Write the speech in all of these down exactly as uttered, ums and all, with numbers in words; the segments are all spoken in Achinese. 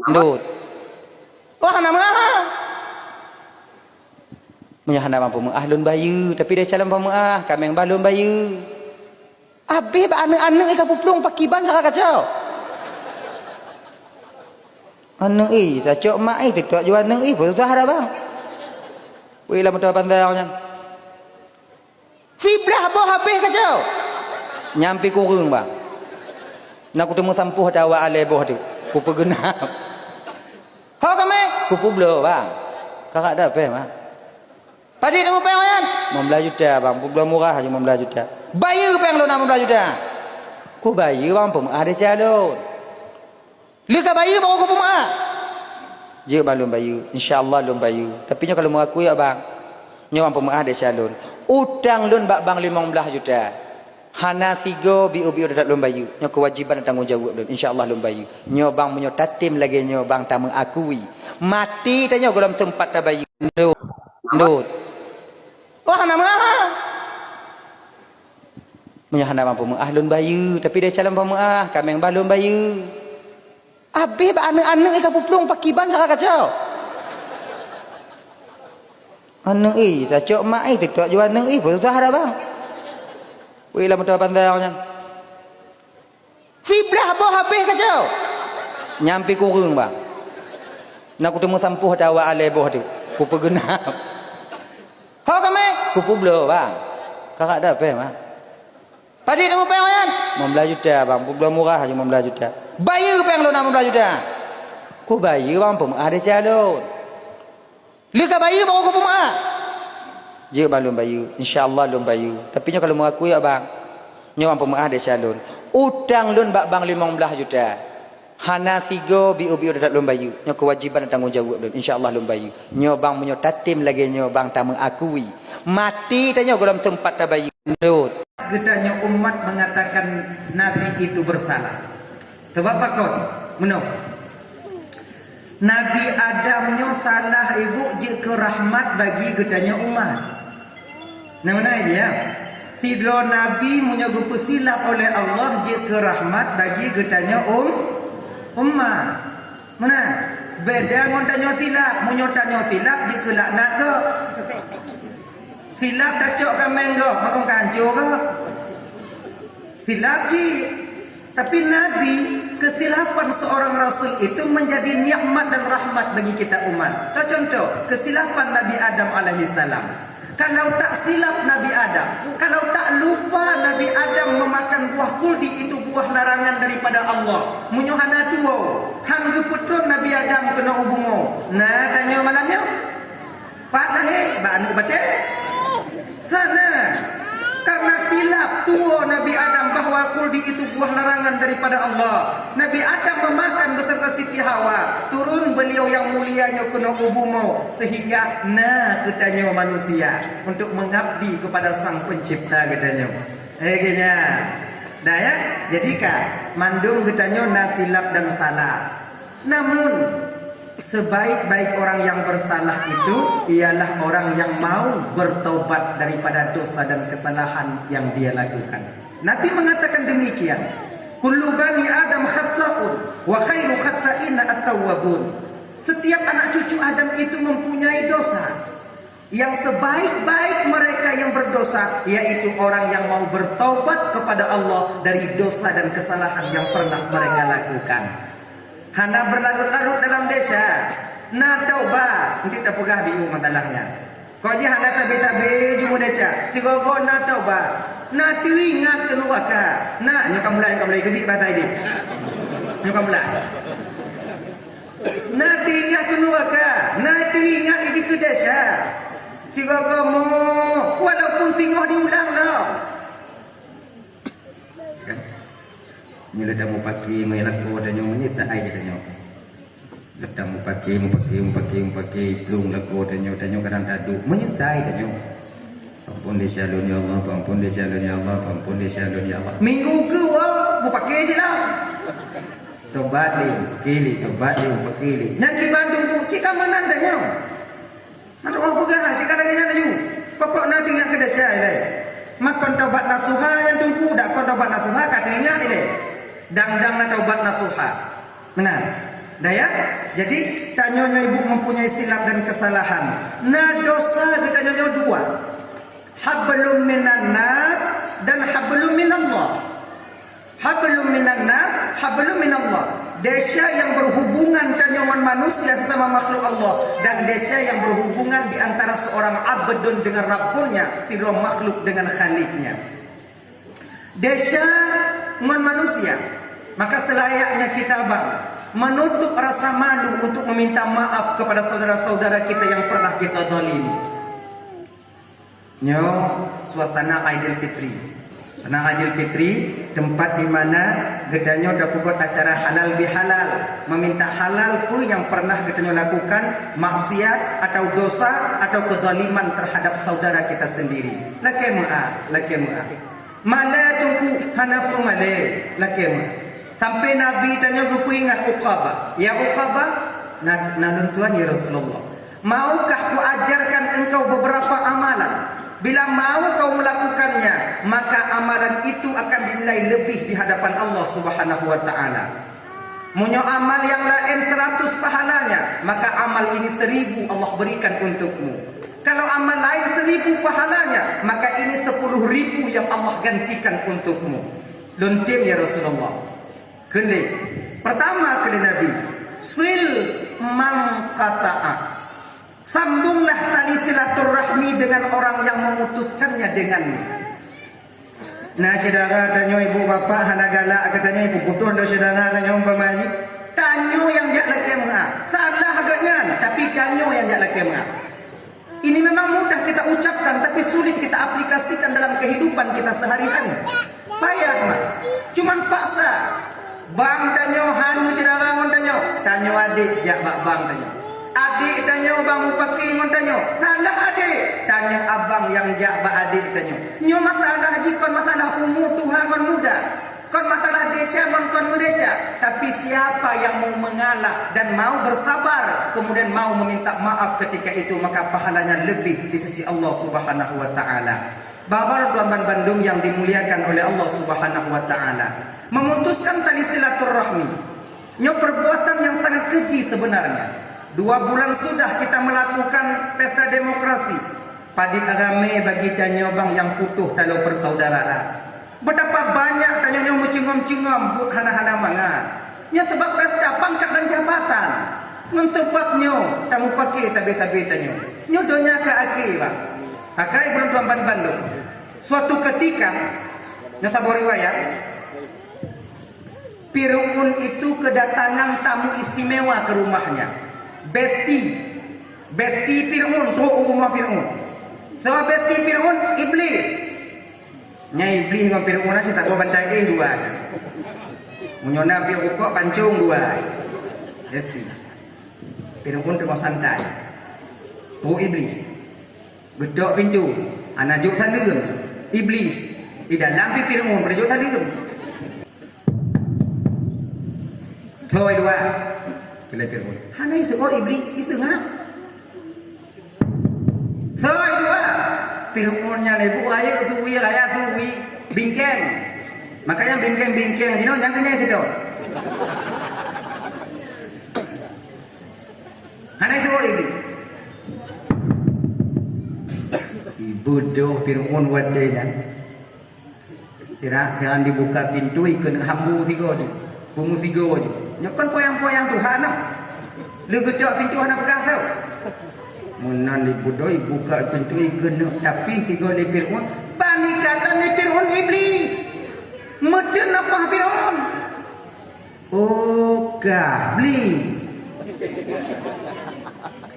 Ndot. Wah, hana meuah. Meunyoe hana mampu meuah lôn bayeue, tapi desya lôn pameuah, kaméng bah lôn bayeue. Abéh bak aneuk-aneuk ka peuplueng pakiban saka kacok. Aneuk ih, tacok mak ih, teutok ju aneuk ih, peusah dah bang. Weh, lam meutuah pandai awak nyan. Siblah boh habéh kacau. Nyang pi kureueng, bang. Na kuteumé sampôh atawa alé boh tu. Kupeugeunap. Ho kamé? Kupeubloe, bang. Kakak dah péng, bang. Padit teumé péng nyan? Lima belas juta, bang. Peubloe murah aja lima belas juta. Bayeue péng lôn na lima belas juta. Kubayeue, bang, peumeuah desya lôn. Lheueh ka bayeue baru kupeumeuah. Jeuet bang lôn bayeue, insya Allah lôn bayeue. Tapi nyoe ka lôn meuakui ya bang. Nyoe bang peumeuah desya lôn. Utang lôn bak bang limong blaih juta. Hana sigoe biôh-biôh teutap lôn bayeue. Nyoe keuwajiban dan tanggong jaweueb lôn. Insya Allah lôn bayeue. Nyoe bang meunyoe tatém lagée nyoe bang tameuakui. Maté tanyoe gohlom seumpat tabayeue. Ndot. Ndot. Wah, hana meuah. Meunyoe hana mampu meuah lôn bayeue, tapi desya lôn pameuah, kaméng bah lôn bayeue. Abéh bak aneuk-aneuk ka peuplueng pakiban saka kacau. Aneuk ih, tacok mak ih, teutok ju aneuk ih, peusah dah bang. Weh, lam meutuah pandai awak nyan. Siblah boh habéh kacau. Nyang pi kureueng, bang. Na kuteumé sampôh atawa alé boh tu. Kupeugeunap. Ho kamé? Kupeubloe, bang. Kakak dah péng, bang. Padit teumé péng nyan? Lima belas juta, bang. Peubloe murah aja lima belas juta. Bayeue péng lôn na lima belas juta. Kubayeue, bang, peumeuah desya lôn. Lheueh ka bayeue baru kupeumeuah. Jeuet bang lôn bayeue, insya Allah lôn bayeue. Tapi nyoe ka lôn meuakui ya bang. Nyoe bang peumeuah desya lôn. Utang lôn bak bang limong blaih juta. Hana sigoe biôh-biôh teutap lôn bayeue. Nyoe keuwajiban dan tanggong jaweueb lôn. Insya Allah lôn bayeue. Nyoe bang meunyoe tatém lagée nyoe bang tameuakui. Maté tanyoe gohlom seumpat tabayeue. Ndot. Geutanyoe umat mengatakan Nabi itu bersalah. Sebab pakon? Meunoe. Nabi Adam nyoe salah ibu jeuet keu rahmat bagi geutanyoe umat. Nah, meunan ya. Sidroe nabi meunyoe geupeusilap oleh Allah jeuet keu rahmat bagi geutanyoe um, umat. Meunan. Beda ngon tanyoe silap. Meunyoe tanyoe silap jeuet keu laknat gob. Silap tacok kaméng gob, makon kancô gob. Silap cit. Tapi Nabi, kesilapan seorang Rasul itu menjadi nikmat dan rahmat bagi kita umat. Tacontoh, kesilapan Nabi Adam alaihissalam. Kalau tak silap Nabi Adam, kalau tak lupa Nabi Adam memakan buah kuldi itu buah larangan daripada Allah. Meunyoe hana tuwo, han geupeutrön Nabi Adam keunoe u bumoe. Na tanyoe malam nyoe? Pat lahé bak aneuk batée? Hana. Karena silap tuwo Nabi Adam bahwa kuldi itu buah larangan daripada Allah. Nabi Adam memakan beserta Siti Hawa. Turun beliau yang mulia nyoe keunoe u bumoe sehingga na geutanyoe manusia untuk mengabdi kepada Sang Pencipta geutanyoe. Eh, geunya. Dah ya? Jadi ka, mandum geutanyoe na silap dan salah. Namun, sebaik-baik orang yang bersalah itu ialah orang yang mau bertobat daripada dosa dan kesalahan yang dia lakukan. Nabi mengatakan demikian, "Kullu bani Adam khata'un, wa khairu khata'ina at-tawwabun." Setiap anak cucu Adam itu mempunyai dosa. Yang sebaik-baik mereka yang berdosa, yaitu orang yang mau bertaubat kepada Allah dari dosa dan kesalahan yang pernah mereka lakukan. Hana berlarut-larut dalam desya. Na taubat, nanti tapeugah biu masalahnya. Kok jih hana sabe-sabe jumeuh desya, sigoe-goe na taubat. Na teuingat keu nuraka. Na, nyoe ka mulai, ka mulai keubiet bahasa ini. Nyoe ka mulai. Na teuingat keu nuraka, na teuingat jih keu desya. Sigoe-goe mo, walaupun singoh diulang lom. Kan? Nyoe leuda mupaki ngon lakoe tanyoe, meunyoe tak ai tanyoe. Leuda mupaki, mupaki, mupaki, mupaki, plueng lakoe tanyoe, tanyoe kadang taduek, meunyoe sai tanyoe. Ampôn desya lôn ya Allah, ampôn desya lôn ya Allah, ampôn desya lôn ya Allah. Minggu keudua, mupaki cit lah. Tobat lé, mupaki lé, tobat lé, mupaki lé. Nyan kiban tunggu, cit ka meunan tanyoe. Nyan Allah peugah, cit ka lagée nyan laju. Pokok na teuingat keu desya ilée. Makon tobat nasuha nyang tunggu, dak kon tobat nasuha ka teuingat ilée. Dang-dang na tobat nasuha. Meunan. Dah ya? Jadi, tanyoe nyoe ibu mempunyai silap dan kesalahan. Na dosa geutanyoe nyoe dua. Hablum minan nas dan hablum minallah. Hablum minan nas, hablum minallah. Desya yang berhubungan tanyoe ngon manusia sesama makhluk Allah dan desya yang berhubungan di antara seorang abdun dengan Rabbunnya, sidroe makhluk dengan Khaliknya. Desya ngon manusia, maka selayaknya kita bang menutup rasa malu untuk meminta maaf kepada saudara-saudara kita yang pernah kita zalimi. Nyoe suasana Aidil Fitri. Suasana Aidil Fitri, tempat di mana geutanyoe tapeubuet acara halal bihalal, meminta halal peue nyang pernah geutanyoe lakukan, maksiat atau dosa atau kezaliman terhadap saudara kita sendiri. Lakée meu'ah, lakée meu'ah. Malée teungku, hana peumalée, lakée meu'ah. Sampai Nabi tanyoe geupeuingat Uqabah, "Ya Uqabah, na, na lôn tuan ya Rasulullah. Maukah kuajarkan engkau beberapa amalan? Bila mau kau melakukannya, maka amalan itu akan dinilai lebih di hadapan Allah Subhanahu wa Ta'ala. Meunyoe amal yang laén seratus pahalanya, maka amal ini seribu Allah berikan untukmu. Kalau amal lain seribu pahalanya, maka ini sepuluh ribu yang Allah gantikan untukmu." Lôn tem ya Rasulullah. Kheun lé, pertama kheun lé Nabi, "Sil man qata'a." Sambunglah tali silaturahmi dengan orang yang memutuskannya denganmu. Na syedara tanyoe ibu bapak hana galak keu tanyoe, ibu putoh lé syedara tanyoe umpama jih. Tanyoe nyang jak lakée meu'ah. Salah geuh nyan, tapi tanyoe nyang jak lakée meu'ah. Ini memang mudah kita ucapkan, tapi sulit kita aplikasikan dalam kehidupan kita sehari-hari. Payah mah. Cuman paksa. Bang tanyoe han meusyedara ngon tanyoe, tanyoe adék jak bak bang tanyoe. Adék tanyoe bang mupakè ngon tanyoe, salah adék, tanyoe abang nyang jak bak adék tanyoe. Nyoe masalah jih kon masalah umu tuha ngon muda, kon masalah desya ngon kon meudesya. Tapi siapa yang mau mengalah dan mau bersabar, kemudian mau meminta maaf ketika itu, maka pahalanya lebih di sisi Allah Subhanahu wa Ta'ala. Bapak Ibu tuan-tuan bandum yang dimuliakan oleh Allah Subhanahu wa Ta'ala, memutuskan tali silaturahmi, nyoe perbuatan yang sangat keji sebenarnya. Dua bulan sudah kita melakukan pesta demokrasi. Padit ramé bagi tanyoe bang nyang putoh taloe persaudaraan. Betapa banyak tanyoe nyoe meucungom-cungom buet hana-hana mangat. Nyoe sebab pesta pangkat dan jabatan. Ngon sebab nyoe tamupakè sabe-sabe tanyoe. Nyoe donya ka akhé, bang. Akai bulan tuan ban bandum. Suatu ketika, na saboh riwayat, Fir'aun itu kedatangan tamu istimewa ke rumahnya. Besti. Besti Fir'aun trok u rumoh Fir'aun. Soe besti Fir'aun? Iblis. Nyan Iblis ngon Fir'aun na sitagoe bantai éh dua. Meunyoe na piôh rukok pancong dua. Besti. Fir'aun teungoh santai. Trok Iblis. Geutok pintoe, hana jok saleuem. Iblis, di dalam pih Fir'aun, hana jok saleuem. Soe dua? Kheun lé Fir'aun. Hana iseuôt Iblis, iseungap. Soe dua? Fir'aun nyan lé bu rayeuk suwi, raya suwi, bingkeng. Makanya bingkeng-bingkeng jinoe nyang keunyan sidroe. Hana itu orang ni. Ibu doh Fir'aun watée nyan. Sira jangan dibuka pintu, ikeuneuk hambu sigoe ju. Pungu sigoe ju. Nyoe kan poyang-poyang Tuhan, nah. Lé geucok pintu hana peugah tau. Meunan ibu doh ibuka pintu, ikeuneuk tapi sigoe lé Fir'aun. Panikatan lé Fir'aun Iblis. Meuteun apa Fir'aun. Oh, kah, Bli.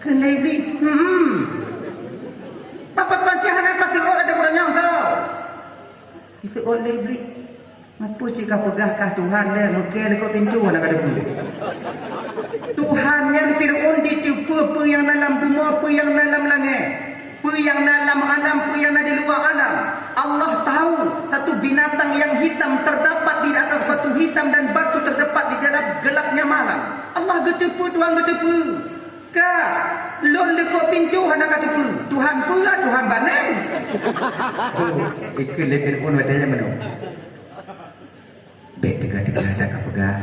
Kheun lé Bli, hmm. Apa kon cit hana ka seuôt ateueh ureueng nyan soe? Iseuôt lé Bli. Meupeu cit ka peugah kah Tuhan lé, meukée lé kok pintoe hana ka teupeue. Tuhan nyan Fir'aun jiteupeue peue nyang na lam bumoe, peue nyang na lam langét. Peue nyang na lam alam, peue nyang na di luwa alam. Allah tahu satu binatang yang hitam terdapat di atas batu hitam dan batu terdapat di dalam gelapnya malam. Allah geuteupeue, Tuhan geuteupeue. Ka, lôn likot pintoe hana ka teupeue. Tuhan peue, Tuhan baneng. Oh, ikeu lé Fir'aun watée nyan meunoe. Bék teuga-teuga that kapeugah,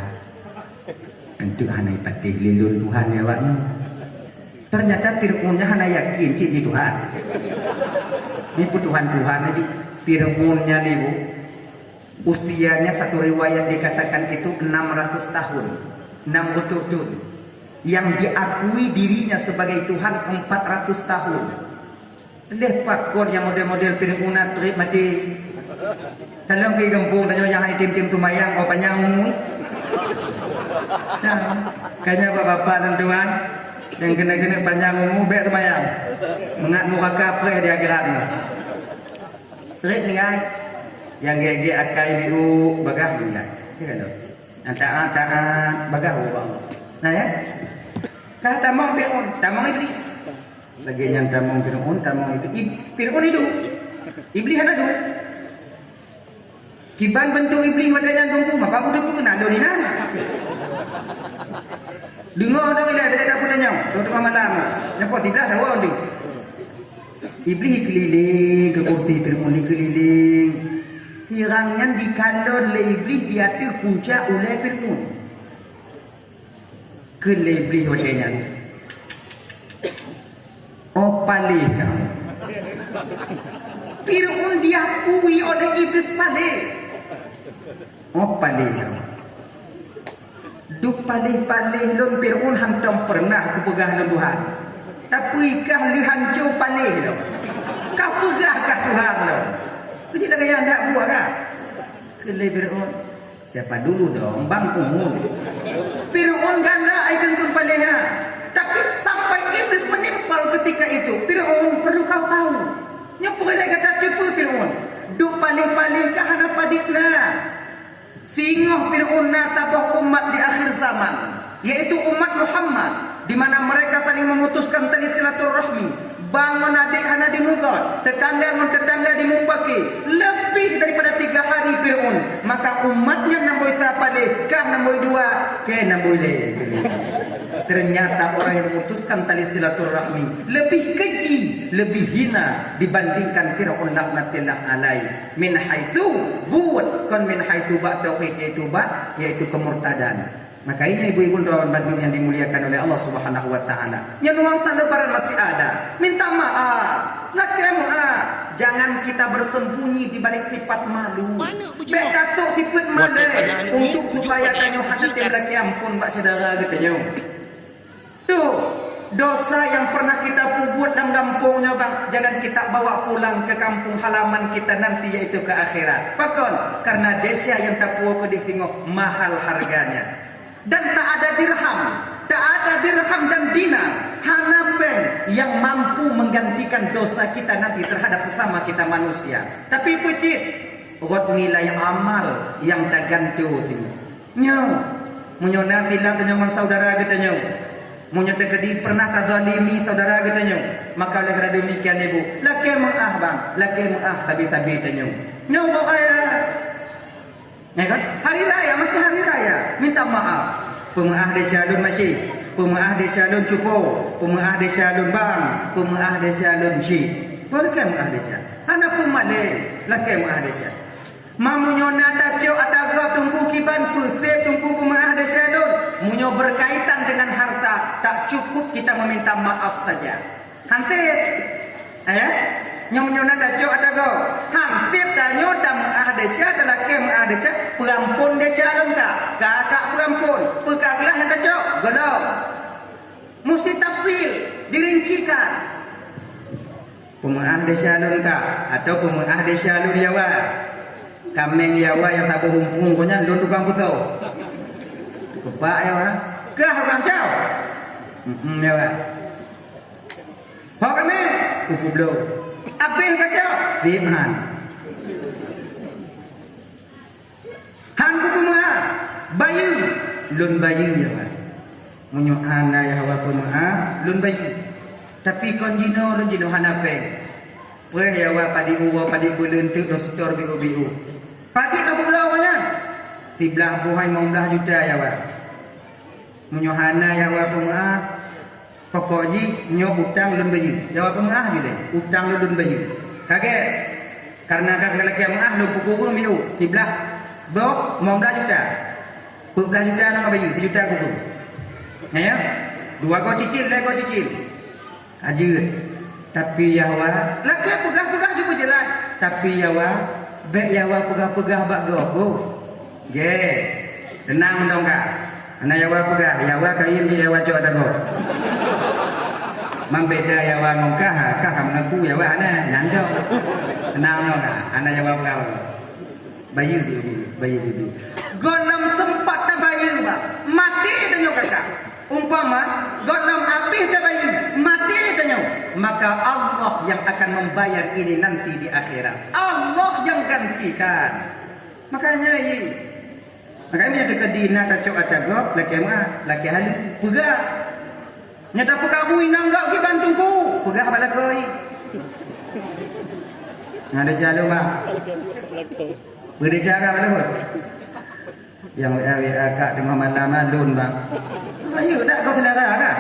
"Enteuk Hana ipatéh lé lôn Tuhan nyan awaknyan. Ternyata Fir'aun nyan hana yakin cit jih Tuhan. Ni peutuhan-tuhan laju. Fir'aun nyan ni, Bu, usianya satu riwayat dikatakan itu enam ratus tahun, enam ratus tahun. Yang diakui dirinya sebagai Tuhan empat ratus tahun. Leh pakon nyang model-model Fir'aun na treb maté. Dalam keu gampông tanyoe nyang hai tem-tem seumayang, oh, panyang umu. Nah, kanya bapak-bapak dan tuan, nyang keuneuk-keuneuk panyang umu, bèk seumayang. Mangat nuraka preh di akhirat nyoe. Treb ninggai. Nyang gèt-gèt akai biu bagah ninggai. Ya kan tu? Nyang taat-taat bagah ubang. Nah ya. Ka tamong Fir'aun, tamong Iblis. Lagèe nyan tamong Fir'aun, tamong Iblis. Ib-, Fir'aun idup. Iblis hana duek. Kiban beuntuk Iblis watèe nyan Teungku, maka ku teupeue na lôn inan. Deungö dong ilèe beda dapur tanyong, teungoh-teungoh malam. Nyoe po siblah dawa tu. Iblis keulileng keu kursi Fir'aun, keulileng. Sirang nyan dikalon lé Iblis di ateueh puncak ulèe Fir'aun. Kheun lé Iblih watèe nyan, "Oh paléh kamoe." Fir'aun diakui oleh Iblis paléh. "Oh paléh kamoe. Duek paléh-paléh lôn Fir'aun hantom peureunah kupeugah lôn Tuhan. Tapi kah lheueh hanco paléh lôn. Kah peugah kah Tuhan lôn. Keucit lagèe nyan that buah kah?" Kheun lé Fir'aun. Siapa dulu dong, Bang Uhud? Fir'aun galak ai kheun-kheun paléh nyan. Tapi sampai Iblis menimpal ketika itu, Fir'aun, perlu kau tahu. Nyoe peue lé gata teupeue Fir'aun? Duek paléh-paléh ka hana padit na. Singoh Fir'aun na saboh umat di akhir zaman, yaitu umat Muhammad, di mana mereka saling memutuskan tali silaturahmi. Bang ngon adék hana dimeugot, tetangga ngon tetangga dimupaki. Leubeh daripada tiga hari Fir'aun, maka umat nyan namboi sa paléh, kah namboi dua, kèe namboi lhèe. Ternyata orang yang memutuskan tali silaturahmi lebih keji, lebih hina dibandingkan Fir'aun laknatillah alaih. Min haitsu buet, kon min haitsu bak tauhid, yaitu bak, yaitu kemurtadan. Makajih ibu-ibu dan bandum yang dimuliakan oleh Allah Subhanahu wa Ta'ala, nyan nuansa lebaran masih ada. Minta maaf, lakèe meu'ah. Jangan kita bersembunyi di balik sifat malu. Bèk tasok sifat malèe untuk supaya tanyoe hana tem lakèe ampôn bak syedara geutanyoe. Tuh, dosa yang pernah kita perbuat dalam kampung nyoe, Bang, jangan kita bawa pulang ke kampung halaman kita nanti, yaitu ke akhirat. Pakon? Karena desya nyang tapuwoe keudéh singoh mahal harganya. Dan tak ada dirham, tak ada dirham dan dinar, hana péng yang mampu menggantikan dosa kita nanti terhadap sesama kita manusia. Tapi peue cit, rot nilai amal nyang tagantoe singoh. Nyoe, meunyoe na khilaf tanyoe ngon saudara geutanyoe, meunyoe teukeudi pernah tazalimi saudara geutanyoe, maka oleh karena demikian, ibu, lakèe meu'ah, Bang, lakèe meu'ah sabe-sabe tanyoe. Nyoe boh raya. Ya kan? Hari raya, masih hari raya. Minta maaf. Peumeu'ah desya lôn, Mak Syik. Peumeu'ah desya lôn, Cupo. Peumeu'ah desya lôn, Bang. Peumeu'ah desya lôn, Syik. Boh lakèe meu'ah desya. Hana peue malèe, lakèe meu'ah desya. Ma meunyoe na tacok ata gob Teungku kiban, peusép Teungku peumeu'ah desya lôn. Meunyoe berkaitan dengan harta, tak cukup kita meminta maaf saja. Han sép. Eh? Nyoe meunyoe na tacok ata gob. Han sép tanyoe tameu'ah desya, talakèe meu'ah desya, peuampôn desya lôn ka. Ka, ka peuampôn. Peue ka glah nyang tacok? Gohlom. Musti tafsil, dirincikan. Peumeu'ah desya lôn ka, atau peumeu'ah desya lôn yawa. Kaméng yawa nyang saboh umpung ko nyan lôn tukang peusoe. Keupak yawa. Kah urang cau? Heeh, yawa. Ho kaméng? Kupeubloe. Abéh kacau? Sép han. Han kupeumeu'ah, bayeue, lôn bayeue yawa. Meunyoe hana yawa peumeu'ah, lôn bayeue. Tapi kon jinoe lôn jinoe hana péng. Preh yawa padit uroe, padit buleuen teuk lôn setor biu-biu. Padit ka peubloe awaknyan? Siblaih boh hai limong blaih juta yawa. Meunyoe hana yawa peumeu'ah, pokok jih nyoe utang lôn bayeue. Yawa peumeu'ah ju lé, utang lôn, lôn bayeue. Ka gét. Karena ka lakèe meu'ah lôn peukureueng biu, siblaih boh limong blaih juta. Peuet blaih juta nyoe ka bayeue, sijuta kureueng. Nyan ya, dua goe cicil, lhèe goe cicil. Ka jeuet. Tapi ya wa, lakèe peugah-peugah jeuet beujeulaih. Tapi ya wa, bèk ya wa peugah-peugah bak gob. Go. Gèt. Teunang dong kah. Hana ya wa peugah, ya wa kayém jih ya wa cok ata gob. Membeda ya wa ngon kah, kah ka mengaku ya wa hana, nyan dong. Teunang dong kah. Hana ya wa peugah bak gob. Bayeue dulu, bayeue dulu. Gohlom seumpat tabayeue, bah. Maté tanyoe kakak. Umpama, gohlom abéh tabayeue, maté tanyoe. Maka Allah yang akan membayar ini nanti di akhirat. Allah yang gantikan. Makanya, ye. Makanya, meunyoe teukeudi na tacok ata gob, lakèe meu'ah, lakèe haleue, peugah. Nyoe tapeukabu inong gob kiban teungku, peugah bak lakoe. Nyan ada jalan, Bang. Beri cara mana, Bang? Yang W A, W A kak teungoh malam, ah, lôn, Bang. Ayo, dak kau selera, kak?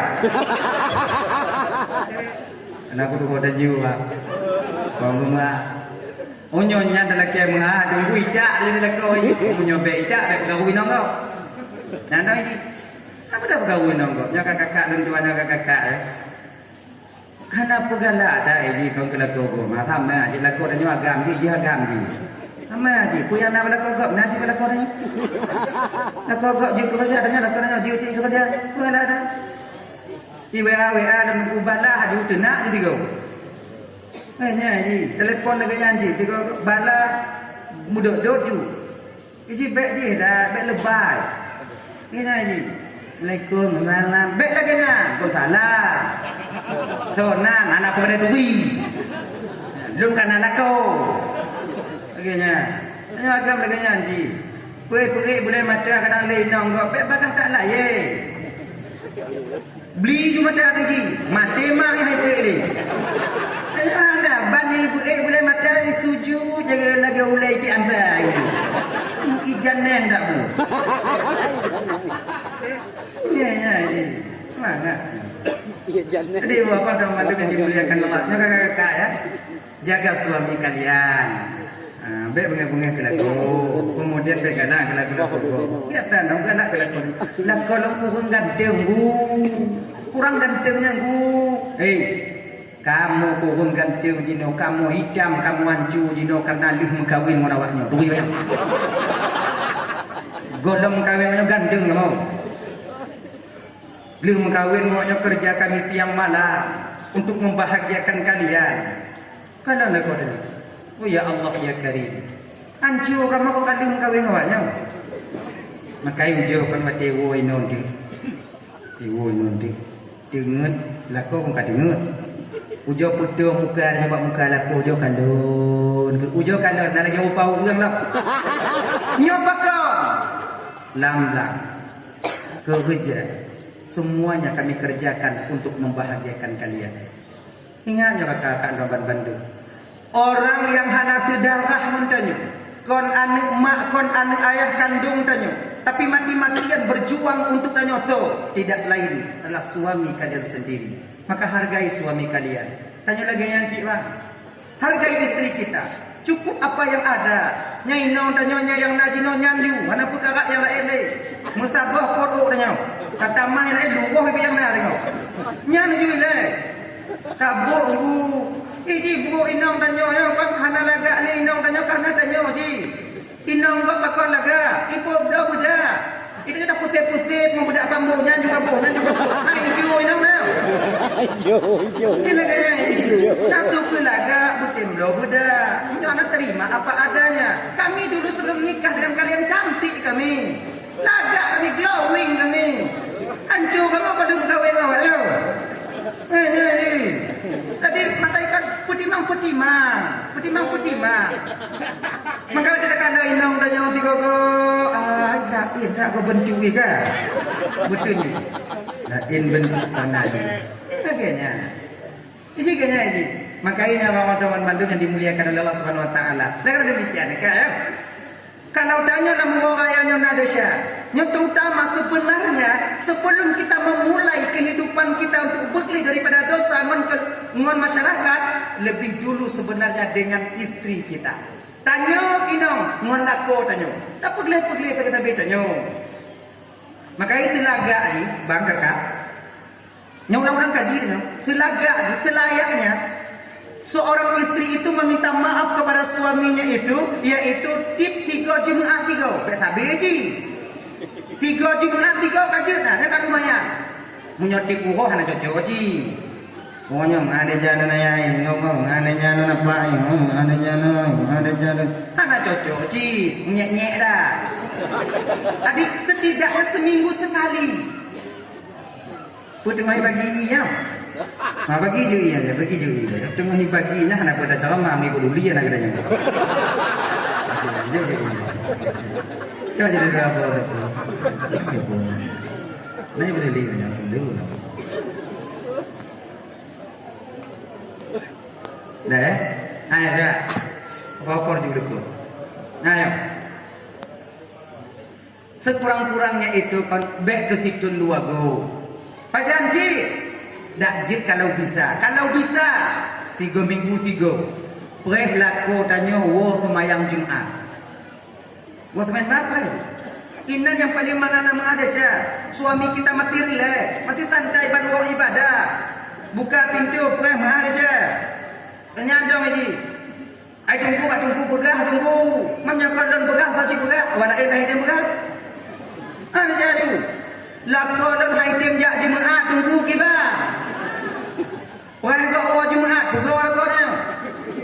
Anak aku tu kau dah jiwa, Bang. Bang Bunga. Oh, nyoe nyan dah lakèe meu'ah, tunggu itak dia lakoe. Meunyoe bèk itak, dak kau inong kau. Nah, nah, ini. Apa dah peugah ureueng ngon gob? Nyoe ka kakak lôn tuan, nyoe ka kakak, eh. Hana peugah lah dah, eh, jih kon keu lakoe gob. Ma sama jih lakoe tanyoe agam jih, jih agam jih. Sama jih, peue nyang na bak lakoe gob, na jih bak lakoe tanyoe. Lakoe gob jeuet keureuja, tanyoe lakoe tanyoe jeuet cit keureuja. Peue lah dah. Di W A, W A dan buku balah, aduh, teunak jih tiga. Eh, nyan jih, telepon lagèe nyan jih, tiga balah, mudot-dot ju. Iji bèk jih dah, bèk leubèh. Nyan jih. Assalamualaikum, salam. Bèk lagèe nyan. Waalaikumsalam. Soe nan, aneuk peugah turi. Lôn ka na lakoe. Lagèe nyan. Nyoe agam lagèe nyan jih. Peuék-peuék bulèe mata kadang lé inong gob, bèk bagaih tak laén. Bli ju mata teuji, maté mak nyang hai beuék lé. Ayah ada, ban nyang beuék bulèe mata di suju, jaga lagèe ulèe itik ansa. Ijan neng dak bu. Ya, ya, ya. Semangat. Jadi, Bapak dan Madu yang dimuliakan Allah, nyoe kakak-kakak ya. Jaga suami kalian. Ah, bèk beungèh-beungèh keu lakoe. Kemudian bèk galak keu lakoe-lakoe. Biasa dong galak keu lakoe. Lakoe lôn kureueng ganteng, Bu. Kurang ganteng nyan, Bu. Hei, kamoe kureueng ganteng jinoe, kamoe hitam, kamoe hanco jinoe karena lheueh meukawen ngon awak nyoe. Turi banyak. Gohlom meukawen ngon nyoe ganteng kamoe. Lheueh meukawen ngon nyoe kerja kami siang malam untuk membahagiakan kalian. Kalon lakoe tadi. Oh ya Allah ya Karim. Hanco kamoe kok ka lheueh meukawen ngon awak nyoe. Makai ujoe kon watèe woe inong teuk. Watèe woe inong teuk. Teungeut lakoe kon ka teungeut. Ujoe peutoe muka nyoe bak muka lakoe ujoe kalon. Ujoe kalon na lagèe rupa ureueng lah. Nyoe pakon. Lam-lam. Keureuja. Semuanya kami kerjakan untuk membahagiakan kalian. Ingat nyoe kakak-kakak droe ban bandum. Orang yang hana seudarah ngon tanyoe, kon aneuk mak, kon aneuk ayah kandong tanyoe, tapi mati-matian berjuang untuk tanyoe soe, tidak lain adalah suami kalian sendiri. Maka hargai suami kalian. Tanyoe lagèe nyan cit, Bang. Hargai istri kita. Cukup apa yang ada. Nyan inong tanyoe nyan nyang na jinoe nyan ju, hana peukara nyang laén lé. Meusaboh kot ôk tanyoe. Ka tamah nyang laén luwoh bibit nyang na tanyoe. Nyan ju ilèe. Ka bôh, Bu. Iji bôh inong tanyoe nyoe kon hana lagak lé inong tanyoe karena tanyoe jih. Inong gob pakon lagak, iboh bloe beudak. Itu sudah pusat-pusat, mau beudak pamboh nyan juga boh, nyan juga boh. Hai, ijo inong dah. Ijo, ijo. Ini lagak nyan, ijo. Dah tu pun lagak, bukan bloe beudak. Nyoe anak terima apa adanya. Kami dulu sebelum nikah dengan kalian cantik kami. Lagak kami, glowing kami. Hanco kamoe padum kawin awak nyoe. Eh, eh, eh. Tadi mata ikan peutimang-peutimang. Peutimang-peutimang. Maka dia kata inong tanya si gogo, ah, dak, eh, dak kau bentuk ke? Betul ni. Lain bentuk tanah ni. Akhirnya. Ini kayaknya ini. Makanya Ramadan bandum yang dimuliakan oleh Allah Subhanahu Wa Taala. Nah, kalau demikian, kan, ya? Kalau tanyoe lam uroe raya nyoe na desya, nyoe terutama sebenarnya sebelum kita memulai kehidupan kita untuk beukli daripada dosa ngon ke, ngon masyarakat, lebih dulu sebenarnya dengan istri kita. Tanyoe inong ngon lakoe tanyoe. Tak peugleh-peugleh sabe-sabe tanyoe. Makanya seulagak jih, bang kakak, nyoe ulang-ulang kaji nyoe, seulagak jih, selayaknya seorang istri itu meminta maaf kepada suaminya itu, yaitu tiep sigoe Jumat sigoe. Bèk sabe jih. Sigoe Jumat sigoe ka jeuet na, nyan ka lumayan. Meunyoe tiep uroe hana cocok jih. Oh, nyoe meu'ah desya lôn ayah, nyoe meu'ah desya lôn apak, nyoe meu'ah desya lôn, meu'ah desya lôn. Hana cocok jih, nyek-nyek dah. Jadi, setidaknya seminggu sekali. Peue teungoh bagi ie, ya? Ha, bagi ju ie, ya, bagi ju ie. Teungoh bagi ie, hana peue taceramah, mi peduli aneuk geutanyoe. Jom, jom, jom. Jom, jom, jom, apa, apa. Apa. Nah, peduli dengan sendu. Dah, eh? Ayo, coba. Apa-apa ju berikut. Ayo. Sekurang-kurangnya itu kon bèk keu sithon dua goe. Pajan cit? Dak jeuet kalau bisa. Kalau bisa, sigoe minggu sigoe. Preh lakoe tanyoe woe seumayang Jumat. Woe seumayang Jumat preh. Inan nyang paleng mangat na meu'ah desya. Suami kita masih rileks, masih santai ban woe ibadah. Buka pintoe preh meu'ah desya. Nyan dong jih. Ai teungku bak teungku peugah teungku, mam nyoe kon lôn peugah, soe cit peugah, awak laén bah idéh peugah. Hana jadu. Lakoe lôn hai tem jak Jumat teungku kiban. Wahai gok woe Jumat, peugah lakoe nyoe.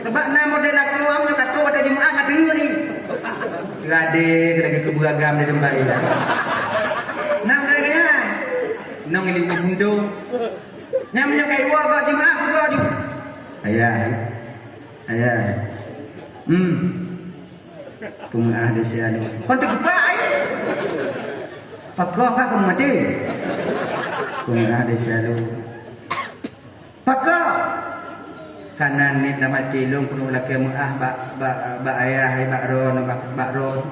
Sabab na model lakoe am nyoe ka trok watèe Jumat ka teungeut ni. Gadé lagèe keu beuragam di teumpat nyan. Nang lagèe nyan. Nong ileumèe mundong. Nyang meunyoe ka iwoe gok Jumat peugah ju. Ayah. Ayah. Hmm. Peumeu'ah desya lôn. Kon teugepak ai. Pakon ka keu maté. Peumeu'ah desya lôn. Pakon. Kanan nit lam até lôn keuneuk lakèe meu'ah bak, bak, bak ayah, bak droe, bak, bak droe.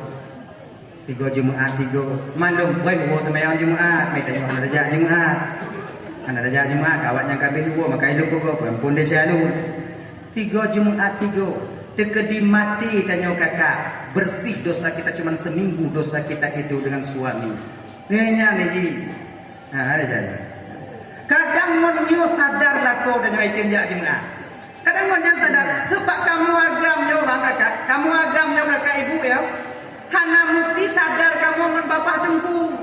Sigoe Jumat sigoe. Mandum preh woe seumayang Jumat, mita nyoe hana tajak Jumat. Hana tajak Jumat, awak nyang ka abéh woe, maka ilôn peugah, peuampôn desya lôn. Sigoe Jumat sigoe. Teukeudi maté tanyoe kakak, bersih dosa kita cuman seminggu dosa kita itu dengan suami. Nyan lé jih. Ha, ada jalan. Kadang ngon nyoe sadar lakoe tanyoe item jak Jumat. Kadang ngon nyan sadar, sebab kamoe agam nyoe bang kakak, kamoe agam nyoe kakak ibu ya. Hana musti sadar kamoe ngon babah teungku.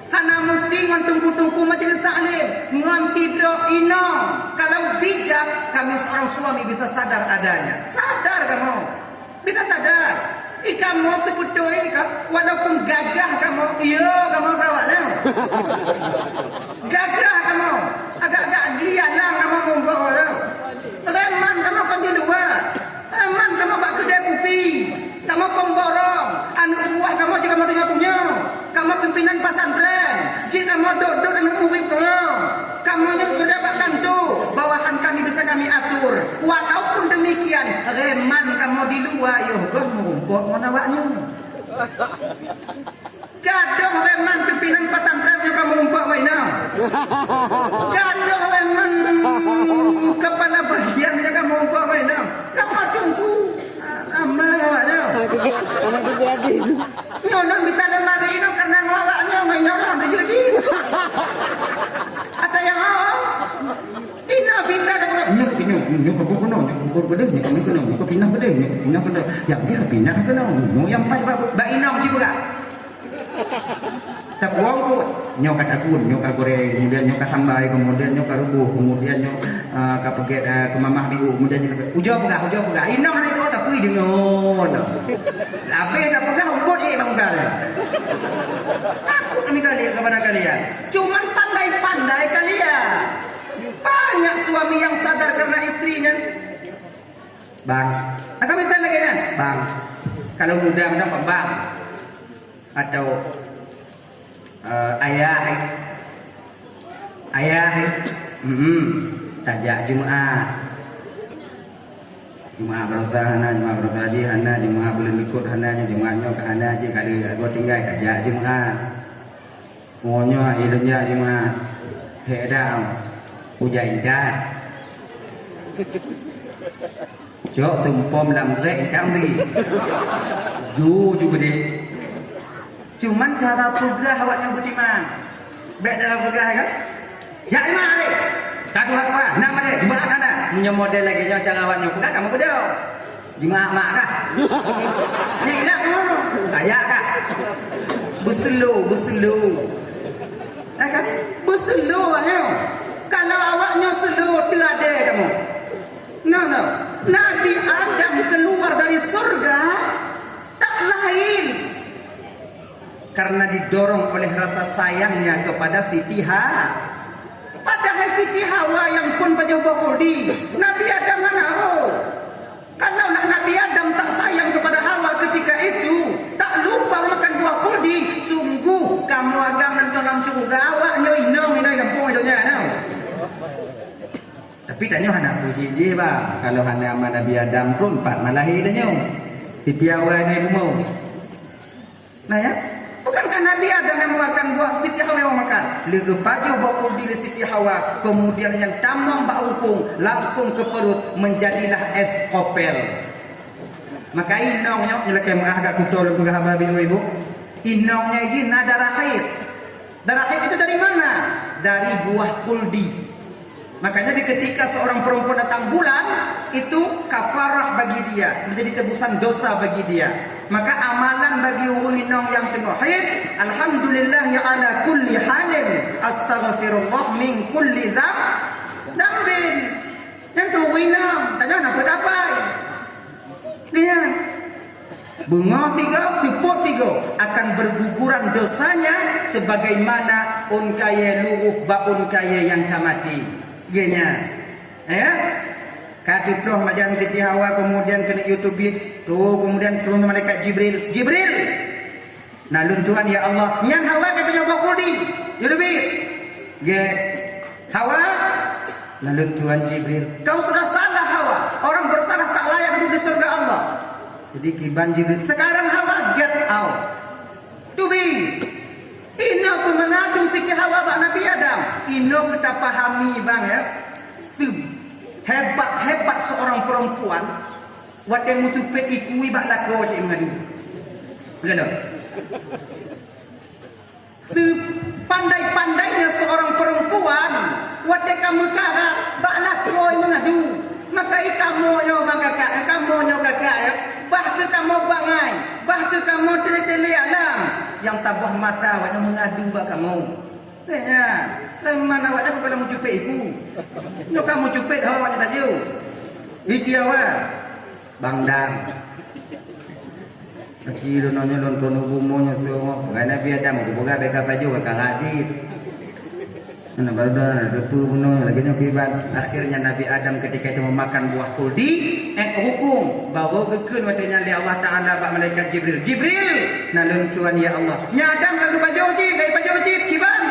Hana musti ngon teungku-teungku majelis taklim, ngon sidroe inong. Kalau bijak, kami seorang suami bisa sadar adanya. Sadar kamoe. Bita sadar, i kamoe teupeutôi ka, walaupun gagah kamoe, iya kamoe ka awak nyoe. Gagah kamoe, agak-agak geulialang kamoe mumbok awak nyoe. Reman kamoe kon di luwa, reman kamoe bak keudè kupi, kamoe pemborong, aneuk buah kamoe jih kamoe tunyok-tunyok. Kamoe pimpinan pesantren, jih kamoe dot-dot aneuk murit kamoe. Kamoe nyang keureuja bak kantô, bawahan kami bisa kami atur. Walaupun demikian, reman kamoe di luwa yoh goh meurumpok ngon awak nyoe. Gadôh reman pimpinan pesantren nyoe kamoe umpok awak inong. Gadôh reman kepala bagian nyoe kamoe umpok awak inong. Kamoe tunggu. Aman awak nyoe. Anak tiga adik. Nyoe lôn bisa lôn marit nyoe karena ngon awak nyoe, ngon nyoe lôn reujeuet jih. Ata nyang awak. Inong bisa dah peugah, nyoe, nyoe, nyoe ka buet keunoe, nyoe ka buet keudeh, nyoe ka buet keunoe, nyoe ka pinah keudeh, nyoe ka pinah keudeh. Nyang jih ka pinah keunoe. Nyoe nyang paih bak, bak inong cit peugah. Tapuang kot. Nyoe ka takun, nyoe ka goreng, kemudian nyoe ka sambai, kemudian nyoe ka rubuh, kemudian nyoe, ah, ka peugèt, ah, keumamah biôh, kemudian nyoe ka, ujoe peugah, ujoe peugah. Inong hana itu, tapi deungon. Habéh dah peugah, ungkot ék bang peugah. Takut kami kali kepada kalian. Cuman pandai-pandai kalian. Banyak suami yang sadar karena istrinya. Bang. Nah, kami tanya lagi kan? Bang. Kalau muda, muda apa, Bang? Atau, eh, ayah, eh? Ayah, eh? Hmm, tajak Jumat. Jumat baroesa hana, Jumat baroesa jih hana, Jumat buleuen likot hana, Jumat nyoe ka hana, cit kali lagoe tinggai, tajak Jumat. Meunyoe ilôn jak Jumat, hék dak, ujan intat. Cok tumpom lam grék intat meubi. Ju, ju geude. Cuman cara peugah awak nyoe beutimang. Bèk cara peugah kan? "Ya iman deh. Ka tuha-tuha, nam deh, jeumaat hana." Meunyoe model lagèe nyoe cara awak nyoe peugah, kamoe beudôh. Jeumaat mak kah? Nyan indak kamoe. Kayak kah? Beuselo, beuselo. Ya kan? Beuselo awak nyoe. Kalau awak nyoe selo, teuadèe kamoe. No, no. Nabi Adam keluar dari surga tak lain karena didorong oleh rasa sayangnya kepada Siti Ha. Padahai Siti Hawa nyang phôn pajoh boh khuldi, Nabi Adam hana ho. Kalaulah Nabi Adam tak sayang kepada Hawa ketika itu, tak lupa makan buah khuldi, sungguh kamoe agam nonton lam syeuruga awak nyoe inong-inong gampông donya nyoe. Tapi tanyoe hana puji jih, bang. Kalau hana ma Nabi Adam pun pat malahé tanyoe. Siti Hawa nyoe bumoe. Nah, ya? Bukankah Nabi Adam yang memakan buah, Siti Hawa yang memakan? Leugeupajôh boh khuldi lé Siti Hawa, kemudian nyang tamong bak hukung langsung ke perut, menjadilah es kopel. Maka inong nyoe, nyoe lakèe meu'ah agak kuto lôn peugah haba, ibu. Inong nyoe jih na darah haid. Darah haid itu dari mana? Dari buah kuldi. Makanya di ketika seorang perempuan datang bulan, itu kafarah bagi dia, menjadi tebusan dosa bagi dia. Maka amalan bagi ureueng inong nyang teungoh haid, "Alhamdulillah ya ala kulli halin, astaghfirullah min kulli dzam-, dzambin." Nyan tu ureueng inong, tanyoe hana peue tapai. Nyan. Beungoh tiga, seupôt tiga, akan berguguran dosanya sebagaimana ôn kayèe luruh bak ôn kayèe nyang ka maté. Geuh nyan. Ya? Ka teutroh majan Siti Hawa, kemudian keuneuk yue teubiet, tu kemudian turun malaikat Jibril. "Jibril, na lôn tuan ya Allah, nyan Hawa ka pajoh boh khuldi. Yue teubiet." Geuh. "Hawa, na lôn tuan Jibril." "Kau sudah salah, Hawa. Orang bersalah tak layak duduk di surga Allah." Jadi kiban Jibril, "Sekarang Hawa, get out." Teubiet. Inoe keuh meungadu Siti Hawa bak Nabi Adam. Inoe keuh tapahami, bang, ya. Sehebat-hebat seorang perempuan, watèe meucupet iku bak lakoe cit meungadu. Betul tak? Sepandai-pandainya seorang perempuan, watèe ka meukarat, bak lakoe meungadu. Maka i kamoe nyoe bang kakak, kamoe nyoe kakak, ya. Bah keuh kamoe bangai, bah keuh kamoe teulék-teulék alam. Nyang saboh masa awak nyoe meungadu bak kamoe. Eh, nyan, lé mana awak nyoe keupeue meucupet iku. Nyoe ka meucupet ho awak nyoe tajok. Itiawa. Bang Dang. Kaki lôn nyoe lôn keuneuk bumoe nyoe soe, peugah Nabi Adam, kupeugah bèk ka pajoh ka karat jih. Nah, baru dah, dah depu bunoe lagèe nyoe kiban. Akhirnya Nabi Adam ketika itu memakan buah kuldi, eh, hukum, baru geukheun watèe nyan lé Allah Taala bak malaikat Jibril. "Jibril, na lôn tuan ya Allah." "Nyan Adam ka geupajoh jih, ka geupajoh jih, kiban?"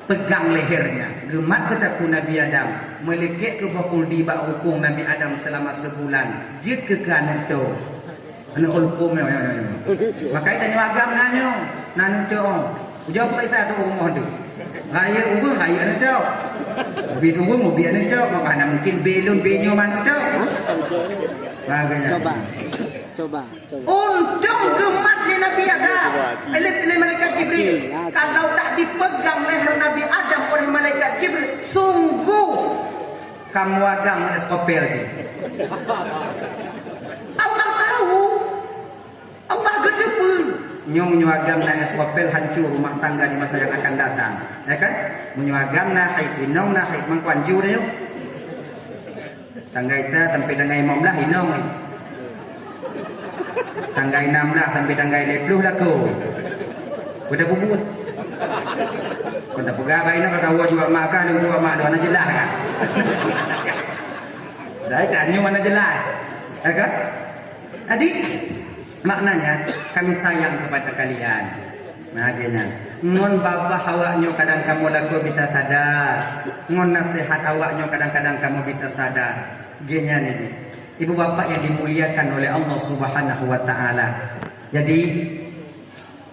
Pegang lehernya. Geumat keu takue Nabi Adam. Meulekek keu boh khuldi bak rukong Nabi Adam seulama seubulan. Jeuet keu keu aneuk tô. Aneuk ulkom nyoe, nyoe, nyoe, nyoe. Makai tanyoe agam na nyoe. Na aneuk tô. Ujoe peureuksa tô rumoh teuh. Rayeuk ureueng, rayeuk aneuk tô. Ubit ureueng, ubit aneuk tô. Maka hana mungkin bê lôn, bê nyoe ma aneuk tô. Makanya. Coba. Coba. Untông geumat lé Nabi Adam, lé, lé malaikat Jibril. Kalau tak dipegang leher Nabi Adam oleh malaikat Jibril, sungguh kamoe agam ngon es kopel jih. Allah tahu, Allah geuteupeue. Nyoe meunyoe agam na es kopel, hancô rumah tangga di masa yang akan datang, ya kan? Meunyoe agam na haid, inong na haid, mangko hancô deh nyoe. Tanggai sa sampai tanggai limong blah inong. Tanggai nam blah sampai tanggai lhèe ploh lakoe. Peue tapubuet? Kon tapeugah bak inong ka kawoe jua mak kah, lôn jua mak lôn, hana jeulaih kan? Dah, tanyoe hana jeulaih. Ya kan? Jadi, maknanya, kami sayang kepada kalian. Nah, geuh nyan. Ngon babah awak nyoe kadang kamoe lakoe bisa sadar. Ngon naseuhat awak nyoe kadang-kadang kamoe bisa sadar. Geuh nyan jih. Ibu bapak yang dimuliakan oleh Allah Subhanahu wa Ta'ala. Jadi,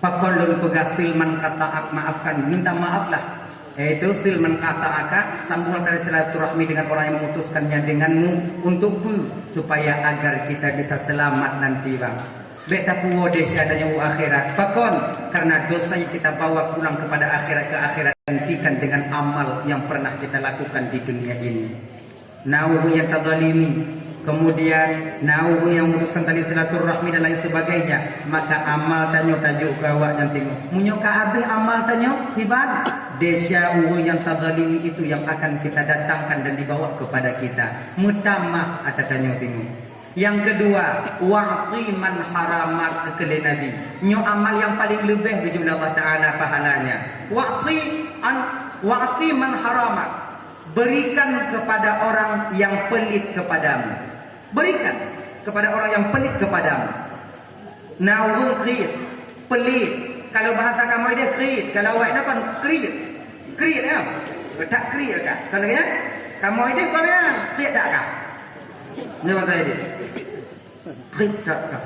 pakon lôn peugah sil man qata'ak, maafkan, minta maaflah. Yaitu sil man qata'aka, sambunglah tali silaturahmi dengan orang yang memutuskannya denganmu. Untuk peue? Supaya agar kita bisa selamat nanti, Bang. Bék tapuwoe desya tanyoe u akhirat. Pakon? Karena dosa yang kita bawa pulang kepada akhirat, ke akhirat, gantikan dengan amal yang pernah kita lakukan di dunia ini. Na ureuëng nyang tazalimi, kemudian na ureuëng nyang mutuskan tali silaturahmi dan lain sebagainya, maka amal tanyoe tajok keu awaknyan singoh. Meunyoe ka habéh amal tanyoe, hibat, desya ureuëng nyang tazalimi itu yang akan kita datangkan dan dibawa kepada kita. Meutamah ata tanyoe singoh. Yang kedua, wa'ti man haramak, keu lé Nabi. Nyoe amal yang paling leubeh geujok lé Allah Taala pahalanya. Wa'ti an, wa'ti man haramak. Berikan kepada orang yang pelit kepadamu. Berikan kepada orang yang pelit kepadamu. Na ureuëng kriet, pelit. Kalau bahasa kamoe deh kriet, kalau awak nyoe kan kriet. Kriet ya. Tak kriet ka. Kalau ya, kamoe deh kon ya, kriet dak ka. Nyoe bahasa deh. Kriet dak ka.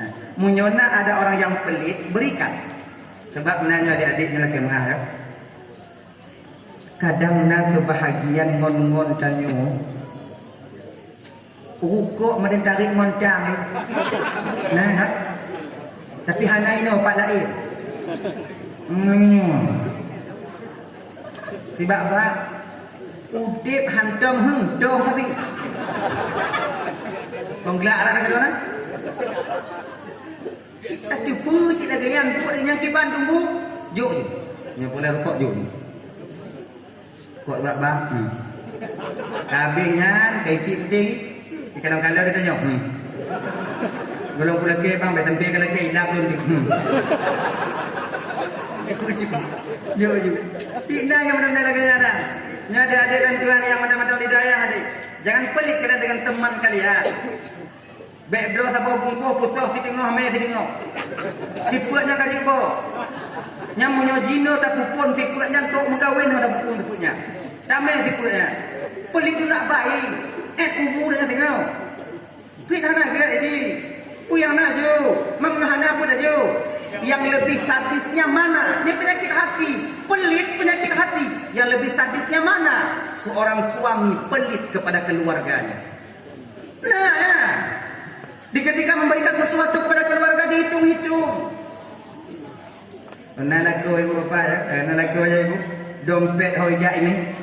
Nah, meunyoe na ada orang yang pelit, berikan. Sebab na nyoe adik-adik nyoe lakée meu'ah ya. Kadang na seubahagian ngon-ngon tanyoe, rukok meunan tarek ngon tang, eh. Nah, tapi hana inoe pat laén. Hmm. Sibak-bak udeb hantom heudoh habéh. Kong glak rara keudroe na? Cit tateupeue cit lagée nyan, buet nyang kiban tunggu. Jok ju. Nyang peureulée rukok jok ju. Kok bak-bak. Hmm. Ka habéh nyan, ka itik putéh. Di kalon-kalon dia tanyong. Hmm. Golom pulakée bang, baik tempe ka lakée ilap lôn di. Hmm. Jok ju. Cit na nyang beuna-beuna lagée nyan dah. Nyan adik-adik dan tuan yang mantong-mantong di dayah adik. Jangan pelit kalian dengan teman kalian. Bék bloe saboh bungkôh pusoh siteungoh mé siteungoh. Sifeuet nyan ka jeuet boh. Nyan meunyoe jinoe tapupon sifeuet nyan trok meukawen nyoe tapupon sifeuet nyan. Tamé sifeuet nyan. Pelit tu nak baik. Eh kubu dah tengok. Kriet hana kriet ji. Peue nyang na ju. Meunyoe hana peue dah ju. Yang lebih sadisnya mana? Ini penyakit hati. Pelit penyakit hati. Yang lebih sadisnya mana? Seorang suami pelit kepada keluarganya. Nah, ya. Di ketika memberikan sesuatu kepada keluarga dihitung-hitung. Pernah laku ibu bapak ya? Pernah laku ya ibu? Dompet hoi jak ini.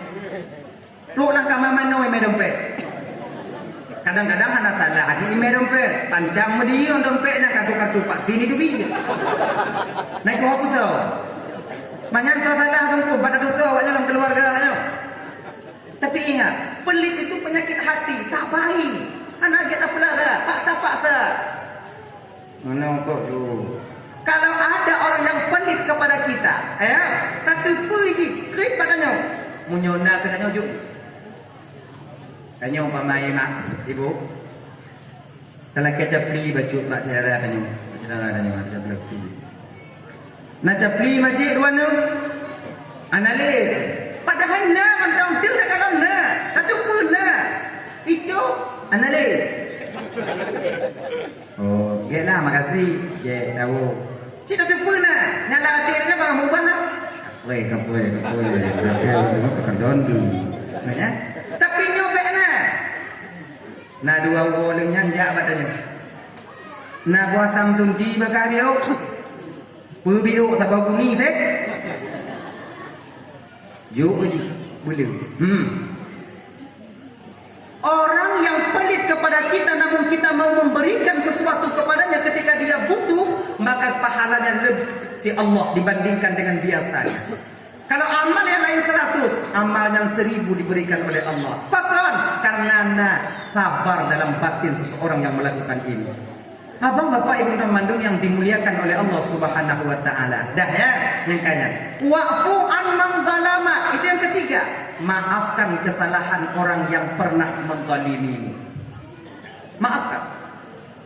Trok lam kama manoe imé dompet. Kadang-kadang hana salah aja imé dompet. Pantang meudiong dompet na kartu-kartu vaksin itu bi. Naik ke apa so? Manyan so salah dongko pada dosa awaknya dalam keluarga awaknya. Tapi ingat, pelit itu penyakit hati, tak baik. Anak jeuet tapeulara, paksa-paksa. Mana kok ju? Kalau ada orang yang pelit kepada kita, ya, tateupeue jih, kriet bak tanyoe. Meunyoe na keu tanyoe jok. Tanyoe umpama mak, ibu. Talakée capli bacut bak syedara tanyoe. Bak syedara tanyoe ada capli. Na capli macet dua neu. Analé. Padahai na mantong tu dak kalon na. Tateupeue na. Itu analé. Oh, gét na makasih. Gét tahu. Cit tateupeue na. Nyang lam até nyoe ka mubah na. Weh, kapoi, kapoi. Kapoi, kapoi, kapoi, kapoi, kapoi. Ya? Tapi nyoe bék na. Na dua uroe lheueh nyan jak bak tanyoe. Na boh asam sunti bak ka biôk. Peubiôk saboh guni seh. Jok ju. Boleh. Hmm. Orang yang pelit kepada kita namun kita mau memberikan sesuatu kepadanya ketika dia butuh, maka pahalanya lebih si Allah dibandingkan dengan biasanya. Kalau amal yang lain seratus, amal yang seribu diberikan oleh Allah. Pakon? Karena na sabar dalam batin seseorang yang melakukan ini. Abang, bapak, ibu dan mandum yang dimuliakan oleh Allah Subhanahu wa Ta'ala. Dah ya, yang kaya. Wa'fu an man zalama. Itu yang ketiga. Maafkan kesalahan orang yang pernah menzalimimu. Maafkan.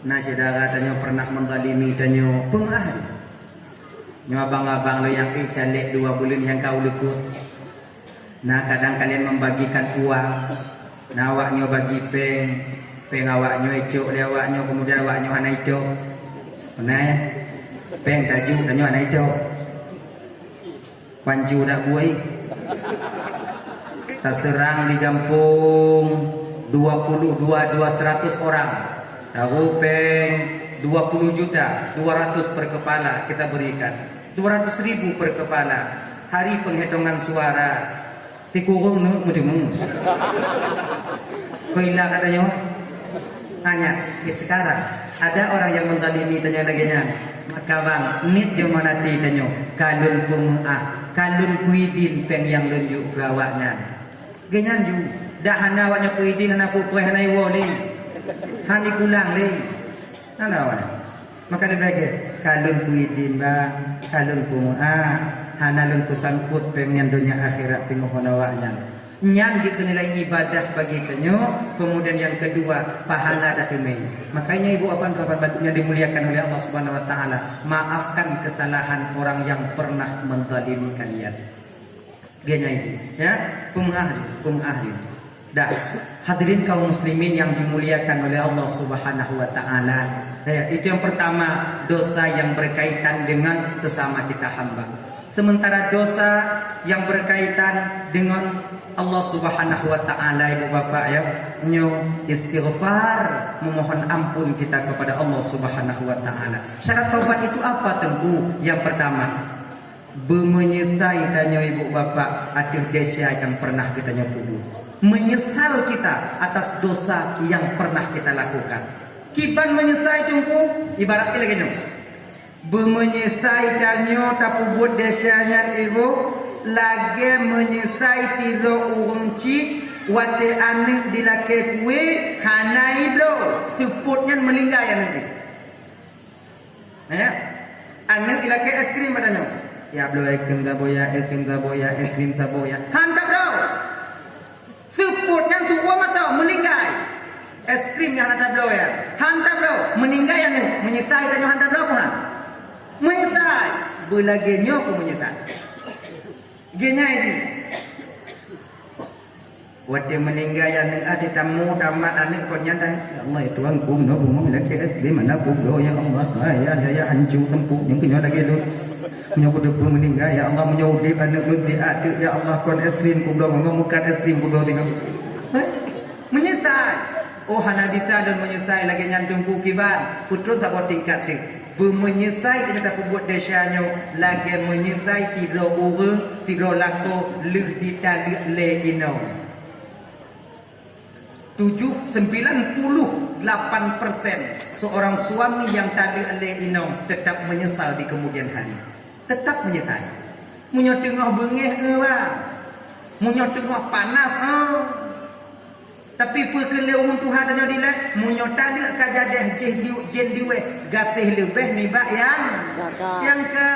Nah, saudara tanyoe pernah menzalimi tanyoe, peumaafkan. Nyoe abang-abang lôn nyang éh caleg dua buleuen nyang ka u likot. Nah, kadang kalian membagikan uang. Nah, awak nyoe bagi péng, péng awak nyoe icok lé awak nyoe, kemudian awak nyoe hana icok. Nah, péng tajok dan nyoe hana icok. Pancu dak buai. Taseurang di gampông dua puluh dua, dua seratus orang. Tahu péng Dua puluh juta dua ratus per kepala kita berikan. Dua ratus ribu per kepala. Hari penghitungan suara, sikureueng neuk meuteumé. Kok ila ka tanyoe? Tanya, sekarang ada orang yang menzalimi tanyoe lagèe nyan. Maka bang, niet jeuet meunan até tanyoe, ka lôn peumeu'ah, ka lôn kuidin péng nyang lôn jok keu awaknyan. Geuhnyan ju, dak hana awaknyan kuidin, hana peue-peue, hana iwoe lé. Hana ikulang lé. Hana awaknyan. Maka leubeh gèt, ka lôn kuidin bang, ka lôn peumeu'ah, hana lôn peusangkot péng nyan donya akhirat singoh ngon awaknyan. Nyan jeuet keu nilai ibadah bagi tanyoe, kemudian yang kedua, pahala tateumé. Makanya ibu apan, apan-apan nyang dimuliakan oleh Allah Subhanahu wa Taala, maafkan kesalahan orang yang pernah menzalimi kalian. Geuhnyan jih, ya, peumeu'ah jih, peumeu'ah jih. Dah, hadirin kaum muslimin yang dimuliakan oleh Allah Subhanahu wa Taala. Ya, itu yang pertama, dosa yang berkaitan dengan sesama kita hamba. Sementara dosa yang berkaitan dengan Allah Subhanahu wa Taala, ibu bapak, ya, nyoe istighfar, memohon ampun kita kepada Allah Subhanahu wa Taala. Syarat taubat itu apa, Teungku? Yang pertama, beumeunyeusai tanyoe ibu bapak ateueh desya nyang pernah geutanyoe peubuet. Menyesal kita atas dosa yang pernah kita lakukan. Kiban meunyeusai, Teungku, ibarat lagèe nyoe. Beumeunyeusai tanyoe tapeubuet desya nyan, ibu, lagèe meunyeusai sidroe ureueng chik watèe aneuk jilakèe kue hana ibloe, seupôt nyan meuninggai aneuk jih. Ya. Aneuk jilakèe es krim, bak tanyoe, "Ya, bloe es krim saboh ya, es krim saboh ya, es krim saboh ya." Han tabloe. Seupôt nyan su'uem masa meuninggai. Es krim nyang hana tabloe ya. Han tabloe, meuninggai aneuk. Meunyeusai tanyoe han tabloe peue han? Meunyeusai. Beulagèe nyoe keuh meunyeusai. Geuhnyan jih. Watèe meuninggai aneuk, até tamu tamat aneuk kon nyan dah. Ya Allah, ya Tuhan, ku meunoe bumoe lakèe es krim hana kubloe, ya Allah. Hai, ya, ya, ya, hanco teumpat nyang keunyoe lagèe lôn. Meunyoe kuteupeu meuninggai, ya Allah, meunyoe udép aneuk lôn siat teuk, ya Allah, kon es krim kubloe, ngon meukat es krim kubloe tinggai. Hah? Meunyeusai. Oh, hana bisa lôn meunyeusai lagèe nyan, Teungku, kiban. Peutrôn saboh tingkat teuk. Beumeunyeusai tanyoe tapeubuet desya nyoe lagèe meunyeusai sidroe ureueng, sidroe lakoe lheueh jitaleuek lé inong. Tujuh, sembilan puluh delapan persen seorang suami yang taleuek lé inong tetap menyesal di kemudian hari. Tetap menyesal. Meunyoe teungoh beungéh, eh, bang. Meunyoe teungoh panas, eh. Tapi peue keu lé ureueng tuha tanyoe dilèe, meunyoe taleuek ka jadéh jih di, jén diwéh, gaséh leubeh nibak nyang, nyang ka.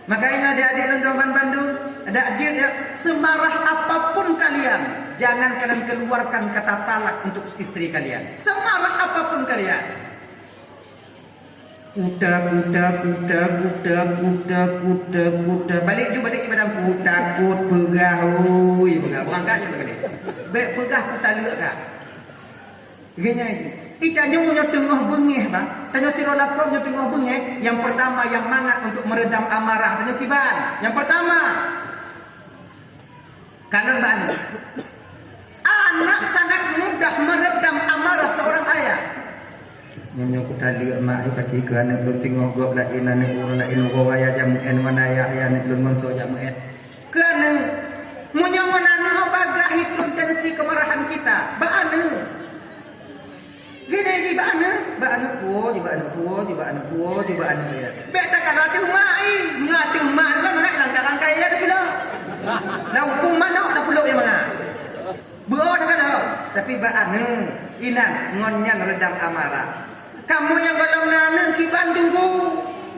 Makanya adik-adik lôn ban bandum, dak jeuet ya, semarah apapun kalian, jangan kalian keluarkan kata talak untuk istri kalian. Semarah apapun kalian. Kuta, kuta, kuta, kuta, kuta, kuta, kuta. Balik ju, balik ju padang. Kutakot peugah, ui, peugah. Beurangkat ju teukeudeh. Bèk peugah kutaleuek ka. Geuhnyan jih. Ih, tanyoe meunyoe teungoh beungéh, bang. Tanyoe sidroe lakoe meunyoe teungoh beungéh, yang pertama yang mangat untuk meredam amarah tanyoe kiban. Yang pertama, kalon bak aneuk. Anak sangat mudah meredam amarah seorang ayah. Nyoe, nyoe kutaleuek mak, eh, paki keu aneuk lôn teungoh gob laén, aneuk ureueng laén, uroe raya jamén wan ayah, ya aneuk lôn ngon soe jamén. Keu aneuk, meunyoe ngon aneuk bagaih hitung tensi kemarahan kita, bak aneuk. Geuhnyan jih bak aneuk, bak aneuk puwoe, ju bak aneuk puwoe, ju bak aneuk puwoe, ju bak aneuk ya. Bèk takalon ateueh mak, ih. Meunyoe ateueh mak, nyoe mangat rangkai-rangkai ya teuh culok. Lam hukôm manok tapeulok ya mangat. Beuo takalon, tapi bak aneuk, inan ngon nyan redam amarah. Kamoe nyang gohlom na aneuk kiban Teungku,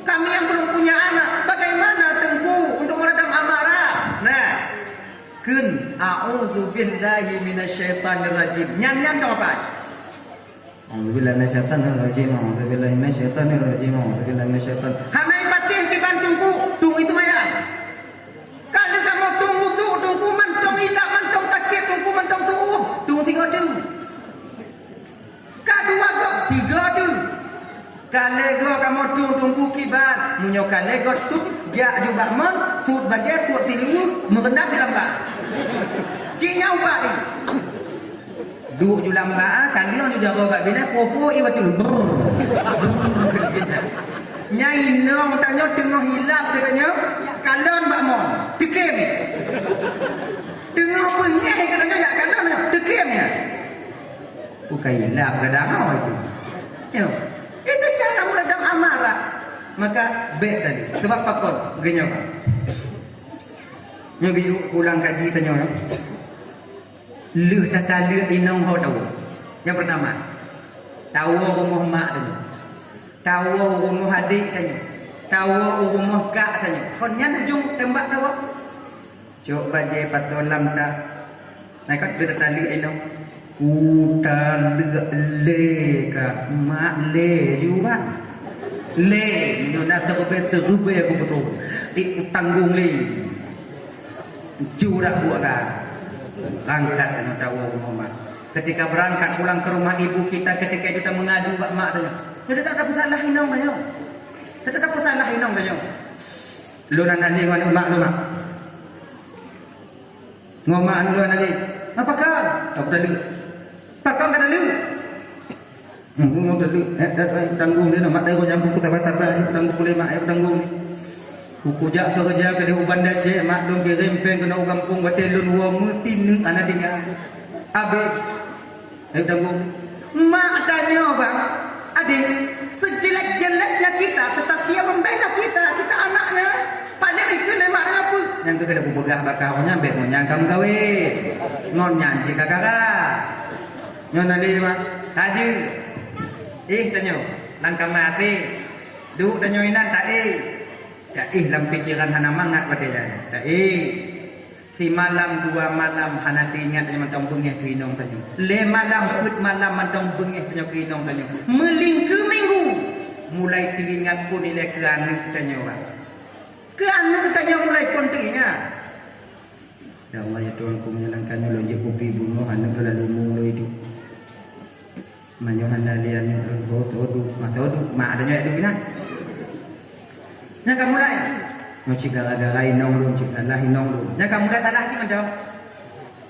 kami yang belum punya anak, bagaimana Teungku untuk meredam amarah? Nah, kheun, "A'udzubillahi minasyaitonirrajim." Nyan, nyan dong apa? "A'udzubillahi minasyaitonirrajim, a'udzubillahi minasyaitonirrajim, a'udzubillahi minasyaiton." Hana ipatéh kiban Teungku, Teungku itu maya. Ka lheueh kamoe tueng wudhu, Teungku mantong ilak, mantong sakét, Teungku mantong tueng, Teungku singoh teuk. Ka dua goe, tiga teuk. Ka lhèe goe kamoe tueng, Teungku kiban. Meunyoe ka lhèe goe tueng, jak ju bak mon, sut bajèe, sut siliweueng, meureundam di lamba. Cit nyan ubat jih. Duek ju lam bak, ah, kalon ju jaroe bak binéh, po-po ie bateue. Brrr. Brrr. Nyan inong tanyoe teungoh ilap geutanyoe, kalon bak mon. Teukem. Teungoh beungéh geutanyoe jak kalon nyoe, teukem nyan. Bukan ilap gadang awai tu. Yo. Itu cara meredam amarah. Maka bèk tadi. Sebab pakon? Geutanyoe, Bang. Nyoe biyuk ulang kaji tanyoe, ya. Lheueh tataleuek inong ho tawoe. Nyang peurtama, tawoe rumoh mak tanyoe. Tawoe rumoh adék tanyoe. Tawoe rumoh kak tanyoe. Kon nyan ujong teumbak tawoe. Cok bajèe pasoe lam tas. Nah, kan lheueh tataleuek inong. Kutaleuek lé ka, mak lé ju, Bang. Lé, meunyoe na siribèe, siribèe kupeutrôn. Ék kutanggong lé. Ju dak buet ka. Berangkat tanyoe tawoe rumoh mak. Ketika berangkat pulang ke rumah ibu kita, ketika itu kita mengadu bak mak tanyoe. Kita tak ada pesalah inong tanyoe. Kita tak ada pesalah inong tanyoe. Lôn hana lé ngon aneuk mak lôn, Mak. Ngon mak aneuk lôn hana lé. Pakon? Ka kutaleuek. Pakon ka taleuek? Hmm, ngon taleuek. Eh, eh, eh, tanggong lé, Mak. Dai ngon jampu ku sabar-sabar, eh, tanggong lé, Mak, eh, tanggong lé. Ku kujak keureuja keudéh u Banda Aceh, mak lôn kirém péng keunoe u gampông, watèe lôn woe meusineuk hana tinggai. Abéh. Ayo tanggong. Mak tanyoe, Bang, adék, sejelek-jeleknya kita, tetap dia membela kita. Kita anaknya. Paléng ikheun lé mak tanyoe peue? Nyang keuh ka lheueh kupeugah bak kah, nyan bèk ngon nyan ka meukawen. Ngon nyan cit ka gara. Nyoe na lé, Bang. Tajeuet. Éh, tanyoe. Lam kama até. Duek tanyoe inan taéh. Taéh lam pikeran hana mangat watèe nyan. Taéh. Simalam dua malam hana teuingat tanyoe mantong beungéh keu inong tanyoe. Lhèe malam, peuet malam mantong beungéh tanyoe keu inong tanyoe. Meulingkeue minggu, mulai teuingat phôn ilèe keu aneuk tanyoe, Bang. Keu aneuk tanyoe mulai phôn teuingat. Ya Allah, ya Tuhanku, meunyoe lam keunoe lôn jép kupi bunoe, aneuk lôn lalu mueng lôn idup. Meunyoe hana lé aneuk lôn, ho, soe duek, ma soe duek, mak tanyoe duek inan. Nyan ka mulai. Nyoe cit gara-gara inong lôn, cit salah inong lôn. Nyan ka mulai salah cit mantong.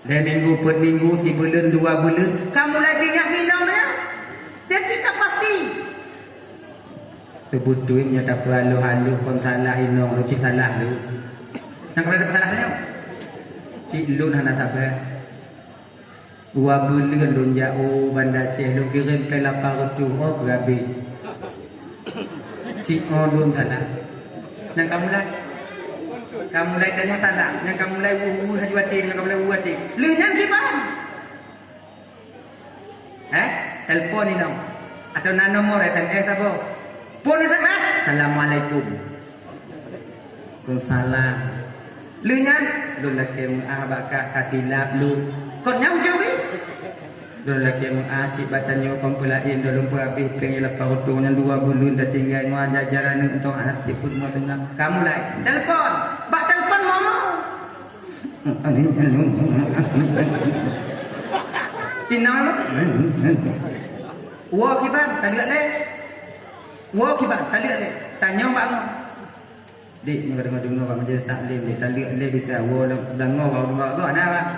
Lhèe minggu, peuet minggu, sibuleuen, dua buleuen, ka mulai teuingat inong lôn. Dia cit ka pasti. Seubeutôi nyoe tapeuhaloh-haloh kon salah inong lôn, cit salah lôn. Nyan ka mulai tapeusalah nyoe. Cit lôn hana sabar. Dua buleuen lôn jak u Banda Aceh, lôn kirém péng lapan reutôh, oh, keu abéh. Cit, oh, lôn salah. Nyan ka mulai. Ka mulai tanyoe salah. Nyan ka mulai weueh-weueh aju até, nyan ka mulai weueh até. Lheueh nyan kiban? Eh? Telepon inong. Atau na nomor S M S apa? Phôn S M S. Assalamualaikum. Waalaikumsalam. Lheueh nyan, lôn lakèe meu'ah bak kah, ka silap lôn. Kon nyan ujông jih? Lôn lakèe meu'ah cit bak tanyoe kon peulaén, lôn peuhabéh péng lapan reutôh nyan dua buleuen tatinggai ngon jajan aneuk mantong hana sipeuet meuteungoh. Ka mulai. Telepon. Bak telepon momo. Inong apa? Woe kiban, taleuek lé. Woe kiban, taleuek lé. Tanyoe bak ngon. Dek, nyoe ka deungoe-deungoe bak majelis taklim, dek, taleuek lé bisa woe lam, deungoe bak deungoe goe na, Bang.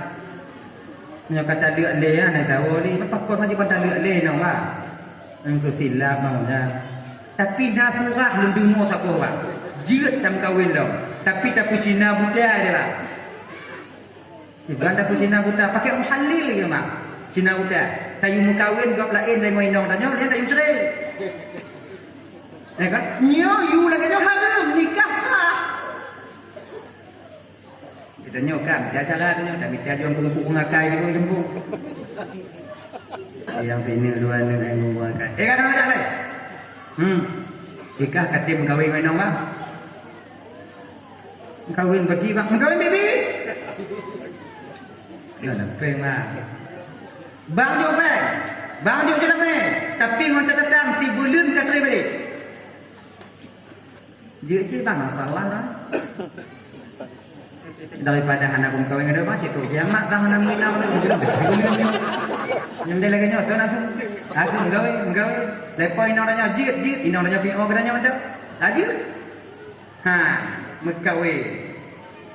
Nyoe ka taleuek lé, ya, na sawoe lé. Pakon majelis ban taleuek lé, nyoe, Bang. Engkau silap, Bang, ya. Tapi na surah lôn deungoe saboh, Bang. Jeuet tameukawen lom. Tapi tapeucina buta dia, Bang. Iban tapeucina buta, pakai muhallil lagi, Bang. Cina buta. Tayue meukawen gob laén deungon inong tanyoe, laén tayue cerai. Ya kan? Nyoe yue lagèe nyoe hareuem, nikah sah. Geutanyoe kan, mita cara tanyoe, dak mita juang kungku ngakai di ujong kampung. Nyang sini dua aneuk nyang kungku ngakai. Eh, kata macam lain. Hmm. Ikah katem kawin ngon inong, Bang. Kawin bagi, Bang. Kawin bibi. Dah lapeh, Bang. Bang jok pai. Bang jok jeulapai. Tapi ngon catatan, si buleuen ka cerai balik. Jeuet cit bang, masalah lah. Daripada hana meukawen ngon bang, cit tu je mak dah hana meuinong. Nyang dia lagèe nyoe, tu langsung. Aku meukawen, meukawen. Lepas inong tanya, jeuet, jeuet. Inong tanya P O ke tanya mantap. Ha, jeuet. Ha, meukawen.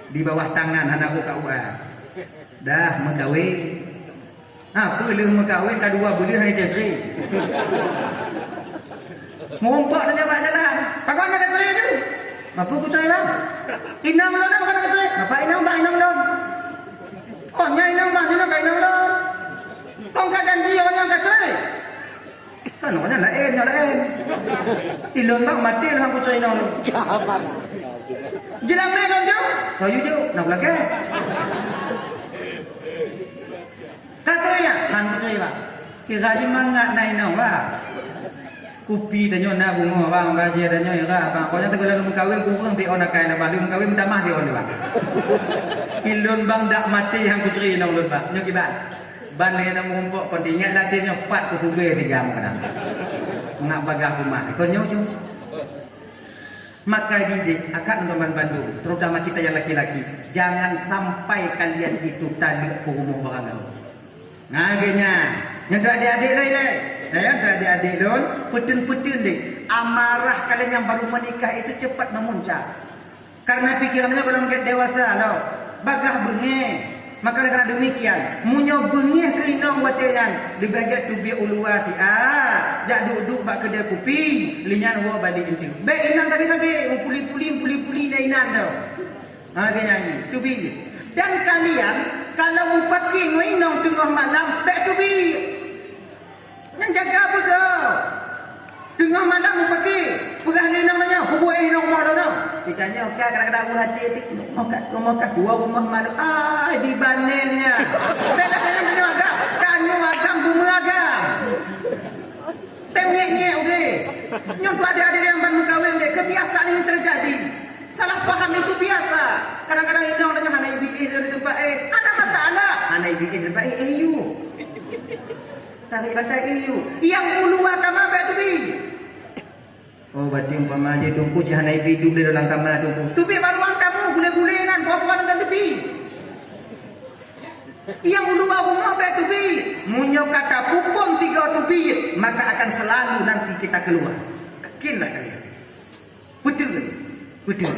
Di bawah tangan hana aku K U A. Dah meukawen. Ha, peue lheueh meukawen ka dua buleuen hana cerai. Meurumpok tanyoe bak jalan. Pakon na kacerai tu? Apa kucerai bang? Inong lôn pakon na kacerai? Apa inong bang inong lôn? Oh, nya inong bang, nya ka inong lôn. Kong ka janji oh nya kacerai. Kan awaknyan laén, nyoe laén. Ilôn bang maté lôn kucok inong lôn. Jeulamé lôn jok, kayu jok, nak lakée. Ka cuy ya, han kucok bang. Kira jimangat na inong bang. Kupi tanyoe na bungoh bang, bajée tanyoe ira bang. Kok nyang teugula lôn meukawen kureueng siôn akai na bang, lôn meukawen meutamah siôn bang. Ilôn bang dak maté han kucok inong lôn bang. Nyoe kiban. Ban lé na meurumpok kon ingat lagée nyoe pat kusubé siga meukeunang. Nak bagah rumah kon nyoe jeuet. Maka jih deh, akan teman bandum, terutama kita yang laki-laki, jangan sampai kalian itu taleuek peurumoh barangkaho. Nah, geuh nyan. Nyang tu adik-adik loi lé. Ya, nyang tu adik-adik lôn, peuteueng-peuteueng deh. Amarah kalian yang baru menikah itu cepat memuncak. Karena pikiran nyoe golom gét dewasa lom, bagah beungéh. Maka oleh karena demikian, meunyoe beungéh keu inong watée nyan, leubeh gét teubiet u luwa siat, jak duek-duek bak keudée kupi, lé nyan woe balek eunteuk. Bék inan sabe-sabe, meupuli-puli, meupuli-puli na inan tu. Ha, gét nyan, teubiet. Dan kalian, kalau mupaki ngon inong teungoh malam, bék teubiet. Nyan jaga beugöt. Teungoh malam mupaki, peugah lé inong tanyoe, "Peubuet eh inong rumoh droeneuh." Geutanyoe ka kadang-kadang u até teuh, "Rumoh ka, rumoh ka, dua rumoh malu." Ai, dibaneng nyan. Bèk lagèe nyan tanyoe agam, tanyoe agam bumoe agam. Tem nyèk-nyèk udeh. Nyoe tu ada-ada nyang ban meukawen deh, kebiasaan ini terjadi. Salah paham itu biasa. Kadang-kadang inong tanyoe hana ibiih di teumpat eh. Ada masalah. Hana ibiih di teumpat eh, eh, you. Tarék bantai, "Eh, yu, nyang u luwa kama bèk teubiet." Oh, berarti umpama jih Teungku cit hana ibi duek di dalam kama Teungku. Teubiet bak ruang tamu, gulé-gulé nan, buah-buahan dan teubiet. Nyang u luwa rumoh bèk teubiet. Meunyoe ka tapupon sigoe teubiet, maka akan selalu nanti kita keluar. Yakinlah kalian. Beutôi. Beutôi.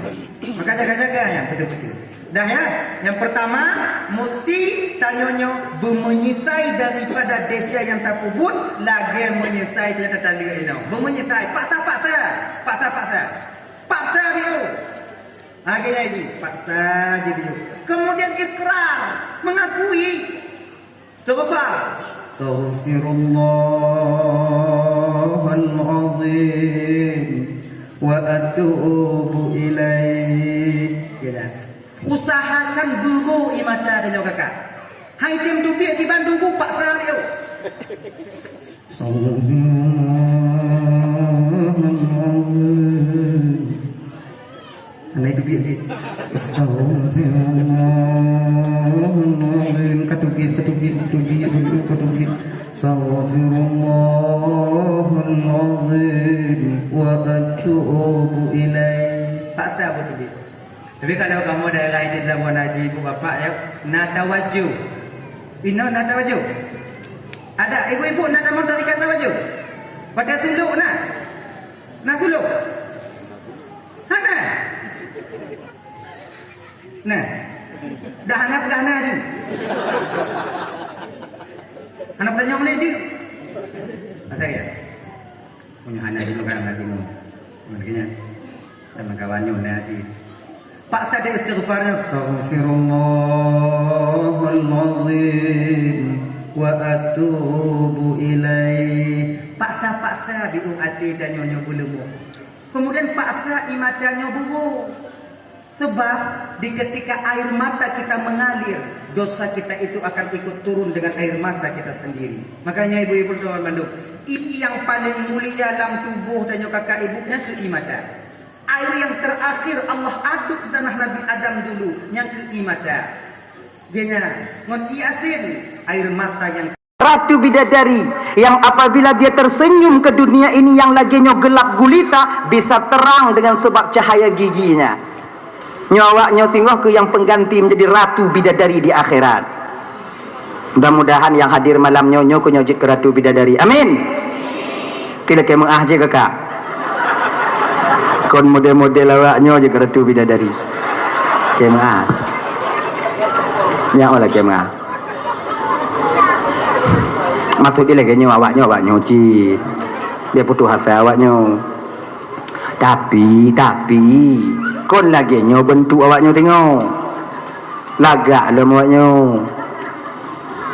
Maka jaga-jaga nyang beutôi-beutôi. Dah ya, nyang pertama, musti tanyoe nyoe beumeunyeusai daripada desya nyang tapeubuet, lagèe meunyeusai nyang tataleuek inong. Beumeunyeusai, paksa-paksa. Paksa-paksa. Paksa biu. Ha, geutanyoe jih, paksa jih biu. Kemudian ikrar, mengakui. Istighfar. Astaghfirullahal azim wa atubu ilaih. Ya dah. Usahakan guru i mata tanyoe kakak. Hai tem teubiet di Bandung bupak teubiet. Astaghfirullahal azim. Hana teubiet jih. Astaghfirullahalazim. Ka teubiet, ka teubiet, ka teubiet, ka teubiet, ka teubiet. Astaghfirullahal azim wa atubu ilaih. Paksa buet teubiet. Tapi kalau kamoe daerah di Labuan Haji, ibu bapak ya, na tawajud. Inoe na tawajud. Ada ibu-ibu na tamong tarekat tawajud. Pada suluk na. Na suluk. Hana. Nah. Dah hana peugah na tu. Hana peugah nyoe tu. Kata ya. Meunyoe hana jinoe kan hana jinoe. Makanya teman kawan nyoe na cit. Paksa deh istighfarnya, "Astaghfirullahal azim wa atubu ilaih." Paksa-paksa biu até tanyoe nyoe beuleumok. Kemudian paksa i mata nyoe buro. Sebab di ketika air mata kita mengalir, dosa kita itu akan ikut turun dengan air mata kita sendiri. Makanya ibu-ibu teman bandum, ini yang paling mulia dalam tubuh dan nyoe kakak ibu, nyang keu i mata. Air yang terakhir Allah aduk tanah Nabi Adam dulu, nyang keu i mata. Geutanyoe ngon i asin, air mata yang Ratu bidadari yang apabila dia tersenyum ke dunia ini yang lagèe nyoe gelap gulita bisa terang dengan sebab cahaya giginya. Nyoe awak nyoe singoh keu nyang pengganti menjadi ratu bidadari di akhirat. Mudah-mudahan yang hadir malam nyoe, nyoe keu nyoe jeuet keu ratu bidadari. Amin. Kira keu meuah je kakak. Kon model-model awak nyoe jeuet keu ratu bidadari. Keu meuah. Nyak olah keu meuah. Maksud jih lagèe nyoe, awak nyoe, awak nyoe cit. Bèk putus asa awak nyoe. Tapi, tapi, kon lagèe nyoe beuntuk awak nyoe singoh. Lagak lom awak nyoe.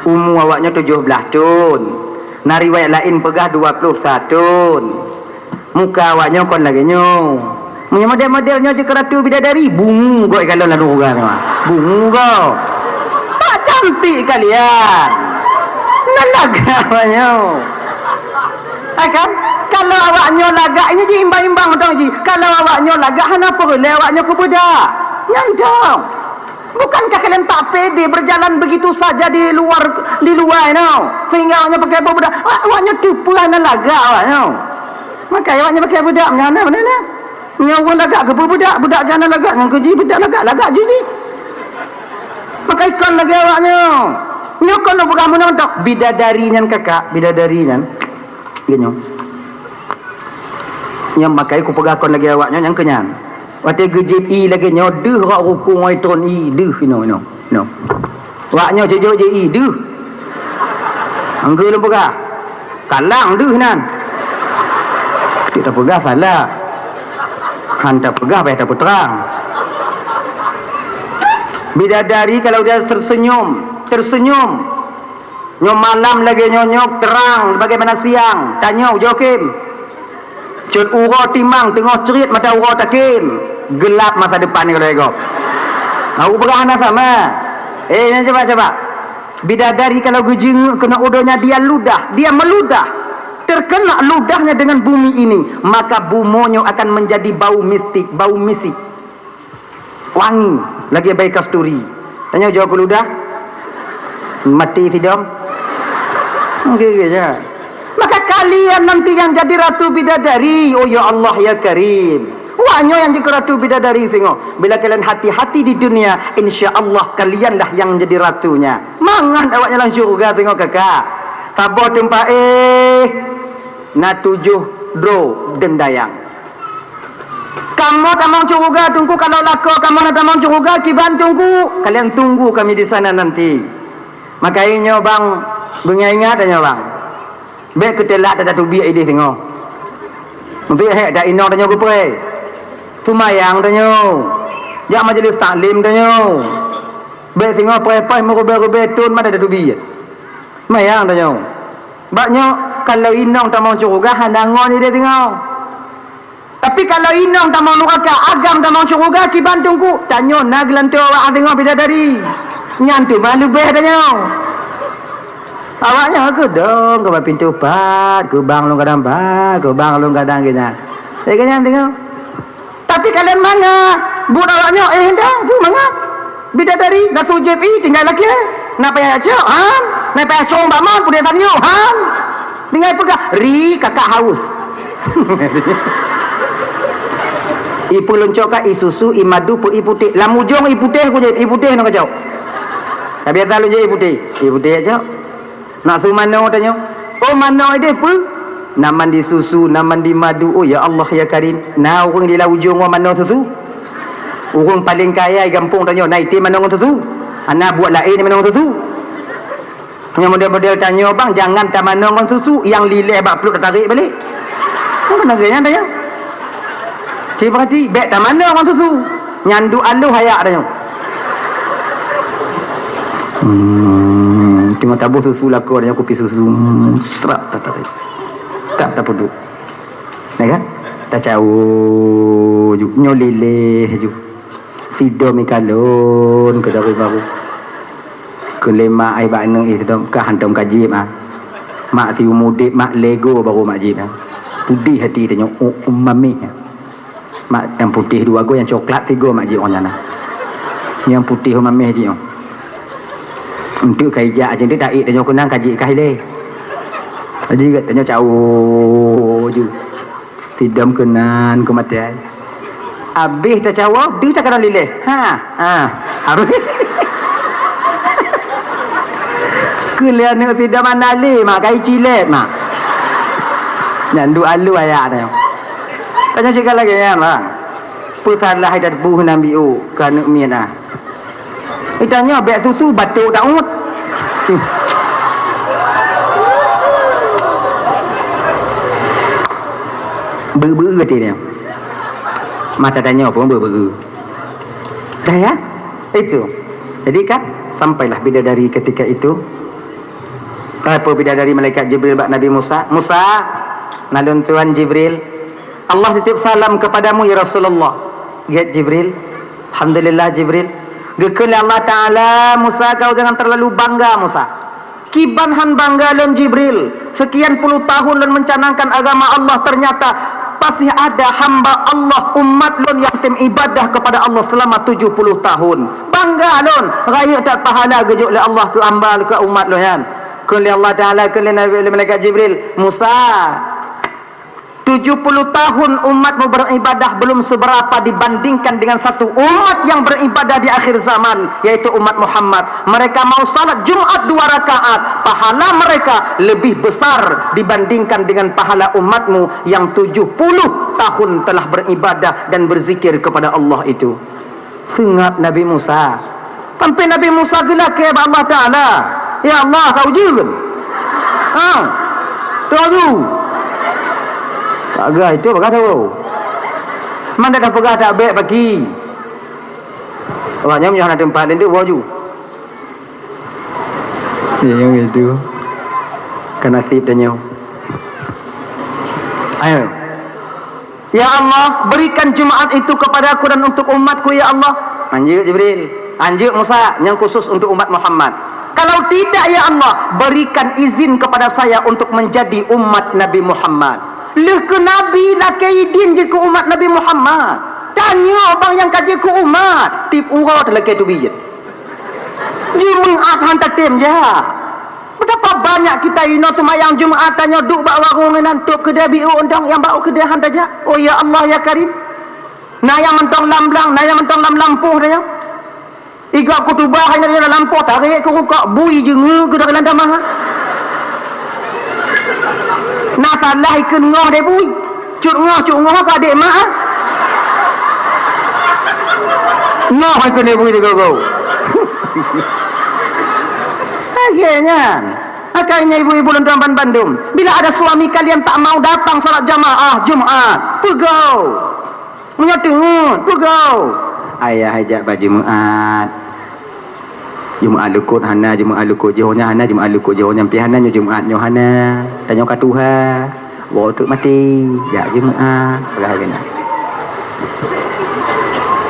Umu awak nyoe tujoh blah thon. Na riwayat laén peugah dua ploh sa thon. Muka awak nyoe kon lagèe nyoe. Meunyoe model-model nyoe jeuet keu ratu bidadari, bungu goe ikalon lam syeuruga nyoe. Bungu goe. Tak cantik kalian. Nyan lagak awak nyoe. Hai kan? Kalau awak nyoe lagak, nyoe ji imbang-imbang dong ji. Kalau awak nyoe lagak, hana peureulèe awak nyoe keu beudak. Nyan dong. Bukankah kalian tak pede berjalan begitu saja di luar, di luar, you know? Sehingga awak nyoe pakai beudak. Awak, awak nyoe teupeue hana lagak awak nyoe. Maka awak nyoe pakai beudak, nyan, nyan, nyan. Nyoe ureueng lagak keupeue beudak, beudak jih hana lagak, nyan keuh ji beudak lagak, lagak jih ji. Maka ikon lagèe awak nyoe. Nyoe kon lôn peugah meunan teuh, bidadari nyan kakak, bidadari nyan. Geuh nyoe. Nyang makai kupeugah kon lagèe awak nyoe nyang keu nyan. Watèe geujieb ié lagèe nyoe, deuh rot rukung ngon tron ié, deuh inoe, inoe, inoe. Awak nyoe jijok jieb ié, deuh. Anggeu lôn peugah. Kalang deuh nan. Tik tapeugah salah. Han tapeugah payah tapeutrang. Bidadari kalau dia tersenyum, tersenyum. Nyoe malam lagèe nyoe, nyoe terang bagaimana siang. Tanyoe ujoe khem. Cut uroe timang teungoh crit mata uroe takhem. Gelap masa depan nyoe lagèe gob. Aku peugah hana sama. Eh, nyan cuba, cuba. Bidadari kalau geujeungeuk keunoe udoe nyan dia ludah, dia meludah. Terkena ludahnya dengan bumi ini, maka bumoe nyoe akan menjadi bau mistik, bau misik. Wangi lagèe bai kasturi. Tanyoe jaweueb keu ludah. Maté sidom. Oke, oke, ya. Maka kalian nanti yang jadi ratu bidadari, oh ya Allah ya Karim. Wah, nyoe nyang jeuet keu ratu bidadari singoh. Bila kalian hati-hati di dunia, insya Allah kalianlah yang jadi ratunya. Mangat awak nyan lam syeuruga singoh kakak. Saboh teumpat eh na tujoh droe deundayang. Kamoe tamong syeuruga Teungku, kalau lakoe kamoe na tamong syeuruga kiban Teungku, kalian tunggu kami di sana nanti. Maka nyoe bang, beungingat-ingat tanyoe bang. Bèk keutelat that tatubiet idéh singoh. Untuk hék that inong tanyoe geupreh. Seumayang tanyoe. Jak majlis taklim tanyoe. Bèk singoh preh-preh meurubèe-rubèe thon mata tatubiet. Seumayang tanyoe. Bak nyoe kalau inong tamong syeuruga hana ngon idéh singoh. Tapi kalau inong tamong nuraka, agam tamong syeuruga kiban Teungku, tanyoe na geulantoe awak singoh bidadari. Nyan teuma leubeh tanyoe. Awak nyoe keudong keu bak pintoe pat, keubang lôn kadang pat, keubang lôn kadang keu nyan. Eh, keu nyan teungoh. Tapi kalian manga, buet awak nyoe, eh, dah, peue manga? Bidadari, dah tujoh ié, tinggai lakèe. Na payah cok, han? Na payah cong bak man, pudek tanyoe, han? Tinggai peugah, "Ri, kakak haus." Ié peue lôn cok ka, ié susu, ié madu, peue ié putéh. Lam ujong ié putéh kujieb, ié putéh nyoe kacok. Ka biasa lôn jieb ié putéh. Ié putéh cok. Nak su manoe tanyoe. Oh, manoe idéh peue? Na mandi susu, na mandi madu. Oh, ya Allah, ya Karim. Na ureueng di lam ujong ngon manoe susu? Ureueng paleng kaya di gampông tanyoe, na item manoe ngon susu? Hana buet laén manoe ngon susu? Nyang model-model tanyoe, bang, jangan tamanoe ngon susu, nyang lileh bak pluet tatarek balek. Kan lagèe nyan tanyoe. Cit peurati, bèk tamanoe ngon susu. Nyan duek aloh ayak tanyoe. Hmm, teungoh taboh susu lakoe tanyoe, kupi susu, hmm, srap tatarek. Ka tapeuduek. Ya kan? Tacao ju, nyoe lileh ju. Sidom ikalon keu dari baru. Keu lé mak ai bak aneuk ié sidom, ka hantom ka jieb, ah. Mak siumu udeb, mak lego baru mak jieb, ah. Pudeh hati tanyoe, oh, oh, mameh, ah. Mak nyang putéh dua go, nyang coklat tiga mak jih nyan na. Nyang putéh mamèh jih nyoe. Enteuk ka ijak aja enteuk taék tanyoe keunang ka jih ka ilèe. Aji gèt tanyoe cawö ju. Sidom keunan keu maté ai. Abéh tacawö, deuh takalon lileh. Ha, ha. Harus. Keu lé aneuk sidom hana lé mak, ka icilét mak. Nyan duek aloh ayak tanyoe. Tanyoe cit ka lagèe nyan, bang. Peue salah ita teupeue hana biôh keu aneuk miet, ah? Ita nyoe bèk susu batuk daun. Beu-beu ti dia. Mata tanya pun beu-beu. Dah ya? Itu. Jadi kan, sampailah bidadari ketika itu. Apa bidadari malaikat Jibril bak Nabi Musa? "Musa, nalun Tuhan Jibril. Allah titip salam kepadamu, ya Rasulullah." Gét Jibril. "Alhamdulillah, Jibril." Geukheun lé Allah Ta'ala, "Musa, kau jangan terlalu bangga, Musa." "Kiban han bangga lôn, Jibril. Sekian puluh tahun lôn mencanangkan agama Allah, ternyata masih ada hamba Allah, umat lôn yang tem ibadah kepada Allah selama tujuh puluh tahun. Bangga lôn, rayeuk that pahala geujok lé Allah keu hamba, keu umat lôn nyan." Kheun lé Allah Ta'ala, kheun lé Nabi, lé malaikat Jibril, "Musa, tujuh puluh tahun umatmu beribadah belum seberapa dibandingkan dengan satu umat yang beribadah di akhir zaman, yaitu umat Muhammad. Mereka mau salat Jumat dua rakaat, pahala mereka lebih besar dibandingkan dengan pahala umatmu yang tujuh puluh tahun telah beribadah dan berzikir kepada Allah itu." Seungab Nabi Musa. Sampai Nabi Musa geulakée bak Allah Ta'ala, "Ya Allah, ka ujeuen. Ha, tu laju." Bagah itu, bagah tu. Mana dah peugah tak baik pagi. Awaknyan meunyoe hana teumpat, laju laju. Ya, yang itu. Kan nasib tanyoe. Ayo. "Ya Allah, berikan Jumat itu kepadaku dan untuk umatku, ya Allah." Anjeuk Jibril, anjeuk Musa, nyang khusus untuk umat Muhammad. "Kalau tidak, ya Allah, berikan izin kepada saya untuk menjadi umat Nabi Muhammad." Lheuh keu Nabi lakée idin jeuet keu umat Nabi Muhammad. Tanyoe bang nyang ka jeuet keu umat, tiep uroe talakée teubiet. Jumeu'at han tatem jak. Betapa banyak kita inoe teumayang Jumeu'at, tanyoe duek bak warong inan, tôb keudè biôk undong nyang bak u keudè han tajak. Oh ya Allah ya Karim. Na nyang mantong lam blang, na nyang mantong lam lampôh tanyoe. Igob khutubah inan lam lampôh, tarék keu rukok, bui jeungeue keu dalam tamah. Na salah ikheun ngoh deh bui. Cut ngoh, cut ngoh keu adék mak ah. Ngoh ikheun deh bui sigoe-goe. Lagée nyan. Makanya ibu-ibu lôn tuan bandum, bila ada suami kalian tak mau datang salat jamaah Jumat, peugah. Meunyoe teungeut, peugah. Ayah jak bak Jumat. Jumat lukot hana, Jumat lukot jiôh nyan hana, Jumat lukot jiôh nyan pih hana, nyoe Jumat nyoe hana. Tanyoe ka tuha. Woe teuk maté, jak Jumat. Peugah keunan.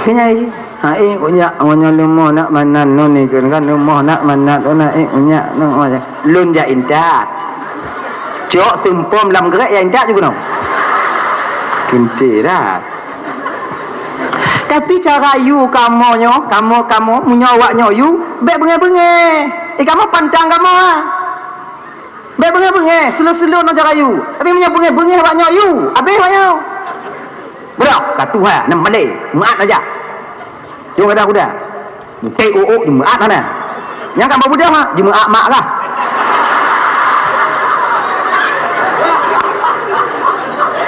Keunyai. Ha, eh, unyak, meunyoe leumoh nak manat non ni kan, kan leumoh nak manat tu nak, eh, unyak, nak manat. Lôn jak intat. Cok seumpom lam grék ya intat ju keunoe. Kinti dah. Tapi cara yue kamoe nyoe, kamoe, kamoe, meunyoe awak nyoe yue, bék beungéh-beungéh. Eh, kamoe pantang kamoe, ah. Bék beungéh-beungéh, slow-slow ngon cara yue. Tapi meunyoe beungéh-beungéh awak nyoe yue, abéh awak nyoe. Beudoh, ka tuha, nam malée, meu'at aja. Jong kada kuda. Bukai uuk, jeumaat hana. Nyang ka beudoh, ha? Jeumaat mak kah?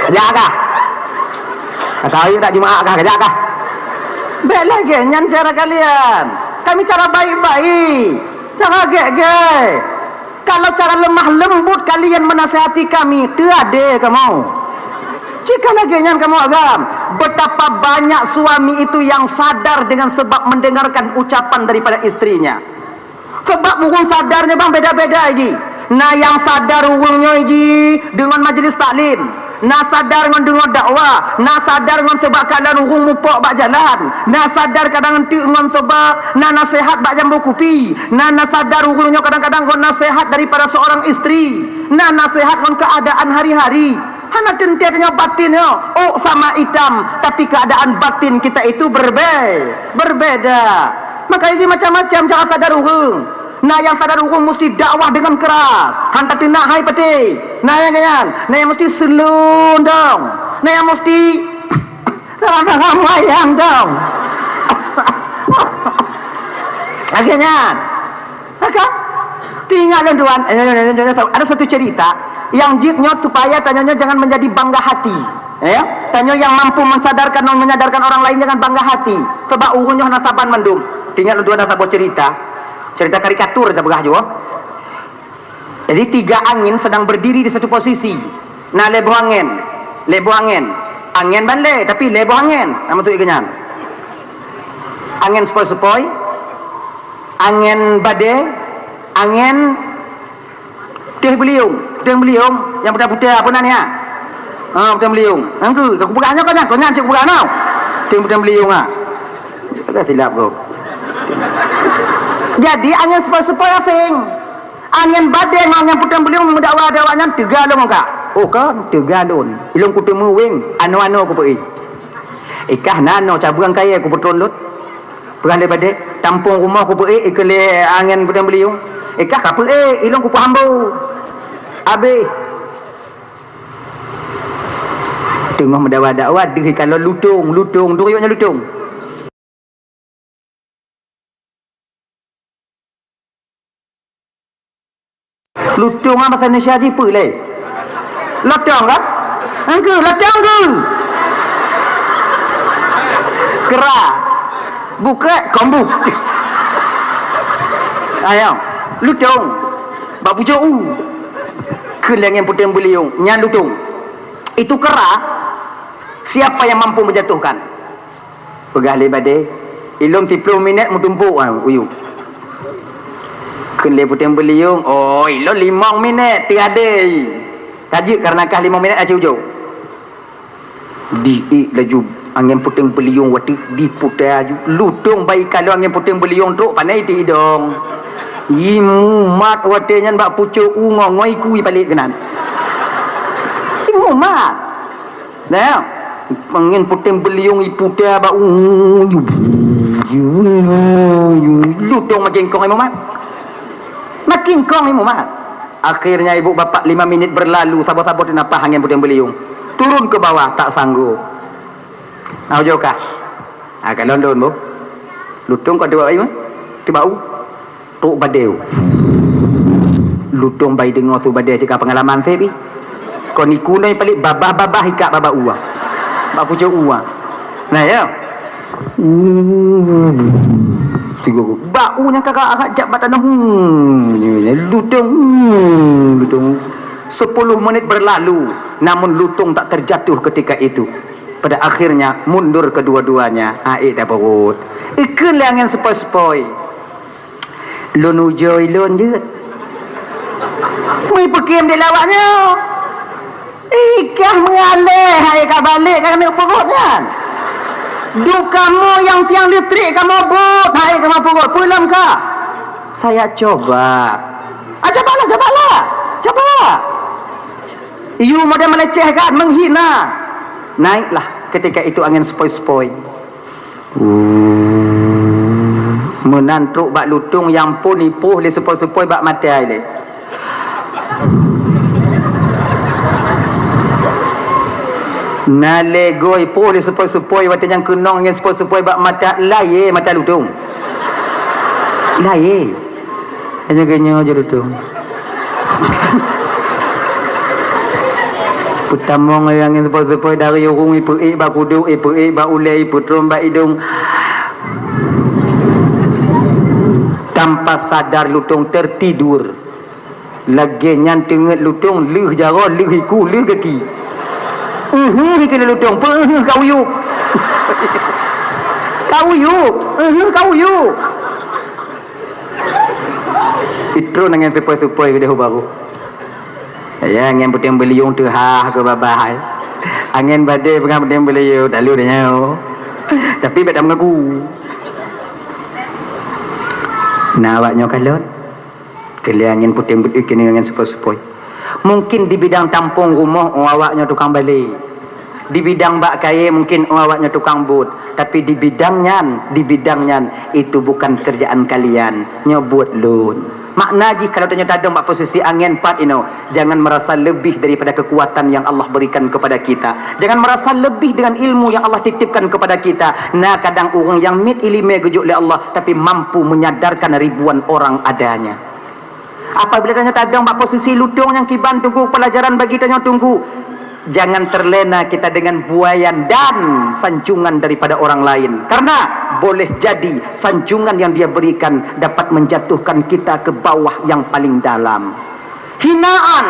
Kajak kah? Kata ayu tak jeumaat kah? Kajak kah? Bék lagée nyan cara kalian. Kami cara baik-baik. Cara gét-gét. Kalau cara lemah lembut kalian menasihati kami, teuadé kamoe. Jika lagée nyan kamoe agam, betapa banyak suami itu yang sadar dengan sebab mendengarkan ucapan daripada istrinya. Sebab ureuëng sadar nyoe bang beda-beda ji. Na nyang sadar ureuëng nyoe ji deungon majlis taklim. Na sadar ngon deungoe dakwah, na sadar ngon seubab kalon ureuëng mupok bak jalan, na sadar kadang enteuk ngon seubab na naseuhat bak jambo kupi, na, na sadar ureuëng nyoe kadang-kadang ngon naseuhat daripada seorang istri, na naseuhat ngon keuadaan hari-hari. Hana teuntée tanyoe batin nyoe, ôk sama itam, tapi keuadaan batin kita itu berbe-, berbeda. Makanya ji macam-macam cara sadar ureuëng. Na nyang sadar ureuëng musti dakwah deungon keras, han tateunak hai patéh. Na nyang nyan, na nyang musti seulon dong. Na nyang musti salam-salam wayang dong. Lagée nyan. Maka, teuingat lôn tuan, eh, ada satu cerita yang jeuet nyoe supaya tanyoe nyoe jangan menjadi bangga hati. Ya, tanyoe nyang mampu mensadarkan dan menyadarkan orang lain jangan bangga hati. Sebab ureuëng nyoe hana saban mandum. Teuingat lôn tuan ada saboh cerita. Cerita karikatur tapeugah jua. Jadi tiga angin sedang berdiri di satu posisi. Na lhée boh angén. Lhèe boh angén. Angén ban lhèe, tapi lhèe boh angén. Nama tu ikan nyan? Angén sepoi-sepoi, angén badé, angén putéh beuliong. Putéh beuliong, nyang putéh-putéh apa nan ya? Ha, putéh beuliong. Nangku, aku peugah nyoe kan, kau nyan cek peugah nau. Putéh, putéh beuliong ah. Ada silap kau. Jadi, angén sepoi-sepoi asing. Angén badé ngon angén putéh beuliong meudakwa-dakwa nyan teuga lôn ka. Oh kan, teuga lôn. Ilôn kuteumé weng, ano-ano kupeuék. Ikah nano cabeueng kayèe kupeutron lôn. Peugah lé badé, tampông rumoh kupeuék, ikeu lé angén putéh beuliong. Ikah ka peuék, ilôn kupeuhambo. Abéh. Teungoh meudakwa-dakwa, deuh ikalon lutông, lutông, duriek nyan lutông. Lutông ah, bahasa Indonesia jih peue lé? Lotong kan? Angku, lotong ku. Kera. Bukrek, kombuk. Ayo, lutông. Bak pucôk u. Keu lé angén putéh beuliong, nyan lutông. Itu kera, siapa yang mampu menjatuhkan? Peugah lé badé, ilôn siploh minèt meutumpôk, ah, u yup. Kheun lé putéh beuliong, oh, ilôn limong minèt, teuadé. Ka jeuet kareuna kah limong minèt aci ujông. Diék laju angén putéh beuliong watèe diputéh aju. Lutông bak ikalon angén putéh beuliong trôk pané di idông. Imumat watèe nyan bak pucôk u ngon, ngon iku ipalét keunan. Imumat. Nah, angén putéh beuliong iputéh bak u, lutông makin kong imumat. Makin kong imumat. Akhirnya ibu bapak lima minit berlalu, saboh-saboh teunapah angén putéh beuliong. Turun ke bawah, tak sanggup. Nah, ujôh kah? Ah, kalon lôn boh. Lutông ka teuba iman, teuba u. Trôk badé. Lutông bai deungoe su badé cit ka peungalaman sép ih. Kon iku nyoe palét babah-babah ikak babah u ah. Bak pucôk u ah. Nah ya. Tiga bak u nyang kakak agak jak bak tanoh. Hmm, lutông. Hmm, lutông. Sepuluh menit berlalu, namun lutông tak terjatuh ketika itu. Pada akhirnya mundur kedua-duanya. Ha, ék dah perut. Ikheun lé angén sepoi-sepoi. Lôn ujoe lôn jeuet. Meupeukiem di lawak nyoe. Ikah meualèh hai ka balek ka keuneuk peugot nyan. Duek kamoe nyang tiang listrik kamoe bot hai kamoe peugot. Peue lom ka? Saya coba. Ah, cobalah, cobalah. Coba. Yue model melecehkan, menghina. Naiklah ketika itu angén sepoi-sepoi. Meunan trok bak lutông nyang phon ipoh lé sepoi-sepoi bak mata ilèe. Na lé goe ipoh lé sepoi-sepoi watèe nyang keunong ngon sepoi-sepoi bak mata, layé mata lutông. Layé. Hanya geunyoe jeuet lutông. Peutamong lé angén sepoi-sepoi dari ureueng ipeuék bak kuduk, ipeuék bak ulèe, ipeutrom bak idông. Tanpa sadar lutông tertidur. Lagèe nyan teungeut lutông lheueh jaroe, lheueh iku, lheueh gaki. Uheuh, ikheun lé lutông, peu uheuh ka uyup. Ka uyup, uheuh ka uyup. Itron angén sepoi-sepoi keudeh u baroe. Ya, angén puténg beuliong teuhah keu babah ai. Angén badé peugah puténg beuliong, talu dah nyoe. Tapi bèk tameungaku. Na awak nyoe kalon. Keu lé angén puténg beuliong keuneuk angén sepoi-sepoi. Mungkin di bidang tampông rumoh, oh, awak nyoe tukang balè. Di bidang bak kayèe mungkin, oh, awak nyoe tukang bot, tapi di bidang nyan, di bidang nyan, itu bukan kerjaan kalian, nyoe buet lôn. Makna jih kalau tanyoe tadong bak posisi angén pat inoe, jangan merasa lebih daripada kekuatan yang Allah berikan kepada kita. Jangan merasa lebih dengan ilmu yang Allah titipkan kepada kita. Na kadang ureueng nyang miet ileumèe geujok lé Allah, tapi mampu menyadarkan ribuan orang adanya. Apabila tanyoe tadong bak posisi lutông nyang kiban teungku, pelajaran bagi tanyoe teungku, jangan terlena kita dengan buayan dan sanjungan daripada orang lain. Karena boleh jadi sanjungan yang dia berikan dapat menjatuhkan kita ke bawah yang paling dalam. Hinaan,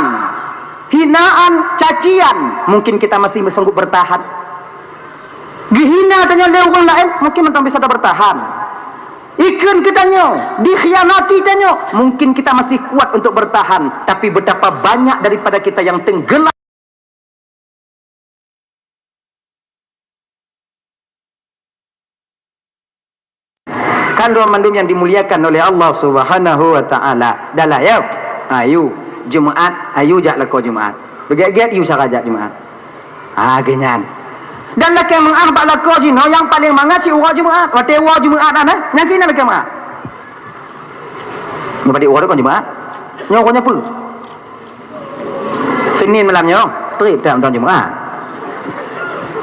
Hinaan, cacian, mungkin kita masih sanggup bertahan. Geuhina tanyoe lé ureuëng laén, mungkin mantong bisa tabertahan. Ikheun keu tanyoe, dikhianati tanyoe, mungkin kita masih kuat untuk bertahan. Tapi betapa banyak daripada kita yang tenggelam. Kan droe mandum yang dimuliakan oleh Allah Subhanahu wa Ta'ala. Dah lah, ya. Ayu, Jumaat, ayu jak lakoe Jumaat. Beugét-gét yue cara jak Jumaat. Ha, geuh nyan. Dan lakée meuáh bak lakoe jinoe nyang paleng mangat cit uroe Jumaat. Watée uroe Jumaat na, nyang keunan lakée meuáh. Nyoe padit uroe kon Jumaat. Nyoe uroe nyoe peue? Senin malam nyoe, trép that mantong Jumaat.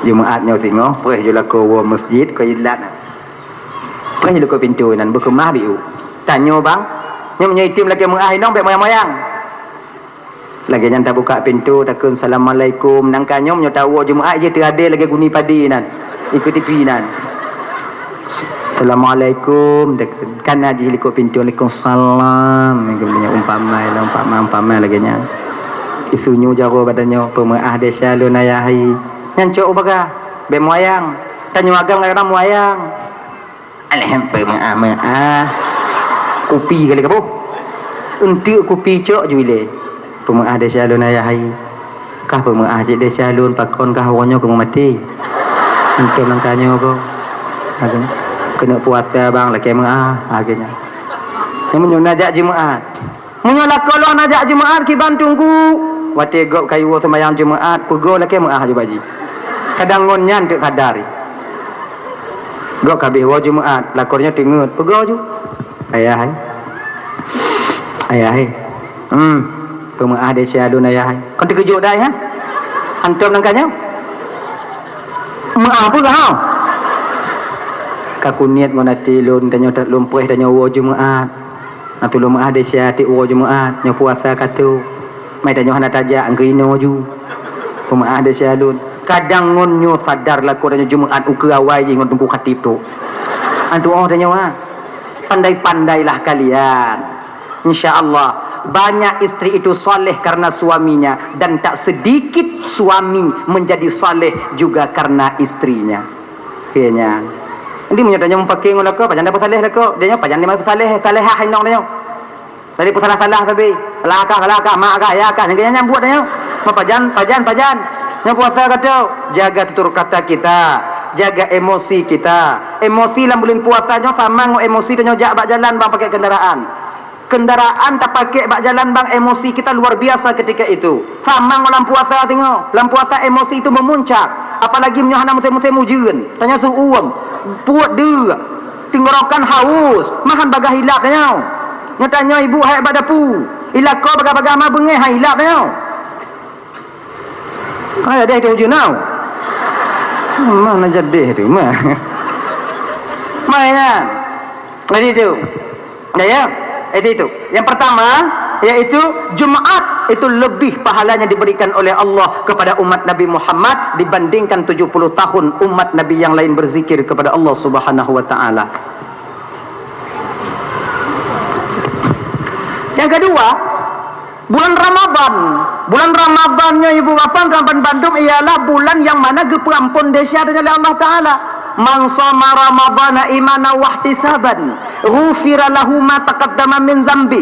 Jumaat nyoe singoh, preh ju lakoe woe masjid, keu ilat. Preh ju lakoe pintoe nan beukeumah biu. Tanyoe bang, nyoe meunyoe item lakée meuáh inong bék moyang-moyang. Lagée nyan tabuka pintoe, takheun, "Assalamualaikum." Nangka nyoe meunyoe tawoe Jumaat jih teuadé lagée guni padé nan, ikeue tipi nan. "Assalamualaikum," takheun. Kana jih likot pintoe, "Waalaikumsalam." Umpama lah, umpama, umpama lagée nyan. Isunyoe jaroe bak tanyoe, "Peumeuáh desya lôn ayah hai." Nyan cok u bagah, bék moyang. Tanyoe agam kadang-kadang moyang. Alham peumeuáh-meuáh. Kupi kali kaboh. Eunteuk kupi cok ju ilée. Peumeuáh desya lôn ayah hai. Kah peumeuáh cit desya lôn pakon kah uroe nyoe keumeung maté. Eunteuk nangka nyoe goe. Keuneuk puasa bang lakée meuáh. Akhirnya. Nyoe meunyoe na jak Jumaat. Meunyoe lakoe lôn na jak Jumaat kiban teungku, watée gob ka iwoe seumayang Jumaat, peugoe lakée meuáh ju bak jih. Kadang ngon nyan teuk sadar. Gob ka habéh woe Jumaat, lakoe nyoe teungeut, peugoe ju. Ayah hai. Ayah hai. Hmm. Peumeuáh desya lôn ayah hai. Kon teukeujot dai ha? Hantom nangka nyoe. Meuáh peue kah? Ka kuniet ngon até lôn, tanyoe lôn preh tanyoe woe Jumaat. Ateueh lôn meuáh desya tiep uroe Jumaat, nyoe puasa ka trok. Mai tanyoe hana tajak, angkeu inoe ju. Peumeuáh desya lôn. Kadang ngon nyoe sadar lakoe tanyoe Jumaat ukeue awai jih ngon teungku khatib tu. Antu oh tanyoe ha. Pandai-pandailah kalian. Insya Allah, banyak istri itu saleh karena suaminya dan tak sedikit suami menjadi saleh juga karena istrinya. Iya nyan. Jadi meunyoe tanyoe meupaké ngon lakoe, pajan dapeusaleh lakoe. Dia nyoe pajan lima peusaleh, salehah inong dia nyoe. Tadi peusalah-salah sabe. Salah kah, salah kah, mak kah, ya kah. Nyang keunan nyang buet dia nyoe. Meupajan, pajan, pajan. Nyoe puasa kata, jaga tutur kata kita, jaga emosi kita. Emosi lam bulan puasa nyoe sama ngon emosi tanyoe jak bak jalan bang pakai kendaraan. Kendaraan tapakék bak jalan bang, emosi kita luar biasa ketika itu. Sama ngon lam puasa singoh. Lam puasa emosi itu memuncak. Apalagi meunyoe hana musim-musim ujeuen. Tanyoe su-uem, puet deuk, tenggorokan haus, mahan bagah ilap tanyoe. Nyoe tanyoe ibu hai bak dapu. Ilakoe bagah-bagah ma beungéh hai ilap tanyoe. Hai deh tu ujeuen tau. Mana jadi tu mah. Maya. Jadi tu. Ya, ya. Jadi itu. Yang pertama, yaitu Jumaat itu lebih pahalanya diberikan oleh Allah kepada umat Nabi Muhammad dibandingkan tujuh puluh tahun umat Nabi yang lain berzikir kepada Allah Subhanahu wa Ta'ala. Yang kedua, bulan Ramadan. Bulan Ramadan nyoe ibu bapa dan bandum ialah bulan yang mana geupeuampon desya oleh Allah Ta'ala. "Man shoma Ramadana imanan wahtisaban, ghufira lahu ma taqaddama min dzanbi."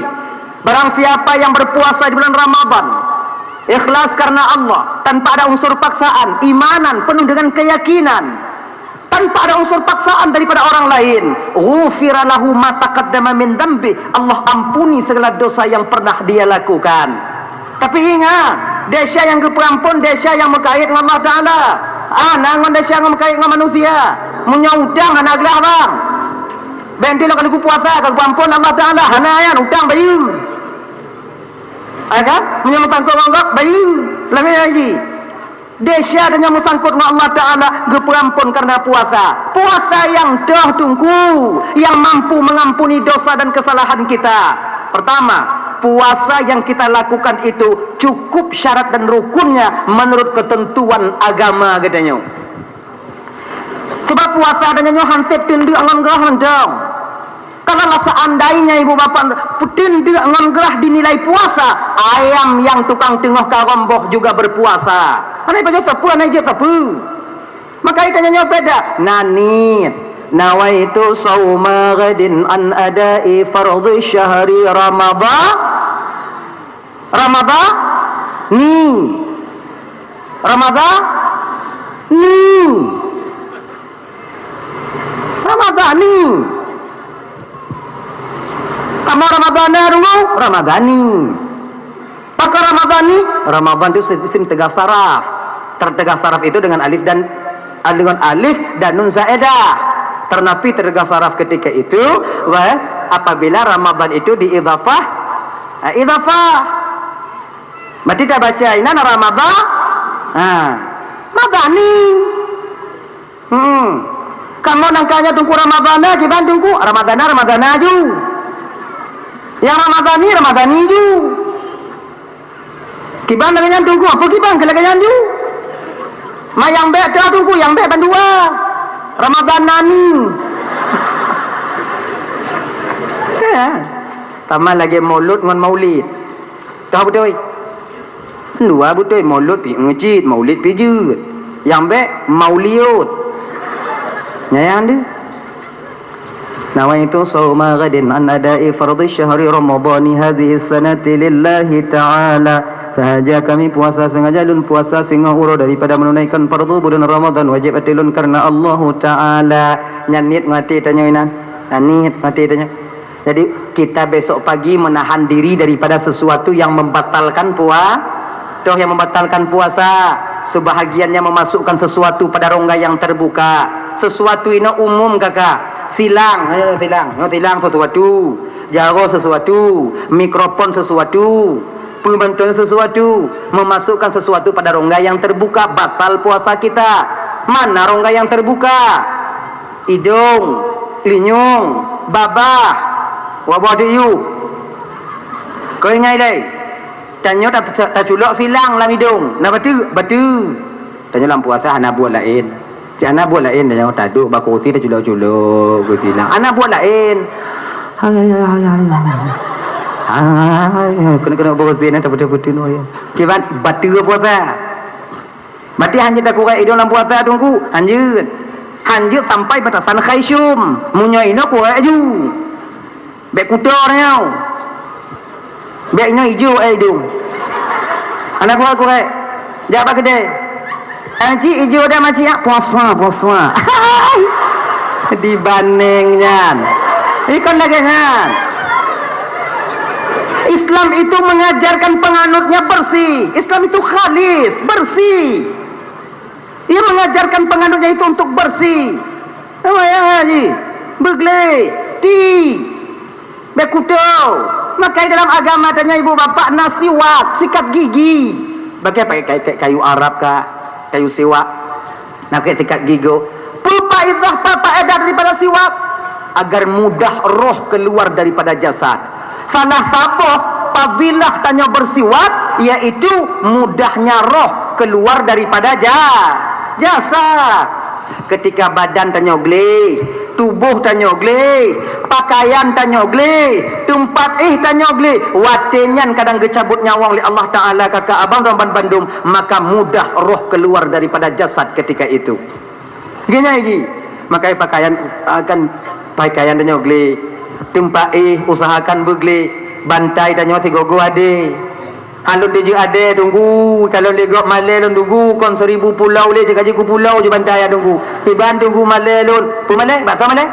Barang siapa yang berpuasa di bulan Ramadan, ikhlas karena Allah, tanpa ada unsur paksaan, imanan, penuh dengan keyakinan, tanpa ada unsur paksaan daripada orang lain, ghufira lahu ma taqaddama min dzanbi, Allah ampuni segala dosa yang pernah dia lakukan. Tapi ingat, desya nyang geupeuampon, desya nyang meukait ngon Allah Ta'ala. Ah, na ngon desya nyang meukait ngon manusia. Meunyoe utang hana glah bang. Bék lôn ka lheueh puasa ka geuampon Allah Ta'ala, hana nyan utang bayeue. Ai ka? Meunyoe meusangkot ngon gob, bayeue. Lam nyan jih. Desya dan nyang meusangkot ngon Allah Ta'ala geupeuampon karena puasa. Puasa nyang toh teungku, nyang mampu mengampuni dosa dan kesalahan kita. Pertama, puasa yang kita lakukan itu cukup syarat dan rukunnya menurut ketentuan agama geutanyoe. Sebab puasa dan nyoe hansép teundeuk ngon goh mantong. Kalau seandainya ibu bapak peuteun deuk ngon geurah dinilai puasa, ayam yang tukang teungoh karong boh juga berpuasa. Hana ipajoh sapeue, hana ijeuet sapeue. Maka itu nyoe beda. Naniet. Nawaitu sauma ghadin an adai fardhi syahri Ramadhan. Ramadhan ni. Ramadhan ni. Ramadhani. Kamoe Ramadhana dulu, Ramadhani. Pakon Ramadhani? Ramadhan itu isim teugah saraf. Ter-, teugah saraf itu dengan alif dan, dengan alif dan nun zaidah. Teunapi teugah saraf ketika itu, wah, apabila Ramadhan itu diidhafah, eh, idhafah. Berarti tabaca inan Ramadhan. Ha. Madhani. Hmm. Kamoe nangka nyoe Teungku Ramadhana, kiban Teungku Ramadhana, Ramadhana ju. Nyang Ramadhani, Ramadhani ju. Kiban lagèe nyan Teungku, apa kiban keu lagèe nyan ju? Ma nyang bèk teuh Teungku, nyang bèk bandua. Ramadhanani. Ya. Sama lagèe mulud ngon maulid. Toh beutôi? Dua beutôi, mulud pi ngeucit, maulid pi jeuet. Nyang bèk mauliot. Nyan deuh. Nawaitu shauma ghadin an ada'i fardhi syahri ramadhani hadhihi sanati lillahi ta'ala. Sengaja kami puasa, sengaja lôn puasa singoh uroe daripada menunaikan fardu buleuen Ramadhan wajéb ateueh lôn kareuna Allahu Ta'ala. Nyan niet ngon até tanyoe inan. Nyan niet ngon até tanyoe. Jadi, kita besok pagi menahan diri daripada sesuatu yang membatalkan pua-, toh yang membatalkan puasa, sebahagiannya memasukkan sesuatu pada rongga yang terbuka. Sesuatu inoe umum, kakak. Silang, eh, silang. Nyoe silang sesuatu. Jaroe sesuatu. Mikrofon sesuatu. Peubantuan sesuatu. Memasukkan sesuatu pada rongga yang terbuka, batal puasa kita. Mana rongga yang terbuka? Idong, linyueng, babah, wabah diyueb. Keu ingai lé, tanyoe ta-, ta-, taculok silang lam idong. Na bateue? Bateue. Tanyoe lam puasa hana buet laén. Cit hana buet laén tanyoe taduek bak kursi taculok-culok keu silang. Hana buet laén. Hai, hai, hai, hai, hai. Hai, hai, hai. Keuneuk-keuneuk bak kursi na tapeuteuh-peuteuh nyoe. Kiban bateue puasa. Berarti hanjeuet takurek idong lam puasa Teungku? Hanjeuet. Hanjeuet sampai batasan khaisyum. Meunyoe inoe kurek aju. Bèk kuto nyoe. Bèk inoe ijo, eh, idong. Hana kurek-kurek. Jak bak keudè. Eh, cik, ijo dah makcik, ah. Puasa, puasa. Dibandeng nyan. Ikon lagèe nyan. Islam itu mengajarkan penganutnya bersih. Islam itu khalis, bersih. Ia mengajarkan penganutnya itu untuk bersih. Apa ya, Haji? Beglé, ti, bèk kuto. Maka dalam agama tanyoe ibu bapak na siwak, sikat gigi. Bagaimana pakai, pakai kayu Arab kah? Kayu siwak. Nah, kayak sikat gigi. Peue faedah, peue faedah daripada siwak? Agar mudah roh keluar daripada jasad. Salah saboh fadilah tanyoe bersiwak, yaitu mudahnya roh keluar daripada ja-, jasad. Ketika badan tanyoe glé, tuboh tanyoe glé, pakaian tanyoe glé, teumpat éh tanyoe glé, watèe nyan kadang geucabot nyawöng lé Allah Ta'ala kaka abang dan bandum, maka mudah roh keluar daripada jasad ketika itu. Geunyai jih, makai pakaian, akan pakaian tanyoe glé, teumpat éh usahakan beuglé, bantai tanyoe sigoe-goe adé. Alon dijeuet adé Teungku, kalon lé gob malèe lôn Teungku, kon seribu pulau lé jeuet ka jeuet keu pulau jeuet bantai Teungku. Iban Teungku malèe lôn, peue malèe? Bak soe malèe?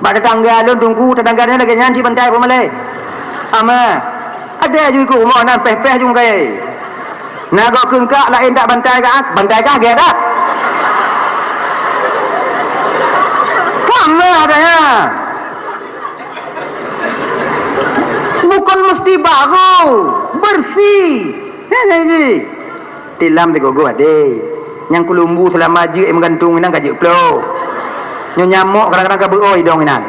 Bak tetangga lôn Teungku, tetangga nyan lagèe nyan cit bantai peue malèe? Ama, adé ju ikoh rumoh nan péh-péh ju meukai. Na gob keungkak laén that bantai kah, bantai kah gèt that. Sama adanya. Bukon meusti baru, bersih. Ya, ya, ya. Tilam sigoe-goe adé. Nyang keulumbu seulama jeuet meugantung inan ka jeuet ploh. Nyoe nyamok kadang-kadang ka beuo idong inan.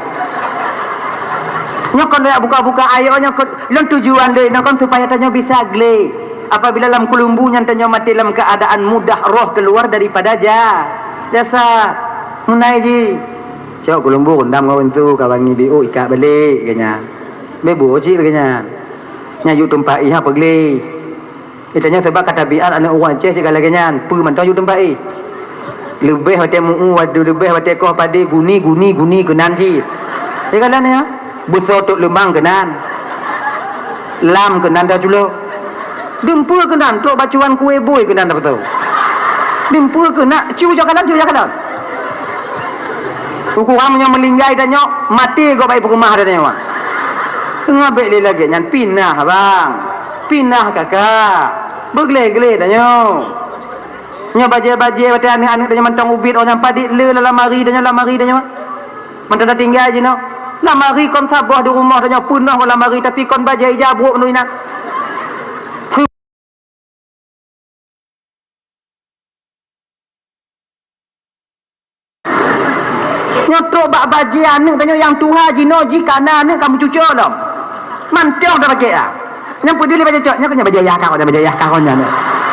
Nyoe kon jak buka-buka ayat nyoe kon, lôn tujuan lé nyoe kon supaya tanyoe bisa glé. Apabila lam keulumbu nyan tanyoe maté lam keuadaan mudah roh keluar daripada ja-, jasad. Meunai jih. Cok keuleumbu rundam ngon euntu ka wangi biôk ikat balek, geuh nyan. Bebo cit lagèe nyan. Nyan yue teumpat ié ha peugleh. Geutanyoe sabab ka tabiat aneuk ureueng Aceh cit ka lagèe nyan, peue mantong yue teumpat ié. Leubeh watèe meu-u, leubeh watèe koh padé, guni, guni, guni keunan cit. Lagèe nyan, beusoe tôk leumang keunan. Lam keunan taculok. Dumpeue keunan, trok bacuan kué bui keunan tapeutô. Dumpeue keunan, cu jak kalon, cu jak kalon. Ukurang nyoe meulinggai tanyoe, maté gob bak peukeumah tanyoe. Teungoh bèk lé lagèe nyan, pinah bang. Pinah kakak. Beugleh-gleh tanyoe. Nyoe bajèe-bajèe watèe aneuk-aneuk tanyoe mantong ubit, oh nyang padit le lam lamari tanyoe, lamari tanyoe. Mantong tatinggai jinoe. Lamari kon saboh di rumoh tanyoe peunoh ngon lamari, tapi kon bajèe ija brôk meunurot inan. Nyoe trok bak bajèe aneuk tanyoe nyang tuha jinoe jih ka na aneuk ka meucuco lom. Mantong tapakék ah. Nyang peudeuh lé bajèe cok, nyoe kan bajèe yah ka, bajèe yah ka nyan.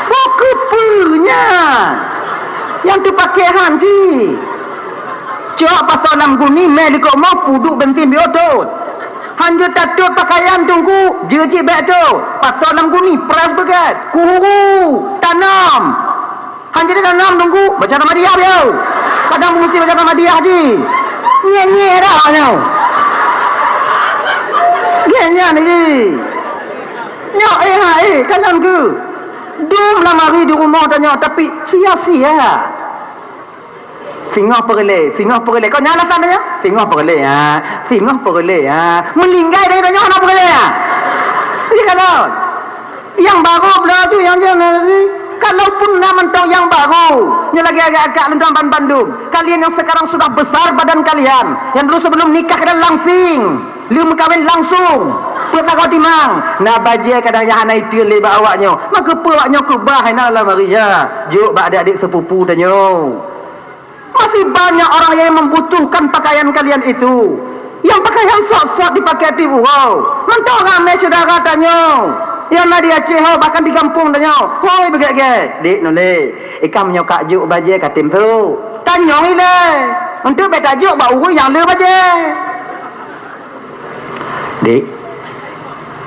Bukon peue nyan. Nyang teupakék han jih. Cok pasoe lam guni, mè likot mo, peuduek bensin biôh tôt. Hanjeuet tatôt pakaian teungku, jeuet cit bèk tôt. Pasoe lam guni, press beugèt, kuhuru, tanom. Hanjeuet tanom teungku, baca Muhammadiyah biôh. Kadang meungusi baca Muhammadiyah jih. Nyèk-nyèk dah nyoe. Gèt nyan jih. Nyoe eh ha eh, kalon keuh. Dum lamari di rumoh tanyoe, tapi sia-sia. Singoh peureulèe, singoh peureulèe. Kon nyan alasan tanyoe? Singoh peureulèe, ha. Singoh peureulèe, ha. Meuninggai dari tanyoe hana peureulèe, ha. Iya kan? Nyang barô beulaju nyang jeuet nasi. Kalaupun na mantong nyang barô, nyoe lagèe agak-agak lôn tuan ban bandum. Kalian yang sekarang sudah besar badan kalian, yang dulu sebelum nikah kalian langsing, lheuh meukawen langsung, peuet lagoe timang, na bajèe kadang nyang hana iteun lé bak awak nyoe. Maka peue awak nyoe keubah hai na lamari ya. Jok bak adik-adik sepupu tanyoe. Masih banyak orang yang membutuhkan pakaian kalian itu. Nyang pakaian sot-sot dipakai tiep uroe. Mantong ramè syedara tanyoe. Nyang na di Aceh ho, bahkan di gampông tanyoe. Hôi beugèt-gèt. Dik nulèe, ikam nyoe kak jok bajèe ka tem tho. Tanyong ilèe. Untuk bèk tajok bak ureueng nyang le bajèe. Dik,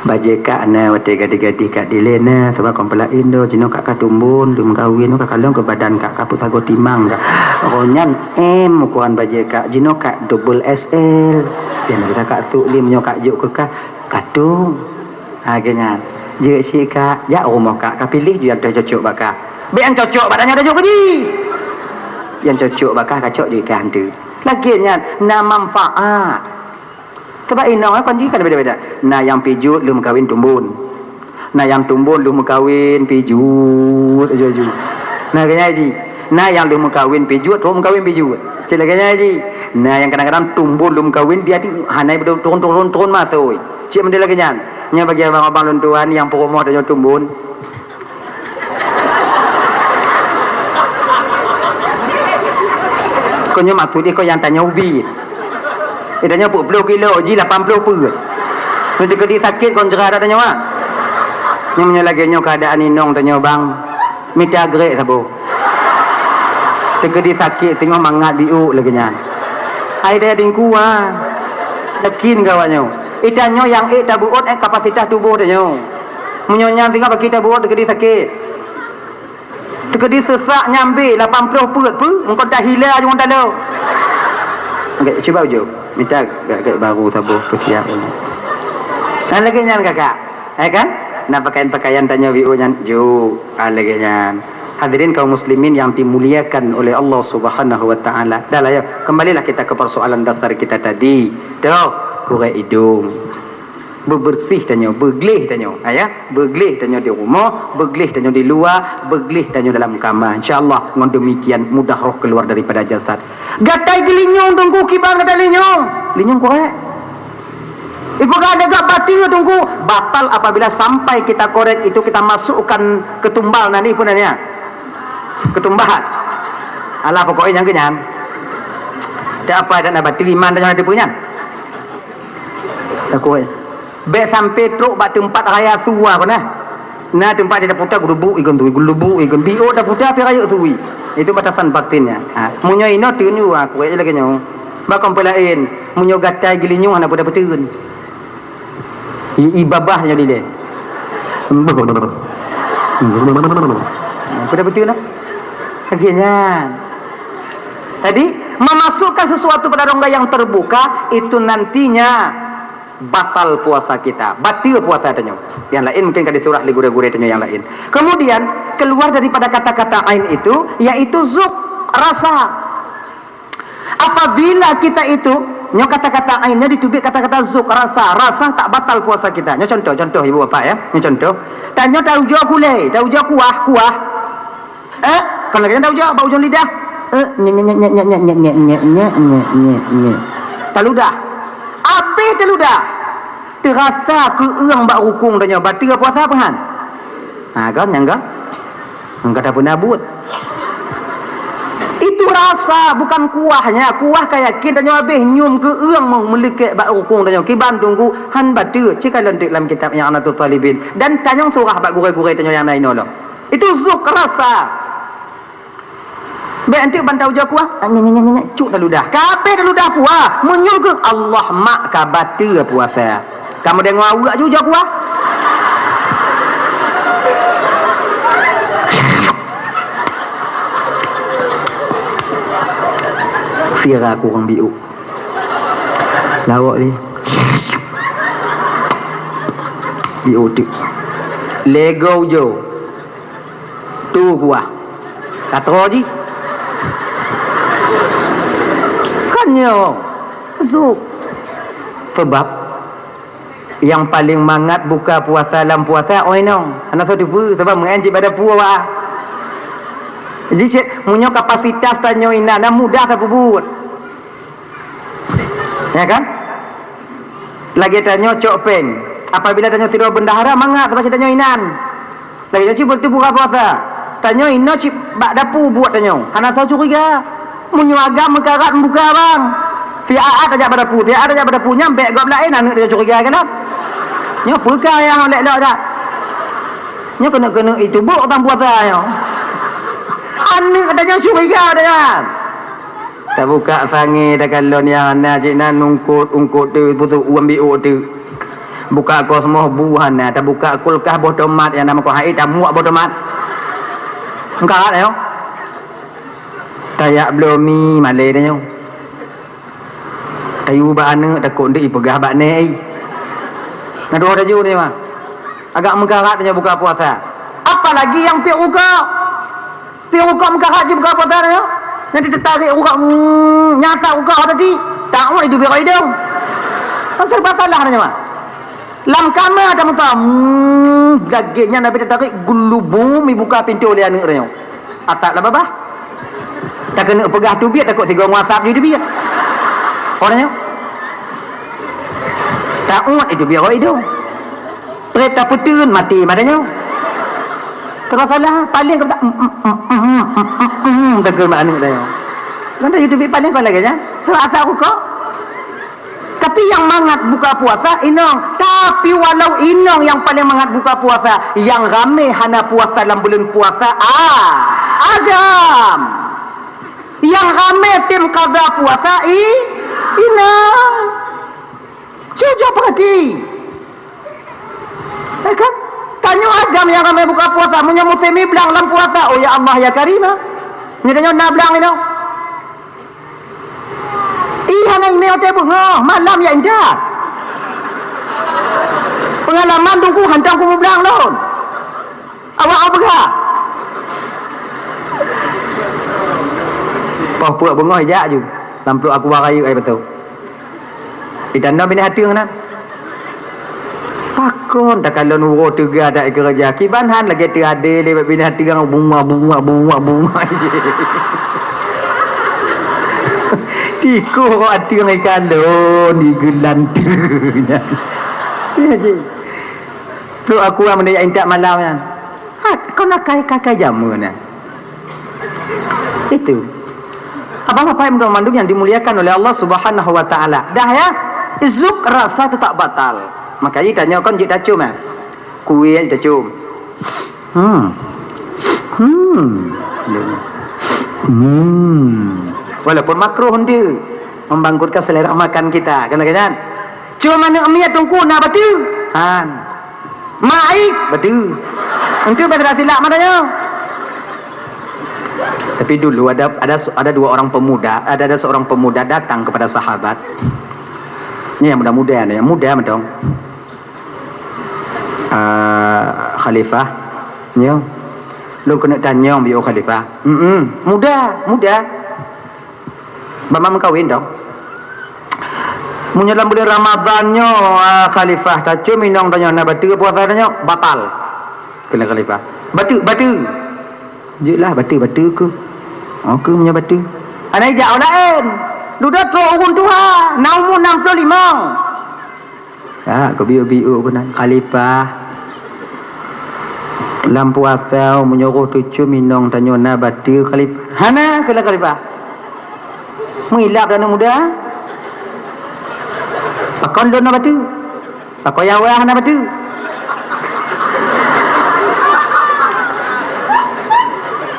bajèe kak na watèe gadih-gadih kak dilèe na, sabab kon peulaén do, jinoe kak ka tumbon, lheuh meukawen, ka kalon keu badan kak, ka peuet sagoe timang kak. Roh nyan M ukuran bajèe kak, jinoe kak double X L. Dan bisa kak sôk lé meunyoe kak jok keu kah, katong. Ha, geuh nyan. Jeuet cit kak, jak rumoh kak, ka piléh ju nyang cocok bak kah. Bèk nyang cocok bak tanyoe tajok keu jih. Nyang cocok bak kah, kacok jeuet keu hantu. Lagèe nyan, na manfaat. Sabab inong nyan kon jih kan beda-beda. Na nyang pijuet lheuh meukawen tumbon. Na nyang tumbon lheuh meukawen pijuet aju-aju. Na lagèe nyan jih. Na nyang lheuh meukawen pijuet, trok meukawen pijuet. Cit lagèe nyan jih. Na nyang kadang-kadang tumbon lheuh meukawen di ateueh hana turun-turun-turun masôi. Cit model lagèe nyan. Nyan bagi abang-abang lôn tuan nyang peurumoh tanyoe tumbon. Kon nyoe maksud jih kon nyang tanyoe ubit. Eh, tanyoe peuet ploh kilo, jih lapan ploh peuet. Nyoe teukeudi sakét kon jrah dak tanyoe, ah. Nyoe meunyoe lagèe nyoe keuadaan inong tanyoe, bang, mita grek saboh. Teukeudi sakét singoh mangat biôk lagèe nyan. Hai daya dingku, ah. Yakin keu awak nyoe. Eh, tanyoe nyang ék tabeuôt, eh, kapasitas tuboh tanyoe. Meunyoe nyan singoh bagi tabeuôt teukeudi sakét. Teukeudi seusak nyambe lapan ploh peuet peue, meuko tahila ju ngon talo. Okey, cuba ujoe. Mita gak-gak baru saboh peusiap. Nah, lagèe nyan kakak. Ya kan? Nah, pakaian-pakaian tanyoe biôk nyan ju. Ah, lagèe nyan. Hadirin kaum muslimin yang dimuliakan oleh Allah Subhanahu wa taala. Dah lah ya, kembalilah kita ke persoalan dasar kita tadi. Toh, kurek idong. Beubeureuséh tanyoe, beugleh tanyoe, ha, ya. Beugleh tanyoe di rumoh, beugleh tanyoe di luwa, beugleh tanyoe dalam kama. Insya Allah, ngon demikian mudah roh keluar daripada jasad. Gatai geulinyueng teungku, kiban gatai linyueng. Linyueng korek. Ipeugah lé gak bateu teungku, batal apabila sampai kita korek itu kita masukkan ke tumbal nanti pun ya. Ketumbahan. Alah pokoknya nyang kenyan. Tak apa, tak nak bateu iman tanyoe ada peue nyan. Takut. Bèk sampai trok bak teumpat raya sua keuh nah. Na teumpat di daputa geulubuk ikon tui, geulubuk ikon biôk daputa pi rayeuk tui. Itu batasan batinnya. Ha, meunyoe inoe teunyoe aku lagèe nyoe. Bak kon peulaén, meunyoe gatai geulinyueng hana peue tapeuteun. I, i babah nyoe dilée. Peue tapeuteun lah. Akhirnya. Jadi, memasukkan sesuatu pada rongga yang terbuka, itu nantinya batal puasa kita, bateue puasa tanyoe. Yang lain mungkin ka disurah lé gurée-gurée tanyoe yang lain. Kemudian, keluar daripada kata-kata ain itu, yaitu zuk, rasa. Apabila kita itu, nyoe kata-kata ain, nyoe diteubiet kata-kata zuk, rasa, rasa tak batal puasa kita. Nyoe contoh, contoh ibu bapak ya, nyoe contoh. Tanyoe taujoe gulée, taujoe kuah, kuah. Eh, kon lagée nyan taujoe bak ujong lidah. Eh, nyek, nyek, nyek. Taludah. Abéh taludah. Teurasa keueung bak rukung tanyoe, bateue puasa peue han? Ha, kan, nyang kan? Nyang kata peuna buet. Itu rasa, bukan kuahnya. Kuah ka yakin tanyoe abéh nyium keueung meu-, meuleukék bak rukung tanyoe. Kiban teungku, han bateue. Cit ka lôn teuk lam kitab I'anatut Talibin. Dan tanyong surah bak gurée-gurée tanyoe nyang na inoe lom. Itu zuk rasa. Bék enteuk ban taujoe kuah, nyek, nyek, nyek, nyek, cuk taludah. Ka abéh taludah kuah, meunyoe keuh Allah mak ka bateue puasa. Kamoe deungoe aweuek ju ujoe kuah. Sira kurang biuk. Lawok ni. Biuk teuk. Lego ujoe. Tu kuah. Ka troe jih. Kan nyoe. Zuk. Sebab nyang paleng mangat buka puasa lam puasa, oh inong. Hana soe teupeu, sebab meu'en cit bak dapu awak. Jadi cit, meunyoe kapasitas tanyoe inan, na mudah tapeubuet. Ya kan? Lagée tanyoe cok péng. Apabila tanyoe sidroe bendahara mangat, sabab cit tanyoe inan. Lagée nyoe cit beutôi buka puasa. Tanyoe inoe cit bak dapu buet tanyoe. Hana soe curiga. Meunyoe agam meukarat meubuka bang. Si Aat tajak bak dapu, si Aat tajak bak dapu nyan bék gob laén aneuk tanyoe curiga keunan. Nyoe peue kah nyang lek lok dak? Nyoe keuneuk-keuneuk itu bok tang puasa nyoe. Aneuk tanyoe curiga dak nyan. Tabuka sangé takalon nyang hana cit na ungkot-ungkot teuk, putôk uem biôk teuk. Buka kosmos bu hana, tabuka kulkas boh tomat nyang na meukoh hai tamuak boh tomat. Meukarat nyoe. Tajak bloe mi malée tanyoe. Tayue bak aneuk takot ndeuk ipeugah bak nèk. Na dua tayue ni mah. Agak meukarat tanyoe buka puasa. Apalagi nyang piep rukok. Piep rukok meukarat jih buka puasa nyoe. Nyan teutarek rukok, mm, nyan asap rukok tadi. Taun itu biar idong. Kan serba salah nyoe mah. Lam kama ada muka, mm, lagée nyan Nabi teutarek gulubum ibuka pintoe lé aneuk nyoe. Asap lam babah. Takeuneuk peugah teubiet takot sigoe ngon asap jih teubiet. Orang nyoe. Taun itu biar idong. Trép tapeuteun maté mata nyoe. Terus salah, paling kata, mm, mm, mm, mm, mm, mm, mm, mm, tegur mak aneuk dah nyoe. Kan dah YouTube paling kau lagi kan? Terus asal aku kau. Tapi yang mangat buka puasa inong. Tapi walau inong yang paling mangat buka puasa, yang ramai hana puasa dalam bulan puasa, ah, agam. Yang ramai tim kada puasa i, inong. Jujur perhati. Ya kan? Tanyoe agam nyang ramai buka puasa, meunyoe musém blang lam puasa, oh ya Allah ya Karimah. Nyoe tanyoe na blang inoe. Ih, hana imeue teuh beungoh, malam ya indah. Pengalaman dungku hantom kumu blang lôn. Awak peugah. Poh peuet beungoh jak ju. Lam pluek aku rayeuk ai beutôi. Ditanda binéh ateueng na. Pakon takalon uroe teuga dak keureuja. Kiban han lagée teuadé lé bak binéh ateueng bunga, bunga, bunga, bunga. Tikoh ateueng ikalon digeulanteue nyan. Ya, ji. Pluek aku meunyoe jak intat malam nyan. Ha, kon akai-akai jameun nyan. Itu. Abang Bapak Ibu mandum yang dimuliakan oleh Allah Subhanahu wa taala. Dah ya, zuk rasa tu tak batal. Makanya tanyoe kon jeuet tacum ya. Kueh jeuet tacum. Hmm. Hmm. Hmm. Walaupun makruh dia. Membangkitkan selera makan kita, kan lagèe nyan. Cuma manok miet Teungku na bateue. Han. Mai bateue. Enteuk bak silap mata nyoe. Tapi dulu ada, ada, ada dua orang pemuda, ada, ada seorang pemuda datang kepada sahabat. Ni yang muda-muda ni, yang muda mantong. Ah, Khalifah, nyoe. Lôn keuneuk tanyong bak khalifah. Mm-mm, muda, muda. Bak meukawen dong. Meunyoe lam buleuen Ramadhan nyoe, ah, khalifah, tacom inong tanyoe na bateue puasa tanyoe, batal. Kheun lé khalifah. Bateue, bateue. Jeuet lah bateue, bateue keuh. Oh, keuh meunyoe bateue. Hana ijak laén. Dudoe trok ureueng tuha, na umu enam puluh lima. Ha, keubiôk-biôk keunan khalifah. Lam puasa meunyoe roh teucom inong tanyoe na bateue khalifah. Hana, kheun lé khalifah. Meuilap droeneuh muda. Pakon lôn na bateue? Pakon Yawa hana bateue?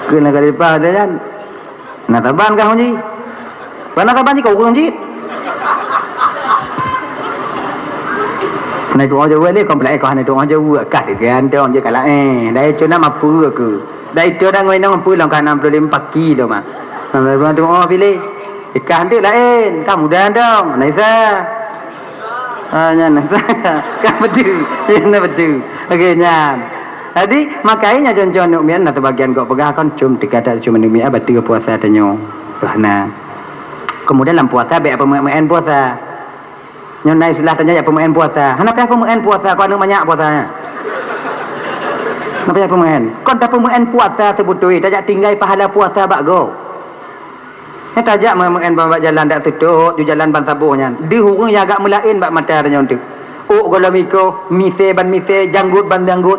Kheun lé khalifah nyan. Na saban kah, Haji? Pana saban jih keu ureueng jih. Hana tu'oh jaweueb lé, komplek kah hana tu'oh jaweueb, kah digantong jih ka laén. Dai cuma mapeue keu. Dai tu dah ngon inong peue lom ka enam puluh lima paki lom ah. Enam puluh lima tu'oh piléh. Ikah tu laén, ka muda dong. Na Isa. Ah, nyan. Ka beutôi. Nyan beutôi. Okey, nyan. Jadi, makajih nyan contoh aneuk miet na seubagian gob peugah kon com teuka that com aneuk miet bateue puasa tanyoe. Tuh na. Kemudian lam puasa bèk peumeu'en-meu'en puasa. Nyoe na istilah tanyoe jak peumeu'en puasa. Hana payah peumeu'en puasa kon aneuk manyak puasa. Hana payah peumeu'en. Kon tapeumeu'en puasa seubeutôi, tajak tinggai pahala puasa bak gob. Nyan tajak meu-, meu'en bak jalan dak seutôt, ju jalan ban saboh nyan. Deuh ureueng nyang agak meulaén bak mata tanyoe teuk. Ôk gohlom ikoh, misé ban misé, janggot ban janggot.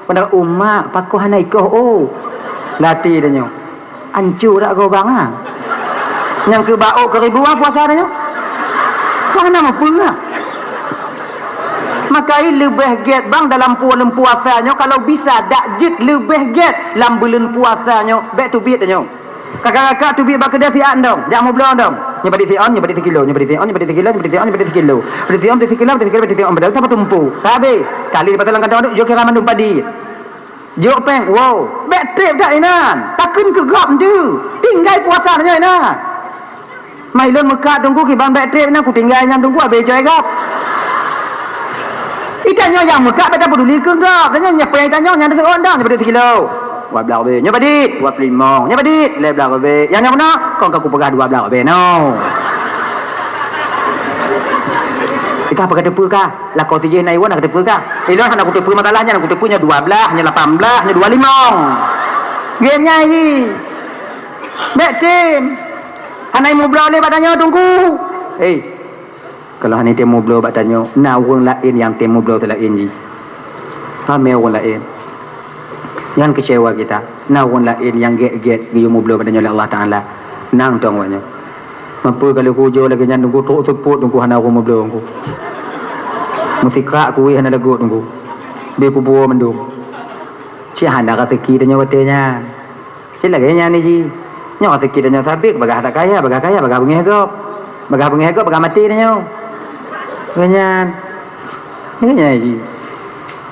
Padahai umak pakoh hana ikoh ôk. Lati tanyoe. Anco dak gobang ah. Nyang keu bak ôk keu ribu ah puasa tanyoe. Kah hana mupeue ah. Makajih leubeh gèt bang dalam buleuen puasa nyoe kalau bisa dak jeuet leubeh gèt lam buleuen puasa nyoe bèk teubiet tanyoe. Kakak-kakak teubiet bak keudè siat dong, jak meubloe dong. Nyoe padit siôn, nyoe padit sikilo, nyoe padit siôn, nyoe padit sikilo, nyoe padit siôn, nyoe padit sikilo. Padit siôn, padit sikilo, padit sikilo, padit siôn, padahai saboh tumpôk. Ka habéh. Kali leupah lôn kantong jok kira mandum padit. Jok péng, wow. Bèk trép that inan. Takheun keu gob nyoe. Tinggai puasa nyoe inan. Mai lôn meukat Teungku kiban bèk trép inan, kutinggai nyan Teungku habéh coe gob. Itanyoe nyang meukat bèk tapeuduli keu gob. Tanyoe nyang péng itanyoe nyang teuseurong dong, nyoe padit sikilo. Dua blaih ribèe. Nyoe padit, dua ploh limong. Nyoe padit, lhèe blaih ribèe. Nyang nyoe meunan, kon ka kupeugah dua blaih ribèe. No. Ikah pakai teupeu kah? Lakoe sijih na iwan hana kuteupeu kah? Ilôn hana kuteupeu masalah nyan, kuteupeu nyoe dua blaih, nyoe lapan blaih, nyoe dua limong. Gét nyan jih. Bèk tem. Hana imubloe lé bak tanyoe Teungku. Hei. Kalau hana tem mubloe bak tanyoe, na ureueng laén nyang tem mubloe teulaén jih. Ramé ureueng laén. Nyan keucewa kita. Na ureueng laén nyang gét-gét geuyue mubloe bak tanyoe lé Allah Taala. Nang tong awaknyan. Mapeue ka lheueh kujo lagèe nyan Teungku, trok seupôt Teungku hana ureueng meubloe Teungku. Meusikrak kueh hana lagot Teungku. Bèk kubuo mandum. Cit hana raseuki tanyoe watèe nyan. Cit lagèe nyan jih. Nyoe raseuki tanyoe sabé, bagah that kaya, bagah kaya, bagah beungèh gob. Bagah beungèh gob, bagah maté tanyoe. Lagèe nyan. Lagèe nyan jih.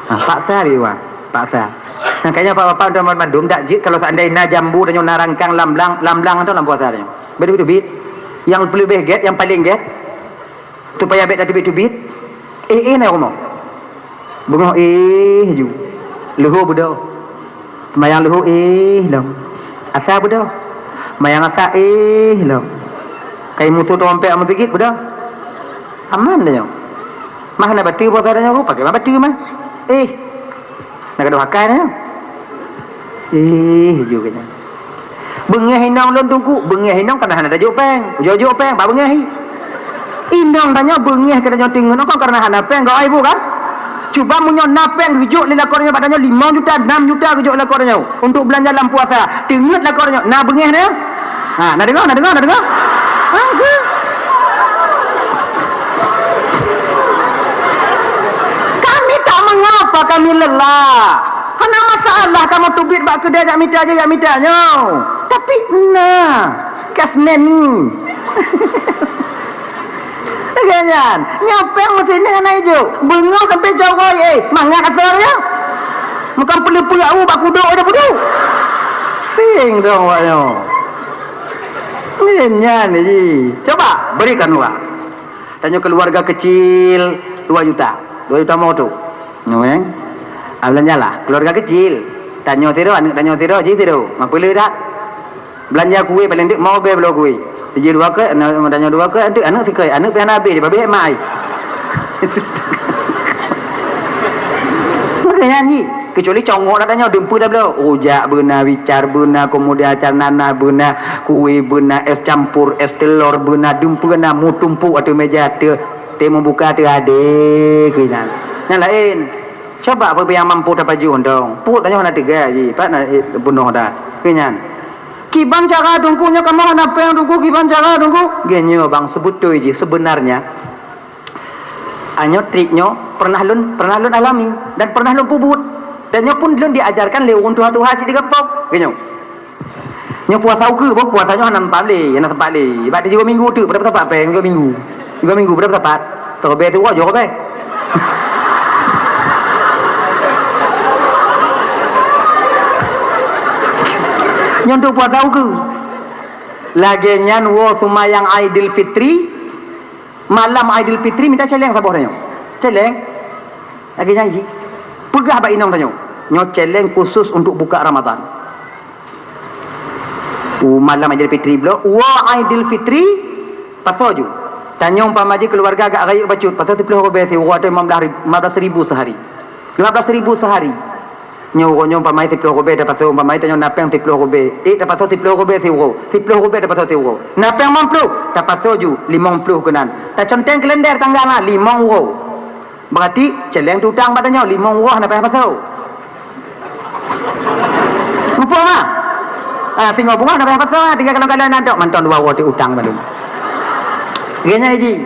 Ha, paksa biwa, paksa. Nah, kayaknya bapak-bapak udah mandum dak jeuet kalau seandai na jambu tanyoe na rangkang lam blang, lam blang atau lam puasa tanyoe. Beutôi-beutôi bit. Yang leubeh gét, yang paling gét, supaya bèk tateubiet-teubiet. Eh, eh, na rumoh. Beungoh eh ju. Leuhô beudôh. Seumayang leuhô eh lom. Asa beudôh. Seumayang asa eh lom. Kai musoh trompet meusigit beudôh. Aman tanyoe. Mah na bateue puasa tanyoe, pakai mah bateue mah. Eh. Na gadôh akai tanyoe. Eh, ju keu nyan. Beungèh inong lôn Teungku, beungèh inong kana hana tajok péng. Jok-jok péng, bak beungèh hi. Inong tanyoe beungèh keu tanyoe teungeut, kon karena hana péng, gawai bu kan? Cuba meunyoe na péng geujok lé lakoe tanyoe bak tanyoe limong juta, enam juta geujok lé lakoe tanyoe untuk beulanja lam puasa. Teungeut lakoe tanyoe, na beungèh tanyoe? Ha, na deungö, na deungö, na deungö? Ha, ke? Kami tak mengapa, kami lelah. Hana masalah kamoe teubiet bak keudè jak mita jih, jak mita nyoe. Tapi na cash money. Lagèe nyan, nyoe péng meusinan hana ijok. Beungoh sampoe cawai, eh, mangat asai nyoe. Meukan peuleupeue u bak kudok aja pudok. Ping dong awak nyoe. Nyan, nyan ji. Coba berikan uang. Tanyoe keluarga kecil dua juta. Dua juta mo tu. Nyoe, eh. Ah, belanjalah. Keluarga kecil. Tanyoe sidroe, aneuk tanyoe sidroe, jih sidroe. Mapeuleueh dak? Beulanja kue paléng deuk lima ribèe bloe kue. Sijih dua keu, na-, tanyoe dua keu, aneuk, aneuk sikeu, aneuk pih hana habéh, babeh mai. Makanya nyi, kecuali congok na tanyoe dumpeue dah bloe. Rujak beuna, bicar beuna, kemudian acar nanas beuna, kue beuna, es campur, es telor beuna, dumpeue na, meutumpok ateueh meja teu, teu meubuka teu adé keu nyan. Nyan laén. Coba peue nyang mampu tapajoh dong. Peuet tanyoe hana teuga jih, pat na, eh, bunoh dah. Keu nyan. Kiban cara Teungku nyoe kamoe hana péng Teungku, kiban cara Teungku? Geuh nyoe bang, sebeutôi jih, sebenarnya, a, nyoe trik nyoe pernah lôn, pernah lôn alami dan pernah lôn peubuet. Dan nyoe pun lôn diajarkan lé ureueng tuha-tuha cit di gampông. Geuh nyoe. Nyoe puasa ukeue boh, puasa nyoe hana sempat lé, hana sempat lé. Bak jigo minggu teuk, pada sapat péng jigo minggu. Jigo minggu pada sapat. Teurobée tu jigo bée. Nyoe untuk puasa ukeue. Lagèe nyan woe seumayang Aidil Fitri, malam Aidil Fitri mita céléng saboh tanyoe. Céléng. Lagèe nyan jih. Peugah bak inong tanyoe. Nyoe céléng khusus untuk buka Ramadan. U malam Aidilfitri bloe, woe Aidilfitri, pasoe ju. Tanyoe umpama jih keuluwarga agak rayeuk bacut, pasoe siplôh ribèe siuroe atau lima belas ribu, lima belas ribu seuhari. Lima belas ribu seuhari. Nyoe uroe nyoe umpama siplôh ribèe tapasoe, umpama tanyoe na péng siplôh ribèe. Eh, tapasoe siplôh ribèe siuroe. Siplôh ribèe tapasoe siuroe. Na péng limong plôh, tapasoe ju limong plôh keunan. Taconteng kalender tanggai na limong uroe. Berarti céléng teutang bak tanyoe limong uroe hana payah pasoe. Muphom, ah? Ah, singoh beungoh hana payah pasoe, ah, tinggai kalon-kalon na dok mantong dua uroe teutang baru. Geuhnyan jih.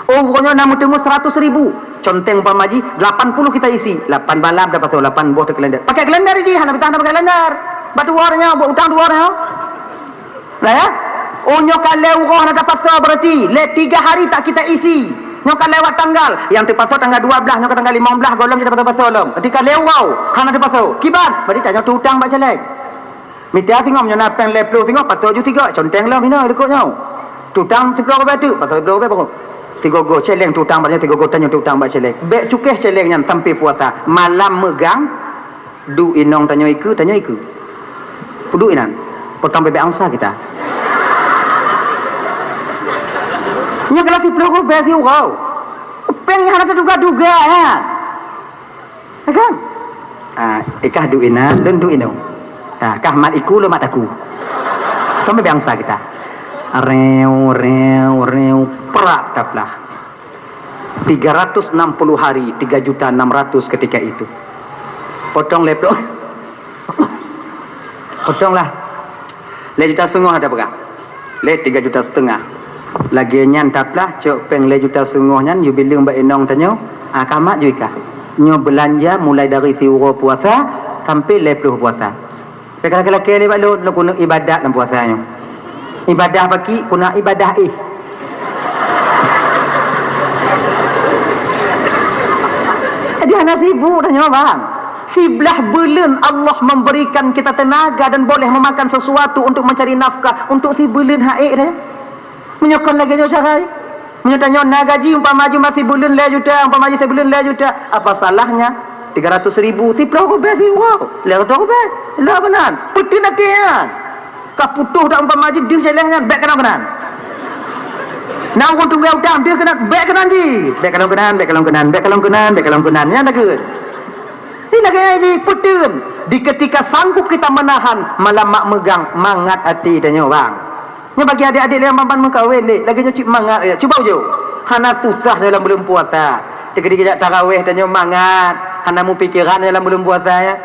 Oh, uroe nyoe na meuteumé seratus ribu. Conteng umpama jih, lapan puluh kita isi. Lapan malam tapasoe, lapan boh teukalender. Pakai kalender jih, hana payah hana pakai kalender. Bak dua uroe nyoe, buet utang dua uroe nyoe. Nah, ya? Oh, nyoe ka lhèe uroe hana tapasoe, berarti lhèe tiga hari tak kita isi. Nyoe ka lewat tanggal. Nyang tapasoe tanggal dua belas, nyoe ka tanggal lima belas, gohlom jeuet tapasoe-pasoe lom. Berarti ka lhèe uroe hana tapasoe. Kiban? Berarti tanyoe teutang bak céléng. Mita singoh nyoe na péng lhèe plôh singoh, pasoe ju sigoe. Conteng lom inoe likot nyoe. Teutang siplôh ribèe teuk, pasoe siplôh ribèe pokok. Sigoe-goe céléng teutang bak nyoe, sigoe-goe tanyoe teutang bak céléng. Bèk cukéh céléng nyan sampai puasa. Malam meugang, duek inong tanyoe ikeue, tanyoe ikeue. Duek inan. Potong bebek angsa kita. Nyoe kalau siplôh ribèe siuroe. Péng nyang hana teuduga-duga, ya. Ya kan? Ah, ikah duek inan, lôn duek inong. Ah, kah mat iku, lôn mat aku. Potong bebek angsa kita. Reu, reu, reu, prak taplah. Tiga ratus enam puluh hari, tiga juta enam ratus ketika itu. Potong lhèe plôh. Potonglah. Lhèe juta singoh ada peugah. Lhèe tiga juta setengah. Lagèe nyan taplah cok péng lhèe juta singoh nyan, yue bileueng bak inong tanyoe, ah, ka mat ju ikah. Nyoe beulanja mulai dari siuroe puasa sampai lhèe plôh puasa. Bèk lakèe-lakèe lé bak lôn, lôn keuneuk ibadat lam puasa nyoe. Ibadah paki, keuneuk ibadah éh. Jadi hana sibuk dah nyoe, bang. Siblah buleuen Allah memberikan kita tenaga dan boleh memakan sesuatu untuk mencari nafkah untuk sibeuleuen han ék dah nyoe. Meunyoe kon lagèe nyoe cara, meunyoe tanyoe na gaji umpama jih masih buleuen lhèe juta, umpama jih sibuleuen lhèe juta, apa salahnya tiga ratus ribu, siplôh ribèe siuroe, lhèe reutôh ribèe, lheueh keunan, peuteun até nyan. Ka putôh dak umpama jih deuh céléng nyan, bèk kalon keunan. Na ureueng tunggé utang, deuh keunan, bèk keunan jih, bèk kalon keunan, bèk kalon keunan, bèk kalon keunan, bèk kalon keunan, nyan takheun. Nyan lagèe nyan jih, peuteun. Di ketika sanggup kita menahan, malam mak meugang, mangat até tanyoe, bang. Nyoe bagi adék-adék lé nyang ban-ban meukawen lé, lagèe nyoe cit mangat, ya. Cuba ujoe. Hana susah dalam buleuen puasa. Teukeudi geujak taraweh tanyoe mangat, hana meupikéran dalam buleuen puasa, ya.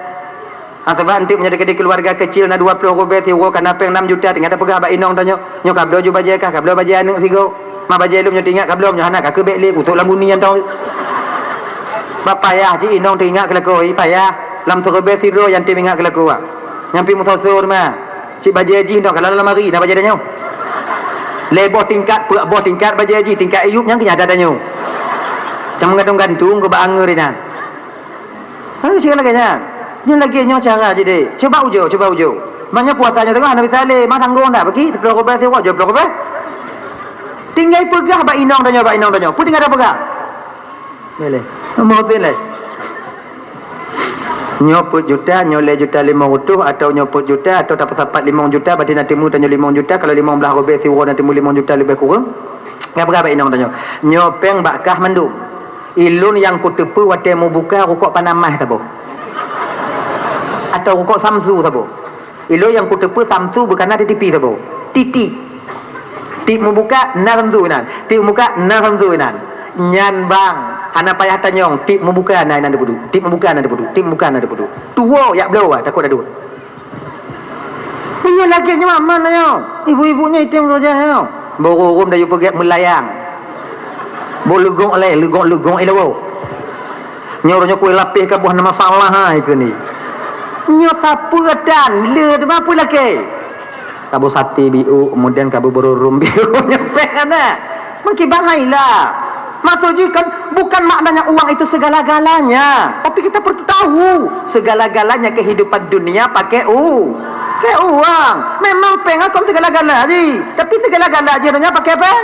Ha, sabab eunteuk meunyoe teukeudi keuluwarga kecil na dua plôh ribèe siuroe, ka na péng nam juta, tinggai tapeugah bak inong tanyoe, "Nyoe ka bloe ju bajèe kah, ka bloe bajèe aneuk sigoe. Ma bajèe lôn nyoe teuingat ka bloe, nyoe hana ka keuh bèk lé, kutok lam guni nyan tong." Bah payah cit inong teuingat keu lakoe, payah. Lam siribèe sidroe nyang tem ingat keu lakoe. Nyang pih meusoe-soe teuma. Cit bajèe jih nyoe ka lam lamari, na bajèe tanyoe. Lhèe boh tingkat, peuet boh tingkat bajèe jih, tingkat Ayub nyang keu nyan ada tanyoe. Cang meugantung-gantung keu bak angeue inan. Hai, siat lagèe nyan. Nyan lagèe nyoe cara jih deh. Cuba ujoe, cuba ujoe. Meunyoe puasa nyoe teungoh hana bisa lé, ma tanggong dak bagi, seploh ribèe siuroe, jeuet seploh ribèe. Tinggai peugah bak inong tanyoe, bak inong tanyoe. Peue tinggai tapeugah? Boleh. Nombor tin lé. Nyoe peuet juta, nyoe lhèe juta limong reutôh, atau nyoe peuet juta, atau tapeusapat limong juta, berarti na teumu tanyoe limong juta, kalau limong blah ribèe siuroe na teumu limong juta leubeh kureueng. Ka peugah bak inong tanyoe. Nyoe pèng bak kah mandum. Ilôn nyang kuteupeue watèe mubuka rukok Panamax saboh. Atau rukok Samsu saboh. Ilôn nyang kuteupeue Samsu beukana di T V saboh. Titik. Tiep mubuka na Samsu inan. Tiep mubuka na Samsu inan. Nyan bang, hana payah tanyong, tiep mubuka na inan dipeuduek. Tiep mubuka na dipeuduek. Tiep mubuka na dipeuduek. Tuwoe jak bloe, takot adut. Meunyoe lagèe nyoe aman nyoe. Ibu-ibu nyoe item saja nyoe. Boh rôm dayue peugèt meulayang. Boh leugok lé, leugok-leugok ilèe. Nyoe uroe nyoe kue lapéh ka boh hana masalah hai keuh ni. Nyoe sapeue tan, le teuma peue lakèe. Ka boh saté biôk, kemudian ka boh boh rôm biôk, nyoe pèng hana. Meukiban hai lah. Maksud jih kan, bukan maknanya uang itu segala-galanya, tapi kita perlu tahu segala-galanya kehidupan dunia pakai u-, pakai uang. Memang pèng kon segala-gala jih, tapi segala-gala jih donya pakai pèng.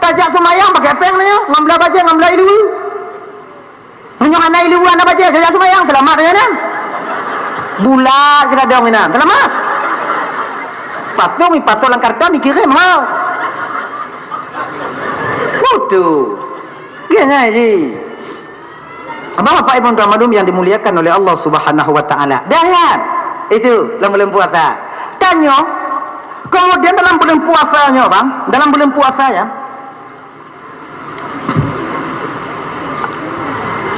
Tajak seumayang pakai pèng nyoe, ngon blah bajèe, ngon blah ileue. Meunyoe hana ileue, hana bajèe, tajak seumayang, seulamat nyan. Bulat keuladông inan, seulamat. Pasong, ipasong lam karton, ikirém ha. Beutôi. Geuh nyan jih. Bapak Ibu dan Madum yang dimuliakan oleh Allah Subhanahu wa Taala. Dah nyan. Itu lam buleuen puasa. Tanyoe, kemudian dalam buleuen puasa nyoe, bang, dalam buleuen puasa ya.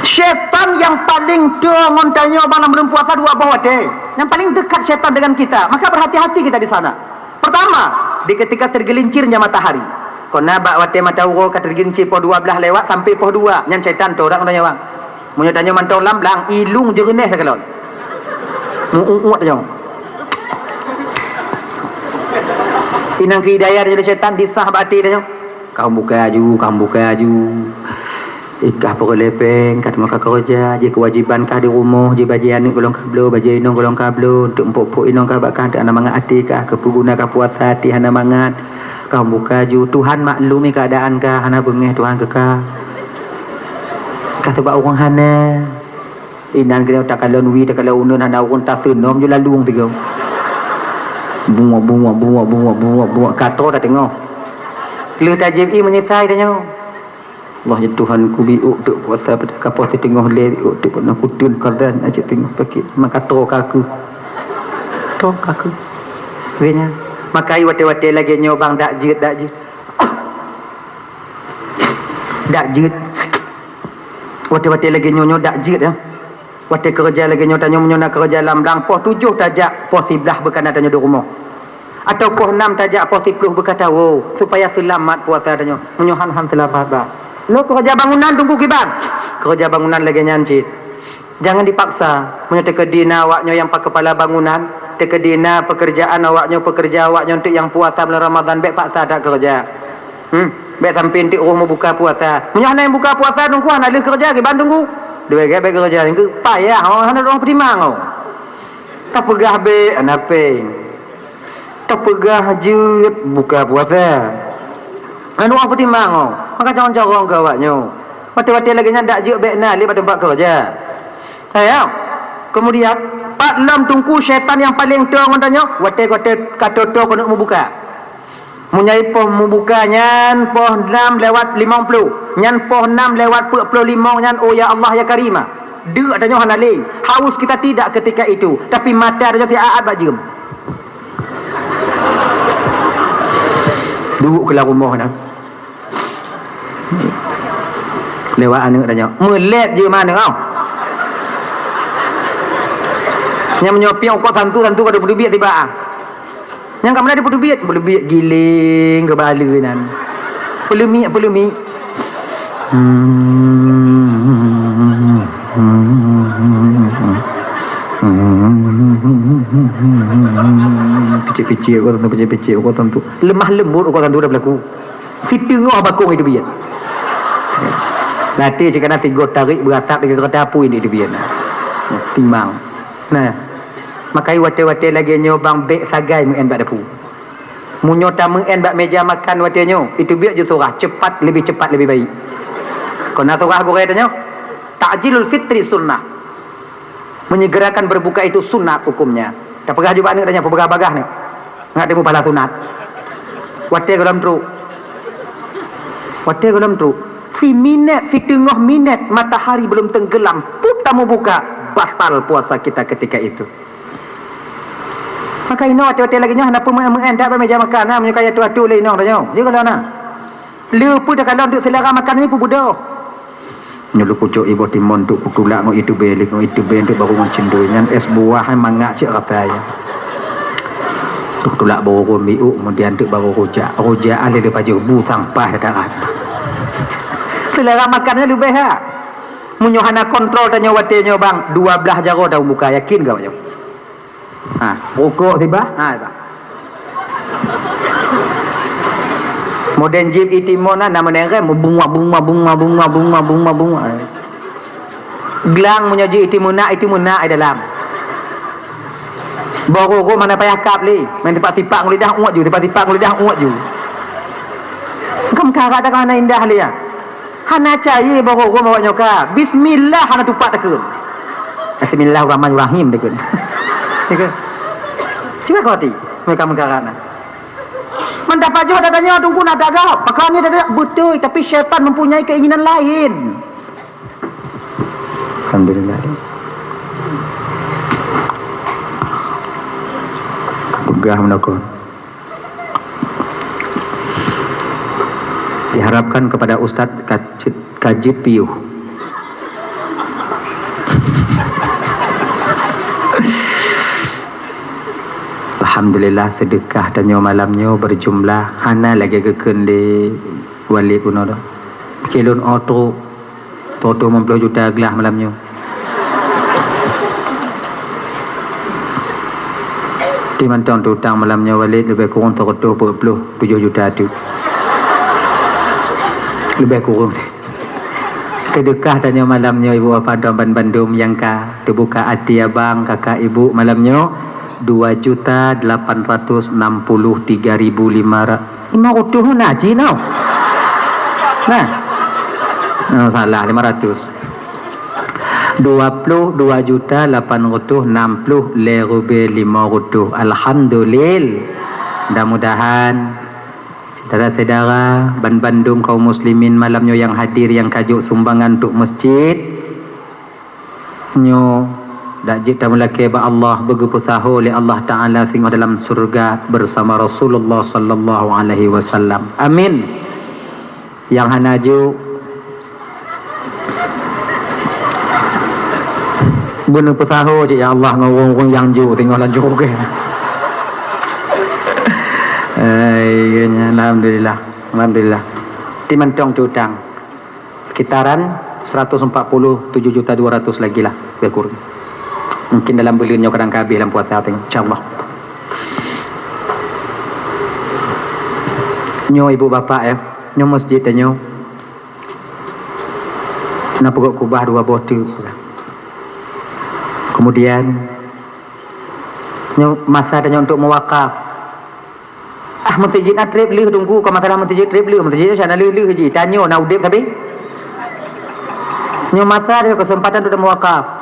Syaitan nyang paling toe ngon tanyoe bang lam buleuen puasa dua boh watèe. Nyang paling dekat syaitan dengan kita, maka berhati-hati kita di sana. Pertama, di ketika tergelincirnya matahari. Kona bak watèe mata uroe ka tergelincir poh dua blah lewat sampai poh dua, nyan syaitan toe dak ngon tanyoe bang. Meunyoe tanyoe mantong lam blang, ilung jeureuneh takalon. Meu-uet tanyoe. Inong keu hidayah tanyoe lé syaitan disah bak até tanyoe. Kah buka aju, kah buka aju. Ikah peureulèe pèng, ka teuma ka keureuja, jih keuwajiban kah di rumoh, jih bajèe aneuk gohlom ka bloe, bajèe inong gohlom ka bloe, untuk mpok-mpok inong kah bak kah, untuk hana mangat até kah, keupeue guna kah puasa até hana mangat, kah buka aju. Tuhan maklumi keuadaan kah, hana beungèh Tuhan keu kah. Kah sabab ureueng hana. Inan keunoe takalon wie, takalon uneuen hana ureueng taseunom ju lalueng sigoe. Bungoe, bungoe, bungoe, bungoe, bungoe, bungoe. Ka troh tateungoh. Lheueh tajieb ié meunyeusai tanyoe. Allah ya Tuhan ku biôk teuk puasa pada kapoh teungoh lé biôk teuk peunoh kuteun kadan aja teungoh pakét. Maka troh ka keu. Troh ka keu. Geuh nyan. Maka watèe-watèe lagèe nyoe bang dak jeuet, dak jeuet. Dak jeuet. Watèe-watèe lagèe nyoe, nyoe dak jeuet, ya. Watèe keureuja lagèe nyoe, tanyoe meunyoe na keureuja lam blang, poh tujoh tajak, poh siblaih beukana tanyoe di rumoh. Atau poh nam tajak, poh siploh beukata woe, supaya seulamat puasa tanyoe. Meunyoe han, han seulamat, bah. Lôn keureuja bangunan, teungku kiban. Keureuja bangunan lagèe nyan cit. Jangan dipaksa. Meunyoe teukeudi na awaknyoe nyang pa keupala bangunan, teukeudi na peukeurjaan awaknyoe, peukeurja awaknyoe untuk nyang puasa bulan Ramadhan, bèk paksa that keureuja. Hmm, bèk sampoe enteuk roh meubuka puasa. Meunyoe hana nyang buka puasa, teungku hana lheueh keureuja, kiban teungku. Dua gèt bèk keureuja, teungku payah, oh, hana ureueng peutimang, oh. Tapeugah bèk, hana pèng. Tapeugah jeuet buka puasa. Hana ureueng peutimang, oh. Maka carông-carông keu awaknyoe. Watèe-watèe lagèe nyan dak jeuet bèk na lé bak teumpat keureuja. Sayang. Kemudian, pat lom teungku syaitan nyang paleng toe ngon tanyoe, watèe-watèe ka toe-toe keuneuk meubuka. Meunyoe poh meubuka nyan poh nam lewat limong ploh, nyan poh nam lewat peuet ploh limong nyan, oh ya Allah ya Karimah. Deuk tanyoe hana lé, haus kita tidak ketika itu, tapi mata tanyoe siat bak jeuem. Duek keu lam rumoh na. Lewat aneuk tanyoe, meulét jeuem aneuk, oh. Nyang meunyoe piôh kok santu, santu ka dipeudubiet tiba ah. Nyang ka meunan dipeudubiet, peudubiet giling keu bak aleue nan. Peuleumiek, peuleumiek. Hmm. Picik-picik ukoe tantu, picik-picik ukoe tantu. Lemah lembut ukoe tantu dah berlaku. Siteungoh bakong itu biet. Latih cit kana tigoh tarék beurasap lagèe keureuta apui di itu biet. Timbang. Nah, makai watèe-watèe lagèe nyoe bang bèk sagai meu'en bak dapu. Meunyoe tameu'en bak meja makan watèe nyoe, itu biet ju surah, cepat, lebih cepat, lebih baik. Kon na surah gurèe tanyoe, ta'jilul fitri sunnah. Menyegerakan berbuka itu sunat hukumnya. Tapeugah ju bak aneuk tanyoe, peugah bagah nyoe. Ngat timu pahala sunat. Watèe gohlom trok. Watèe gohlom trok. Siminèt, siteungoh minèt matahari belum tenggelam, peuet tamubuka, batal puasa kita ketika itu. Maka inoe watèe-watèe lagèe nyoe hana peue meu'en-meu'en that bak meja makan, na meunyoe ka atu-atu lé inong tanyoe. Jeuet ka lôn na. Le peue takalon duek seulera makan nyoe peubeudoh. Nyoe lôn kucok iboh timon duek kutulak ngon itube, lé ngon itube duek barô ngon cendol. Nyan es buah hai mangat cit rasa nyan. Duek tulak barô miuk, kemudian duek barô rujak. Rujak lé dipajoh bu sampah darat. Seulera makan nyoe leubeh ha. Meunyoe hana kontrol tanyoe watèe nyoe bang, dua blaih jaroe tamubuka, yakin gak nyoe? Ha, rukuk sibah, ha, sibah. Modern jip itimon na, na meuneng rem, bunga, bunga, bunga. Glang meunyoe jip itimon na, itimon na di dalam. Boh rukuk mana payah kap lé, main tipak-tipak ngon lidah uet ju, tipak-tipak ngon lidah uet ju. Kan karat dah kan hana indah lé ya. Hana cair boh rukuk awak nyoe ka. Bismillah hana tupat takheun. Bismillahirrahmanirrahim takheun. Takheun. Cuba kau hati, mereka mengkarat nah. Mantap aja dah tanya tunggu nak tagap. Pakon ni tadi betul, tapi syaitan mempunyai keinginan lain. Alhamdulillah. Peugah meunokon. Diharapkan kepada ustaz ka jeuet, ka jeuet piôh. Alhamdulillah, seudeukah tanyoe malam nyoe berjumlah hana lagèe geukheun lé Walid bunoe. Keu lôn oto Toto limong ploh juta glah malam nyoe. Di mantong tu utang malam nyoe Walid leubeh kureueng seratus peuet ploh tujoh juta tu. Leubeh kureueng. Seudeukah tanyoe malam nyoe ibu bapa tuan ban bandum nyang ka teubuka até abang kakak ibu malam nyoe dua juta lapan ratus enam puluh tiga ribu lima ratus. Lima ratus na cit noh. Nah. Oh, salah, lima ratus. Dua puluh dua juta lapan ratus enam puluh lhèe ribèe lima ratus. Alhamdulillah. Mudah-mudahan syedara-syedara ban bandum kaum muslimin malam nyoe nyang hadir nyang ka jok sumbangan untuk masjid, nyoe dak jeuet tameulakèe bak Allah, beugeupeusaho lé Allah Taala singoh dalam syeuruga bersama Rasulullah sallallahu alaihi wasallam. Amin. Nyang hana jok, beuneupeusaho cit ya Allah ngon ureueng-ureueng nyang jok singoh lam syeuruga. Ai, alhamdulillah. Alhamdulillah. Di mantong tu utang. Sekitaran seratus empat puluh tujuh juta dua ratus lagi lah, lebih kurang. Mungkin dalam buleuen nyoe kadang ka habéh lam puasa tengok, insyaallah. Nyoe ibu bapak ya, nyoe masjid tanyoe. Na peugot kubah dua boh teuk. Kemudian nyoe masa tanyoe untuk mewakaf. Ah, meuseujid na trép lheueh teungku, ka masalah meuseujid trép lheueh, meuseujid nyan na lheueh-lheueh jih. Tanyoe na udép sabe. Nyoe masa dia kesempatan untuk mewakaf.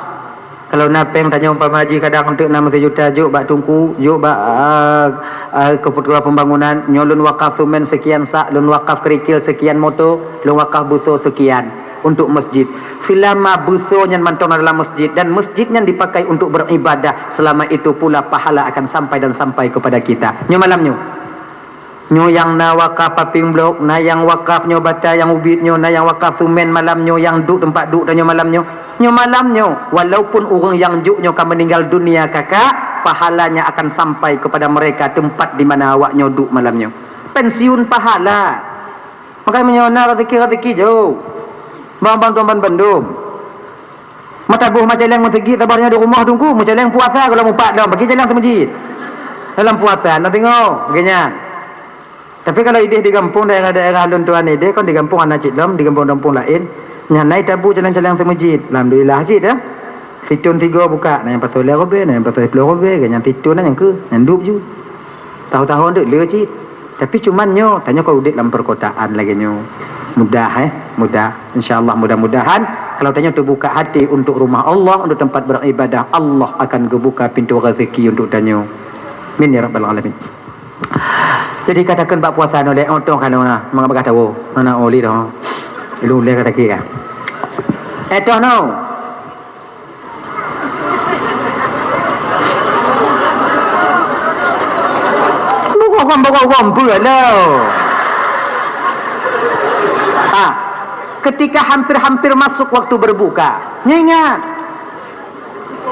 Kalau na péng tanyoe umpama jih kadang untuk enam ratus juta jok bak teungku, jok bak, ah, ah, keperluan pembangunan, nyoe lôn wakaf semen sekian sak, lôn wakaf kerikil sekian moto, lôn wakaf beuso sekian. Untuk masjid. Seulama beuso nyan mantong na dalam masjid dan masjid nyan dipakai untuk beribadah, selama itu pula pahala akan sampai dan sampai kepada kita. Nyoe malam nyoe. Nyoe nyang na wakaf paving blok, na nyang wakaf nyoe bata nyang ubit nyoe, na nyang wakaf semen malam nyoe nyang duek teumpat duek tanyoe malam nyoe. Nyoe malam nyoe, walaupun ureueng nyang jok nyoe ka meninggal dunia kakak, pahalanya akan sampai kepada mereka tempat di mana awak nyoe duek malam nyoe. Pensiun pahala. Makanya meunyoe na rezeki-rezeki jok. Bang-bang tuan ban bandum. Mata boh macaleng meuseujid sabarnya di rumoh Teungku, macaleng puasa kalau mupat dong, bagi caleng seumeujid. Dalam puasa, na tengok, geunya. Tapi kalau ideh di gampông, daerah-daerah lôn tuan ideh, kon di gampông hana cit lom, di gampông-gampông laén, nyan na itabu caleng-caleng seumeujid. Alhamdulillah cit, ya. Sithôn sigoe buka, na nyang pasoe lhèe ribèe, na nyang pasoe siplôh ribèe, geunya sithôn na nyang keu, nyan dub ju. Tahun-tahun deuek le cit. Tapi cuman nyoe, tanyoe kon udép lam perkotaan lagèe nyoe. Mudah, eh, mudah. Insya Allah, mudah-mudahan kalau tanyoe teubuka hati untuk rumah Allah, untuk tempat beribadah, Allah akan geubuka pintu rezeki untuk tanyoe. Amin ya rabbal alamin. Jadi katakan bak puasa nyoe lé, oh, toh kanoe na, mangat bagah tawoe. Mana oli dah. Lu lé kata kira. Eh, toh no. Bukan, bukan, bukan, bukan, lo. Ah, ketika hampir-hampir masuk waktu berbuka, nyoe ingat.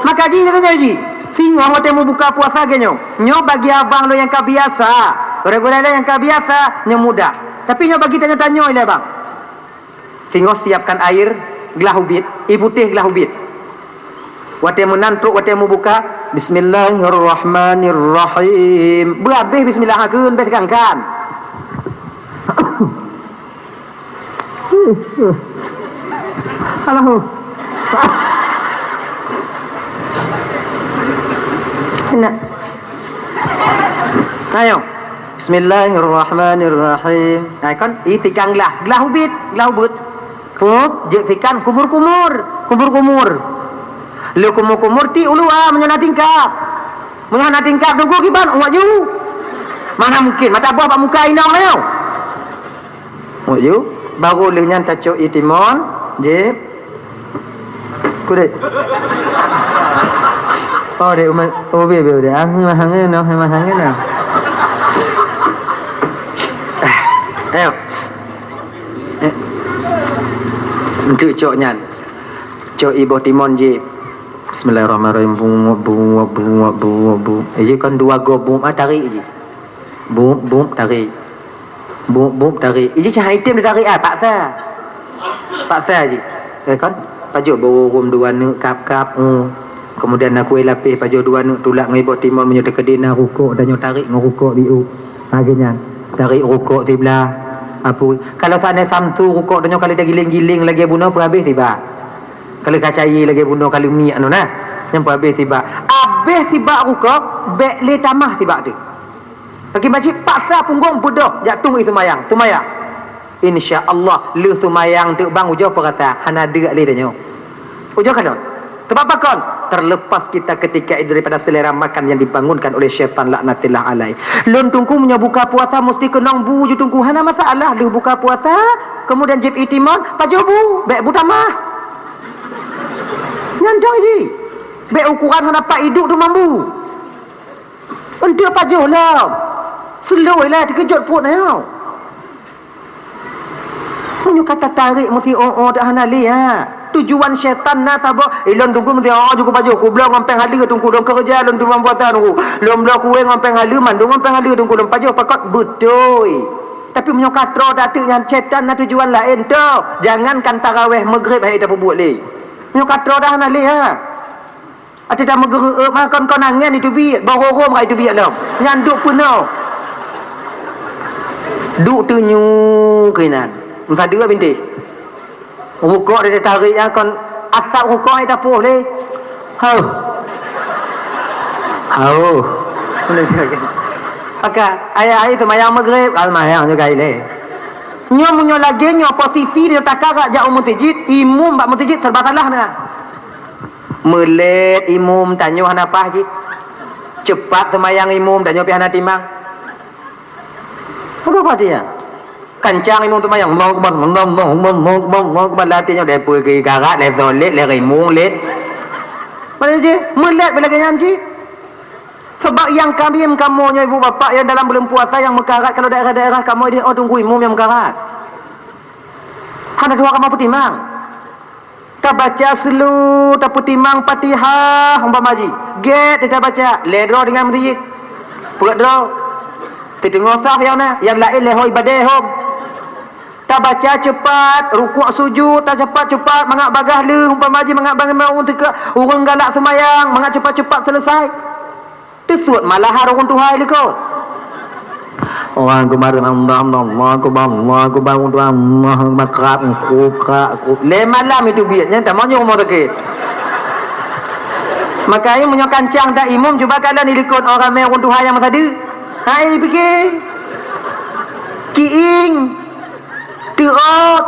Maka jih, kata nyoe jih, singoh watèe mubuka puasa geuh nyoe. Nyoe bagi abang lo nyang ka biasa. Gurèe-gurèe lo nyang ka biasa, nyoe mudah. Tapi nyoe bagi tanyoe-tanyoe lé, bang. Singoh siapkan air glah ubit, ié putéh glah ubit. Watèe meunan trok watèe mubuka, "Bismillahirrahmanirrahim." Beuhabéh bismillah kheun, bèk kan. Allahu. Enak. Ayo. Bismillahirrahmanirrahim. Nah, kan, ié tikang glah, glah ubit, glah ubit. Pup, jeuet tikan kumur-kumur, kumur-kumur. Lé kumur-kumur ti uluwa meunyoe na tingkap. Meunyoe hana tingkap Teungku kiban, uwat ju. Mana mungkin, mata boh bak muka inong nyoe. Uwat ju, baru lheueh nyan tacok ié timon, jép. Kudék. Oh, dek umat, oh, be, be, dek. Ah, mah hangen noh, mah hangen noh. Ayo. Eh. Untuk cok nyan. Cok iboh timon jép. Bismillahirrahmanirrahim. Bu, bu, bu, bu, bu. Eh, jép kan dua go bu, ah, tarik jép. Bum, bum, tarik. Bum, bum, tarik. Iji cahai item ditarik ah, paksa. Paksa jih. Eh, kan? Pajoh beururum dua neuk kap-kap, oh. Kemudian na kueh lapéh pajoh dua neuk tulak ngon iboh timon meunyoe teukeudi na rukok dan nyoe tarik ngon rukok biu. Ha, geuh nyan. Tarik rukok siblah. Apui. Kalau saat nyoe samsu rukok dan nyoe kalau tagiling-giling lagèe bunoe peuhabéh sibak. Kalau kacai lagèe bunoe kalau miek anu nah. Nyan peuhabéh sibak. Habéh sibak rukok, bèk lé tamah sibak teuh. Bagi majik paksa punggong beudôh jak tueng ié seumayang, seumayang. Insya Allah, lheueh seumayang teuk bang ujoe peurasa hana deuk lé tanyoe. Ujoe kalon. Sebab pakon? Terlepas kita ketika itu daripada selera makan yang dibangunkan oleh syaitan laknatillah alaih. Lôn Teungku meunyoe buka puasa mesti keunong bu ju Teungku, hana masalah. Lheueh buka puasa, kemudian jép ié timon, pajoh bu, bèk bu tamah. Nyan dong jih. Bèk ukuran hana pat iduek tu mambu. Eunteuk pajoh lom. Seulôi lah teukeujot pruet nyoe. Meunyoe ka tatarék meusi oh-oh dak hana lé, ha. Tujuan syaitan na saboh, eh, lôn Teungku meusi oh-oh ju kupajoh, kubloe ngon péng haleue Teungku, lôn keureuja lôn teuma buatan Teungku. Lôn bloe kueh ngon péng haleue, mandum ngon péng haleue Teungku, lôn pajoh pakot beutôi. Tapi meunyoe ka troh tateuk nyan syaitan na tujuan laén toh. Jangankan taraweh Maghrib hai tapeubuet lé. Meunyoe ka troh dak hana lé, ha. Até tameugeureuk mah kon-kon angén iteubiet, boh rhom ka iteubiet lom. Nyan duek peunoh. Duek teunyu keunan. Meusadeue bintéh. Rukok di tarék nyan kon asap rukok hai tapoh lé. Heuh. Hauh. Maka ayah hai seumayang Maghrib, ka seumayang juga ilée. Nyoe meunyoe lagée nyoe posisi di takarak jak u meuseujid, imum bak meuseujid serba salah na. Meulét imum tanyoe hana paih jih. Cepat seumayang imum tanyoe pih hana timang. Peugah paih jih nyan. Kancang imum seumayang, Allahu Akbar, Allahu Akbar, Allahu Akbar, Allahu Akbar, lheuh nyoe lheuh peue geukarat, lheuh solét, lheuh rimung, lheuh. Mana jih? Meulét bak lagée nyan jih. Sebab nyang kami kamoe nyoe ibu bapak nyang dalam buleuen puasa nyang meukarat, kalau daerah-daerah kamoe di oh tunggu imum nyang meukarat. Hana dua kamoe peutimang. Tabaca seulu, tapeutimang Fatihah umpama jih. Gét tabaca, lhée droe deungon meuseujid. Peuet droe. Siteungoh saf nyang na, nyang laén lhée ho ibadah hom. Tabaca cepat, rukuk sujud, tacepat-cepat, mangat bagaih lheueh, umpama jih mangat bangai ureueng teuka, ureueng galak seumayang, mangat cepat-cepat selesai. Teusuet malahan ureueng tuha likot. Allahu Akbar, Allahu Akbar, Allahu Akbar, Allahu Akbar, Allahu Akbar, krab, krub, krak, krub. Lhèe malam itu biet nyan, tamong nyoe rumoh sakét. Makanya meunyoe kancang that imum, cuba kalon di likot orang ramè ureueng tuha nyang meusadeue. Hai, pike. Kieng. Teuôt.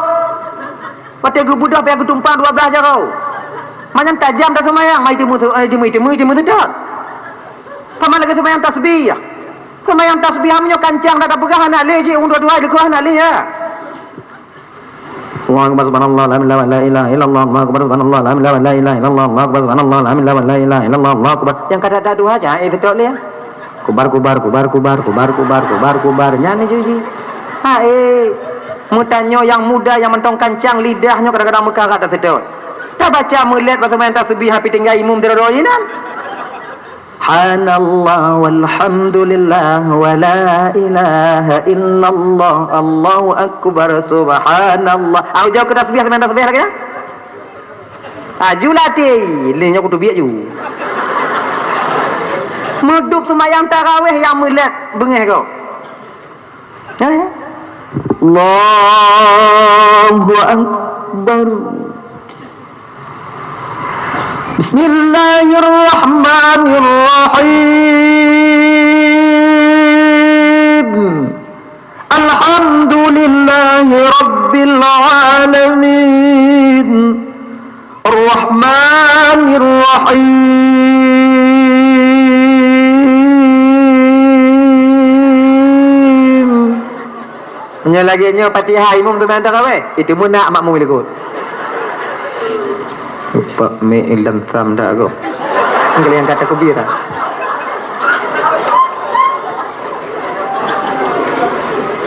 Watèe geubeudôh pih geutumpang dua blaih jaroe. Manyang tajam taseumayang, mai teumeu, eh, teumeu, teumeu, teumeu seudôt. Sama lagèe seumayang tasbih. Seumayang tasbih meunyoe kancang that tapeugah hana lé jih, ureueng dua-dua likot hana lé, ya. Allahu Akbar, subhanallah, la ilaha, la ilaha illallah, Allahu Akbar, subhanallah, la ilaha, la ilaha illallah, Allahu Akbar, subhanallah, la ilaha, la ilaha illallah, Allahu Akbar. Nyang ka that-that dua aja, eh, seudôt lé. Kubar, kubar, kubar, kubar. Nyan ni jih. Ha, eh. Meutanyoe nyang muda nyang mantong kancang lidah nyoe kadang-kadang meukarat taseudôt. Tabaca meulét bak seumayang tasbih, tapi tinggai imum sidroe-droe inan. Subhanallah walhamdulillah wa la ilaha illallah, Allahu akbar, subhanallah. Au jaweueb keu tasbih, seumayang tasbih lagèe nyan. Aju latih, lé nyoe kuteubiet ju. Meudub seumayang tarawih nyang meulét beungéh kok. Eh? Allahu Akbar. Bismillahirrahmanirrahim. Alhamdulillahi rabbil alamin. Ar-Rahmanir Rahim. Meunyoe lagèe nyoe Fatihah imum teuma tarawih, itu meunak makmum likot. Pak mi ilam sam dak go. Enggak yang kata kubira.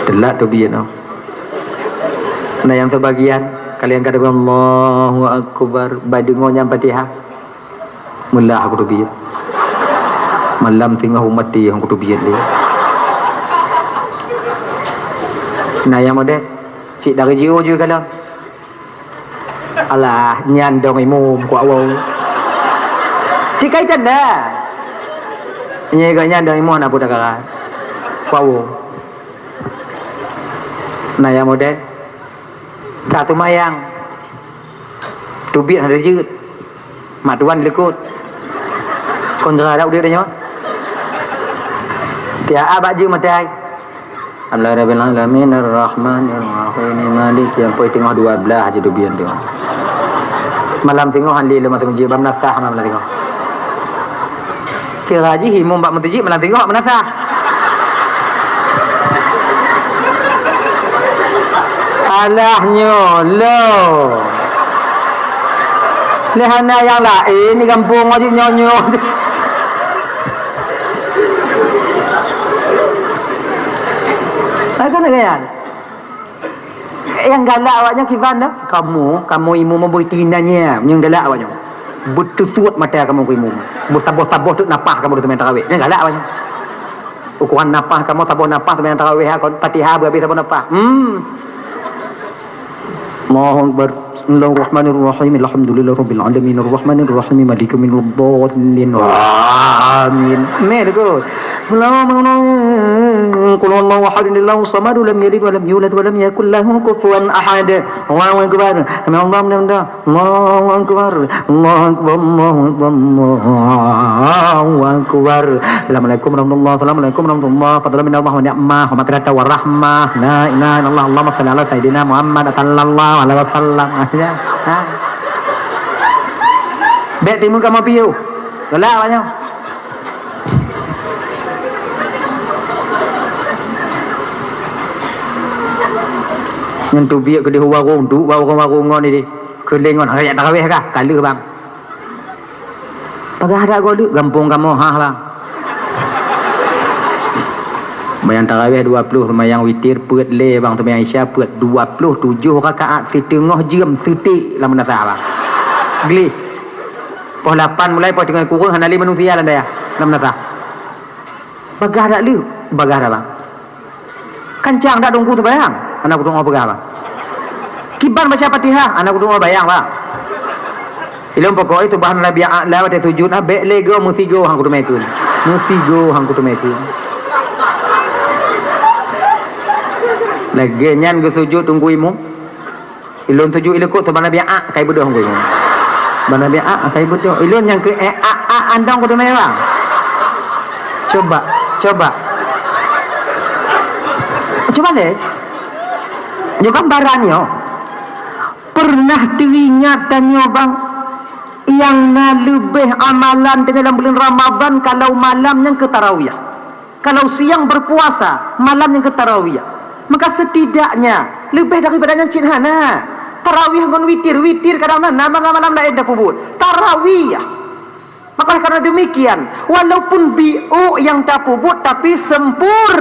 Telat tu biar no. Nah, nyang teubagian, kalian kata Allahu Akbar, badeungoe nyang Fatihah. Meulah aku teubiet. Malam singoh umat ti aku teubiet lé. Nah, nyang model, cit dari jiôh ju kalon. Alah, nyan dong imum, kuak woe. Cit kai tanda. Nyan nyan dong imum, anak budak karat. Kuak woe. Nah, nyang model, ka seumayang. Teubiet hana jeuet. Mak tuan likot. Kon geura dak udép tanyoe. Tiap bak jeuet maté ai. Alhamdulillahirabbil alamin, arrahmanirrahim, maliki, sampai teungoh dua belas aja teubiet tu. Malam singoh han lé lom masa meujeuet, bak meunasah malam singoh. Kira jih imum bak meuseujid malam singoh meunasah. Alah nyoe lo. Lé hana nyang laén di gampông aju nyoe-nyoe. Hai, kan gaya. Nyang galak awak nyan kiban dah. Kamoe, kamoe imum boi tina nyan, nyang galak awak nyan. Beuteutuet mata kamoe keu imum. Beusaboh-saboh teuk napah kamoe teumé tarawih. Nyang galak awak nyan. Ukuran napah kamoe saboh napah teumé tarawih, ha, kon Fatihah beuhabéh saboh napah. Hmm. Allahu Akbar. Bismillahirrahmanirrahim. Alhamdulillahirabbil alamin. Arrahmanirrahim. Maliki yaumiddin. Amin. Meh tu. Qul huwallahu ahad, Allahus samad, lam yalid walam yulad walam yakul lahu kufuwan ahad. Allahu Akbar. Sami Allahu liman hamidah. Allahu Akbar. Allahu Akbar. Allahu Akbar. Allahu Akbar. Assalamualaikum warahmatullahi. Assalamualaikum warahmatullahi. Fadlan minallah wa ni'mah. Wa maghfiratan wa rahmah. La ilaha illallah. Allahumma shalli ala sayyidina Muhammad sallallahu alaihi wasallam. Ya. Ha. Bèk timu kamoe piôh. Galak awak nyoe. Nyan teubiet keudéh u warong, duek bak warong-warong ngon idéh. Keuléng ngon, "Hai, jak tarawih kah?" "Ka lheueh, Bang." "Padah dak goe lheueh?" "Gampông kamoe, hah, Bang." Seumayang tarawih dua ploh, seumayang witir peuet lé, Bang, seumayang isya peuet, dua ploh tujoh rakaat, siteungoh jeuem seuték lam meunasah, Bang. Gleh. Poh lapan mulai, poh teungoh kureueng, hana lé manusia lam dayah, lam meunasah. Bagah dak lheueh? Bagah dak, Bang. Kancang dak dong ku teubayang? Hana kutu'oh peugah, Bang. Kiban baca Fatihah, hana kuteumé bayang, bah. Ilôn pokok itu bahan Rabi'ah lah watée sujud, ah, bék lé goe meusigoe han kuteumé kheun. Meusigoe han kuteumé kheun. Lagée nyan geusujud Teungku Imum. Ilôn sujud ilekot tu bana biak kai beudôh ngui. Bana biak kai beudôh. Ilôn nyang keu eh a a andong kudu mewah. Coba, coba. Coba lé. Nyoe gambaran nyoe. Pernah teuingat tanyoe bang, nyang na leubeh amalan tanyoe lam buleuen Ramadhan kalau malam nyang keu tarawih. Kalau siang berpuasa, malam nyang keu tarawih. Maka setidaknya leubeh daripada nyan cit hana. Tarawih ngon witir, witir kadang na, na malam-malam laén tapeubuet. Tarawih. Maka karena demikian, walaupun biôk nyang tapeubuet tapi sempur.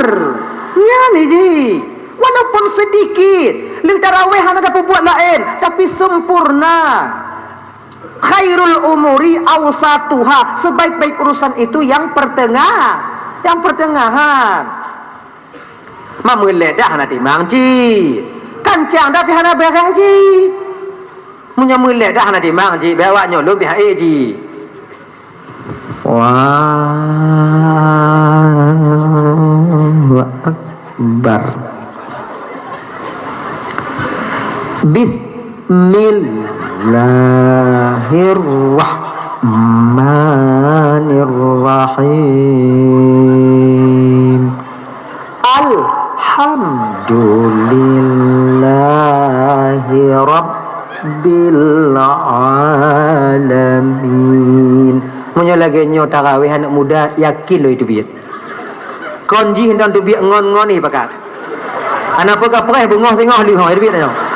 Nyan ji. Walaupun sedikit, lheueh tarawih hana tapeubuet laén, tapi sempurna. Khairul umuri awsatuha, sebaik-baik urusan itu yang pertengah, yang pertengahan. Meulét dah hana timang cit. Kancang dah pih hana beres cit. Meunyoe meulét dah hana timang cit, bèk awak nyoe lôn pih hai cit. Allahu Akbar. Bismillahirrahmanirrahim. Alhamdulillahi rabbil alamin. Meunyoe lagèe nyoe tarawih aneuk muda, yakin lôn teubiet. Kon jih nyan teubiet ngon-ngon ni pakat. Aneuk peugah preh beungoh singoh leuhoe teubiet nyoe.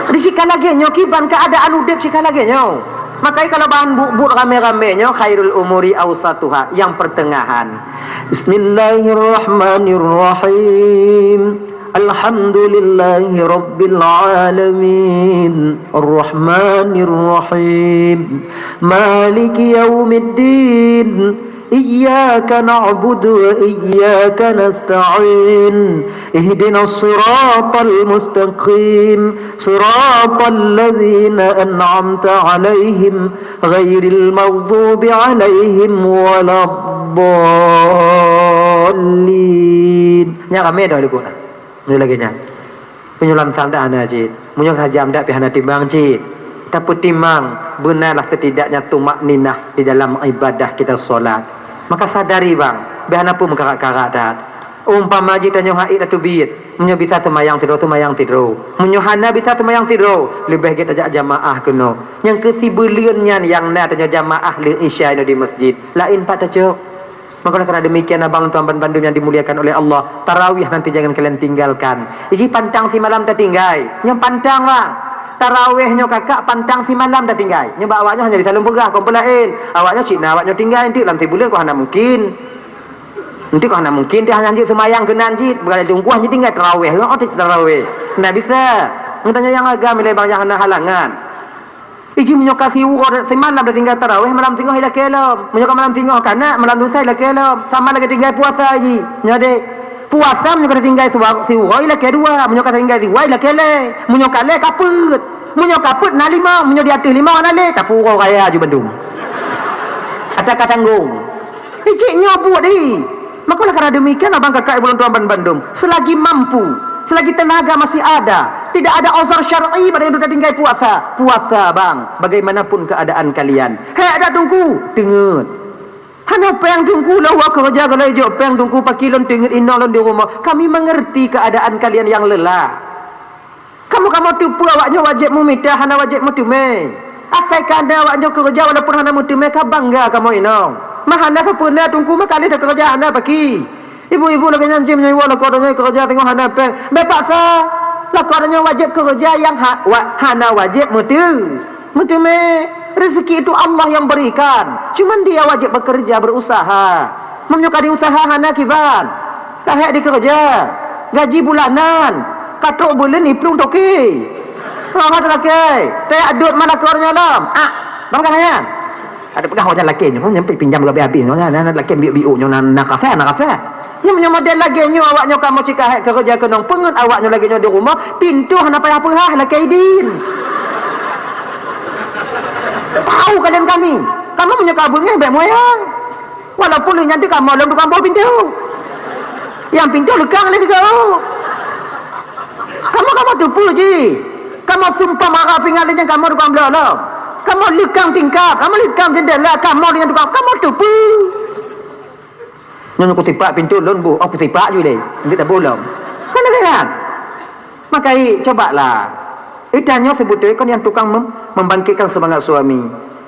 Di sika lagèe nyoe kiban keuadaan udép sika lagèe nyoe. Makanya kalau bahan bu-, buet ramé-ramé nyoe khairul umuri awsatuha, yang pertengahan. Bismillahirrahmanirrahim. Alhamdulillahi rabbil alamin. Arrahmanirrahim. Maliki yaumiddin. Iyyaka na'budu wa iyyaka nasta'in. Ihdinas siratal mustaqim. Siratal ladzina an'amta 'alaihim. Ghairil maghdubi 'alaihim waladdallin. Nyan ramé dah likot na. Nyoe lagèe nyan. Meunyoe lam sal dah hana cit. Meunyoe hajam dah pih hana timang cit. Tapeutimang, beuna lah setidaknya tumakninah di dalam ibadah kita salat. Maka sadari bang, bèk hana peue meukarat-karat that. Umpama jih tanyoe hait ateubiet, meunyoe bisa seumayang sidroe, seumayang sidroe. Meunyoe hana bisa seumayang sidroe, leubeh gèt tajak jamaah keunoe. Nyang keu sibuleuen nyan nyang na tanyoe jamaah lheueh Isya inoe di masjid. Laén pat tacok. Maka oleh karena demikian, abang tuan bandum yang dimuliakan oleh Allah, tarawih nanti jangan kalian tinggalkan. Iji pantang simalam tatinggai, nyoe pantang lah. Tarawih nyoe kakak pantang simalam tatinggai. Nyoe bak awak nyoe hanya bisa lôn peugah, kon peulaén. Awak nyoe cit na awak nyoe tinggai, enteuk lam sibuleuen kok hana mungkin. Enteuk kok hana mungkin, dia hanya hanjeuet seumayang keunan cit, bukan laju ungkuh hanya tinggai tarawih, oh, tarawih. Nah bisa. Ngeutanyong nyang agam ilée bang nyang hana halangan. Iji meunyoe ka siuroe simalam tatinggai tarawih, malam singoh ilakée lom. Meunyoe ka malam singoh kana, malam lusa ilakée lom. Sama lagée tinggai puasa iji. Nyoe deh. Puasa meunyoe ka tatinggai siuroe ilakée dua. Meunyoe ka tatinggai dua ilakée lhée. Meunyoe ka lhée ka peuet. Meunyoe ka peuet na limong, meunyoe di ateueh limong hana lé, tapeuuroe raya aju bandum. Ata ka tanggong. Iji nyoe buet deh. Maka oleh karena demikian, abang kakak ibu lôn tuan bandum, selagi mampu, selagi tenaga masih ada, tidak ada uzur syar'i bak droeneuh tatinggai puasa, puasa bang, bagaimanapun keadaan kalian. Hék dak teungku, teungeut. Hana péng teungku, lôn keureuja golom ijok péng teungku, pakri lôn teungeut inong lôn di rumoh. Kami mengerti keadaan kalian yang lelah. Kamoe-kamoe teupeue awak nyoe wajéb meumita, hana wajéb meuteumé. Asai kana awak nyoe keureuja walaupun hana meuteumé ka bangga kamoe inong. Mah hana sapeue na teungku meukalih takeureuja hana paki. Ibu-ibu lagée nyan jih meunyoe iwoe lakoe donya keureuja teungoh hana péng. Bèk paksa. Lakoe donya wajéb keureuja nyang ha-, wa-, hana wajéb meuteu-, meuteumé. Rezeki itu Allah yang berikan. Cuman dia wajéb bekerja, berusaha. Meunyoe ka diusaha hana kiban. Ka hék dikeureuja. Gaji bulanan. Ka trok buleuen iplueng toke. Hana talakée. Teuyak dot mana keureuja lom. Ah, bang kan nyan. Ada peugah wajan lakée nyoe, nyampe pinjam gabeh habéh nyoe, na, na lakée biôk-biôk nyoe, na, na kafé, na kafé. Nyoe, nyoe model lagée nyoe awak nyoe kamoe cit ka hék keureuja keunong peungeut awak nyoe lagée nyoe di rumoh, pintoe hana payah peuhah lakée idin. Tahu kalian kami, kamoe meunyoe ka beungéh bék muyang. Walaupun lheueh nyan teuh kamoe lom tukang boh pintoe. Nyang pintoe leukang lé sigoe. Kamoe, kamoe teupeue jih. Kamoe sumpah mara pingan lé nyan kamoe tukang bloe lom. Kamoe leukang tingkap, kamoe leukang jeundela, kamoe lé nyan tukang, kamoe teupeue. Nyoe kutipak pintoe lôn boh, oh kutipak ju lé, ndeuk taboh lom. Kan lagée nyan. Maka i, cobalah. Ita nyoe seubeutôi kon nyang tukang mem-, membangkitkan semangat suami.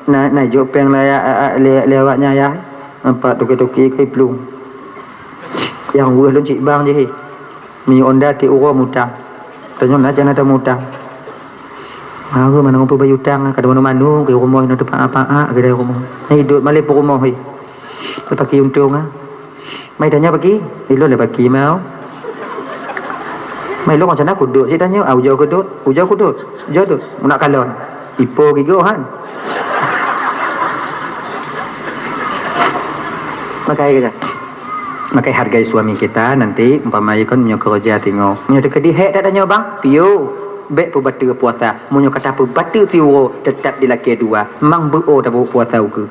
Na, na jok péng lé, lé, lé awak nyan ya. Nampak toke-toke kai plueng. Nyang weueh lôn cit bang jih. Minyeuk Honda tiep uroe mutang. Tanyoe na cana tamutang. Aku mana ngumpul bayu utang, kada manu-manu ke rumoh, na tepak apa-apa ke dari rumoh. Na hidup malé peurumoh, hei. Tapaki untông, ah. Mai tanya paki, ilôn le paki mau. Mai lôn macam nak kudut, cik tanya, ah, ujoe kudut, ujoe kudut, ujoe kudut. Nak kalon. Ipo gigoh han. Makai kerja. Makai hargai suami kita nanti, umpama ikon meunyoe keureuja tingoh. Meunyoe teukeudi hék dak tanyoe bang, piôh. Bék peubateue puasa. Meunyoe ka tapeubateue siuroe, teutap dilakée dua. Mang beuo taboh puasa ukeue.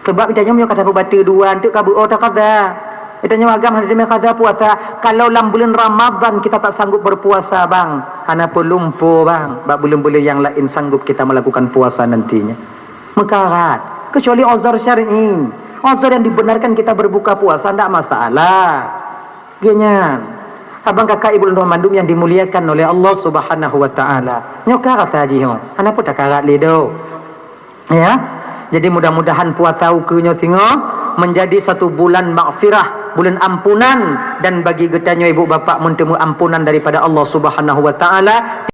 Sabab tanyoe meunyoe ka tapeubateue dua, enteuk ka beuo takaza. Tanyoe agam hana teumé kaza puasa. Kalau lam buleuen Ramadhan kita tak sanggup berpuasa bang, hana peulumpo bang. Bak buleuen-buleuen nyang laén sanggup kita melakukan puasa nantinya. Meukarat, kecuali uzur syar'i. Uzur yang dibenarkan kita berbuka puasa ndak masalah. Geuh nyan. Abang kakak ibu lôn mandum yang dimuliakan oleh Allah Subhanahu wa taala. Nyoe ka rasa jih nyoe. Hana peue takarat lé do. Ya. Jadi mudah-mudahan puasa ukeue nyoe singoh menjadi satu bulan maghfirah, bulan ampunan, dan bagi geutanyoe ibu bapak meuteumé ampunan daripada Allah Subhanahu wa taala.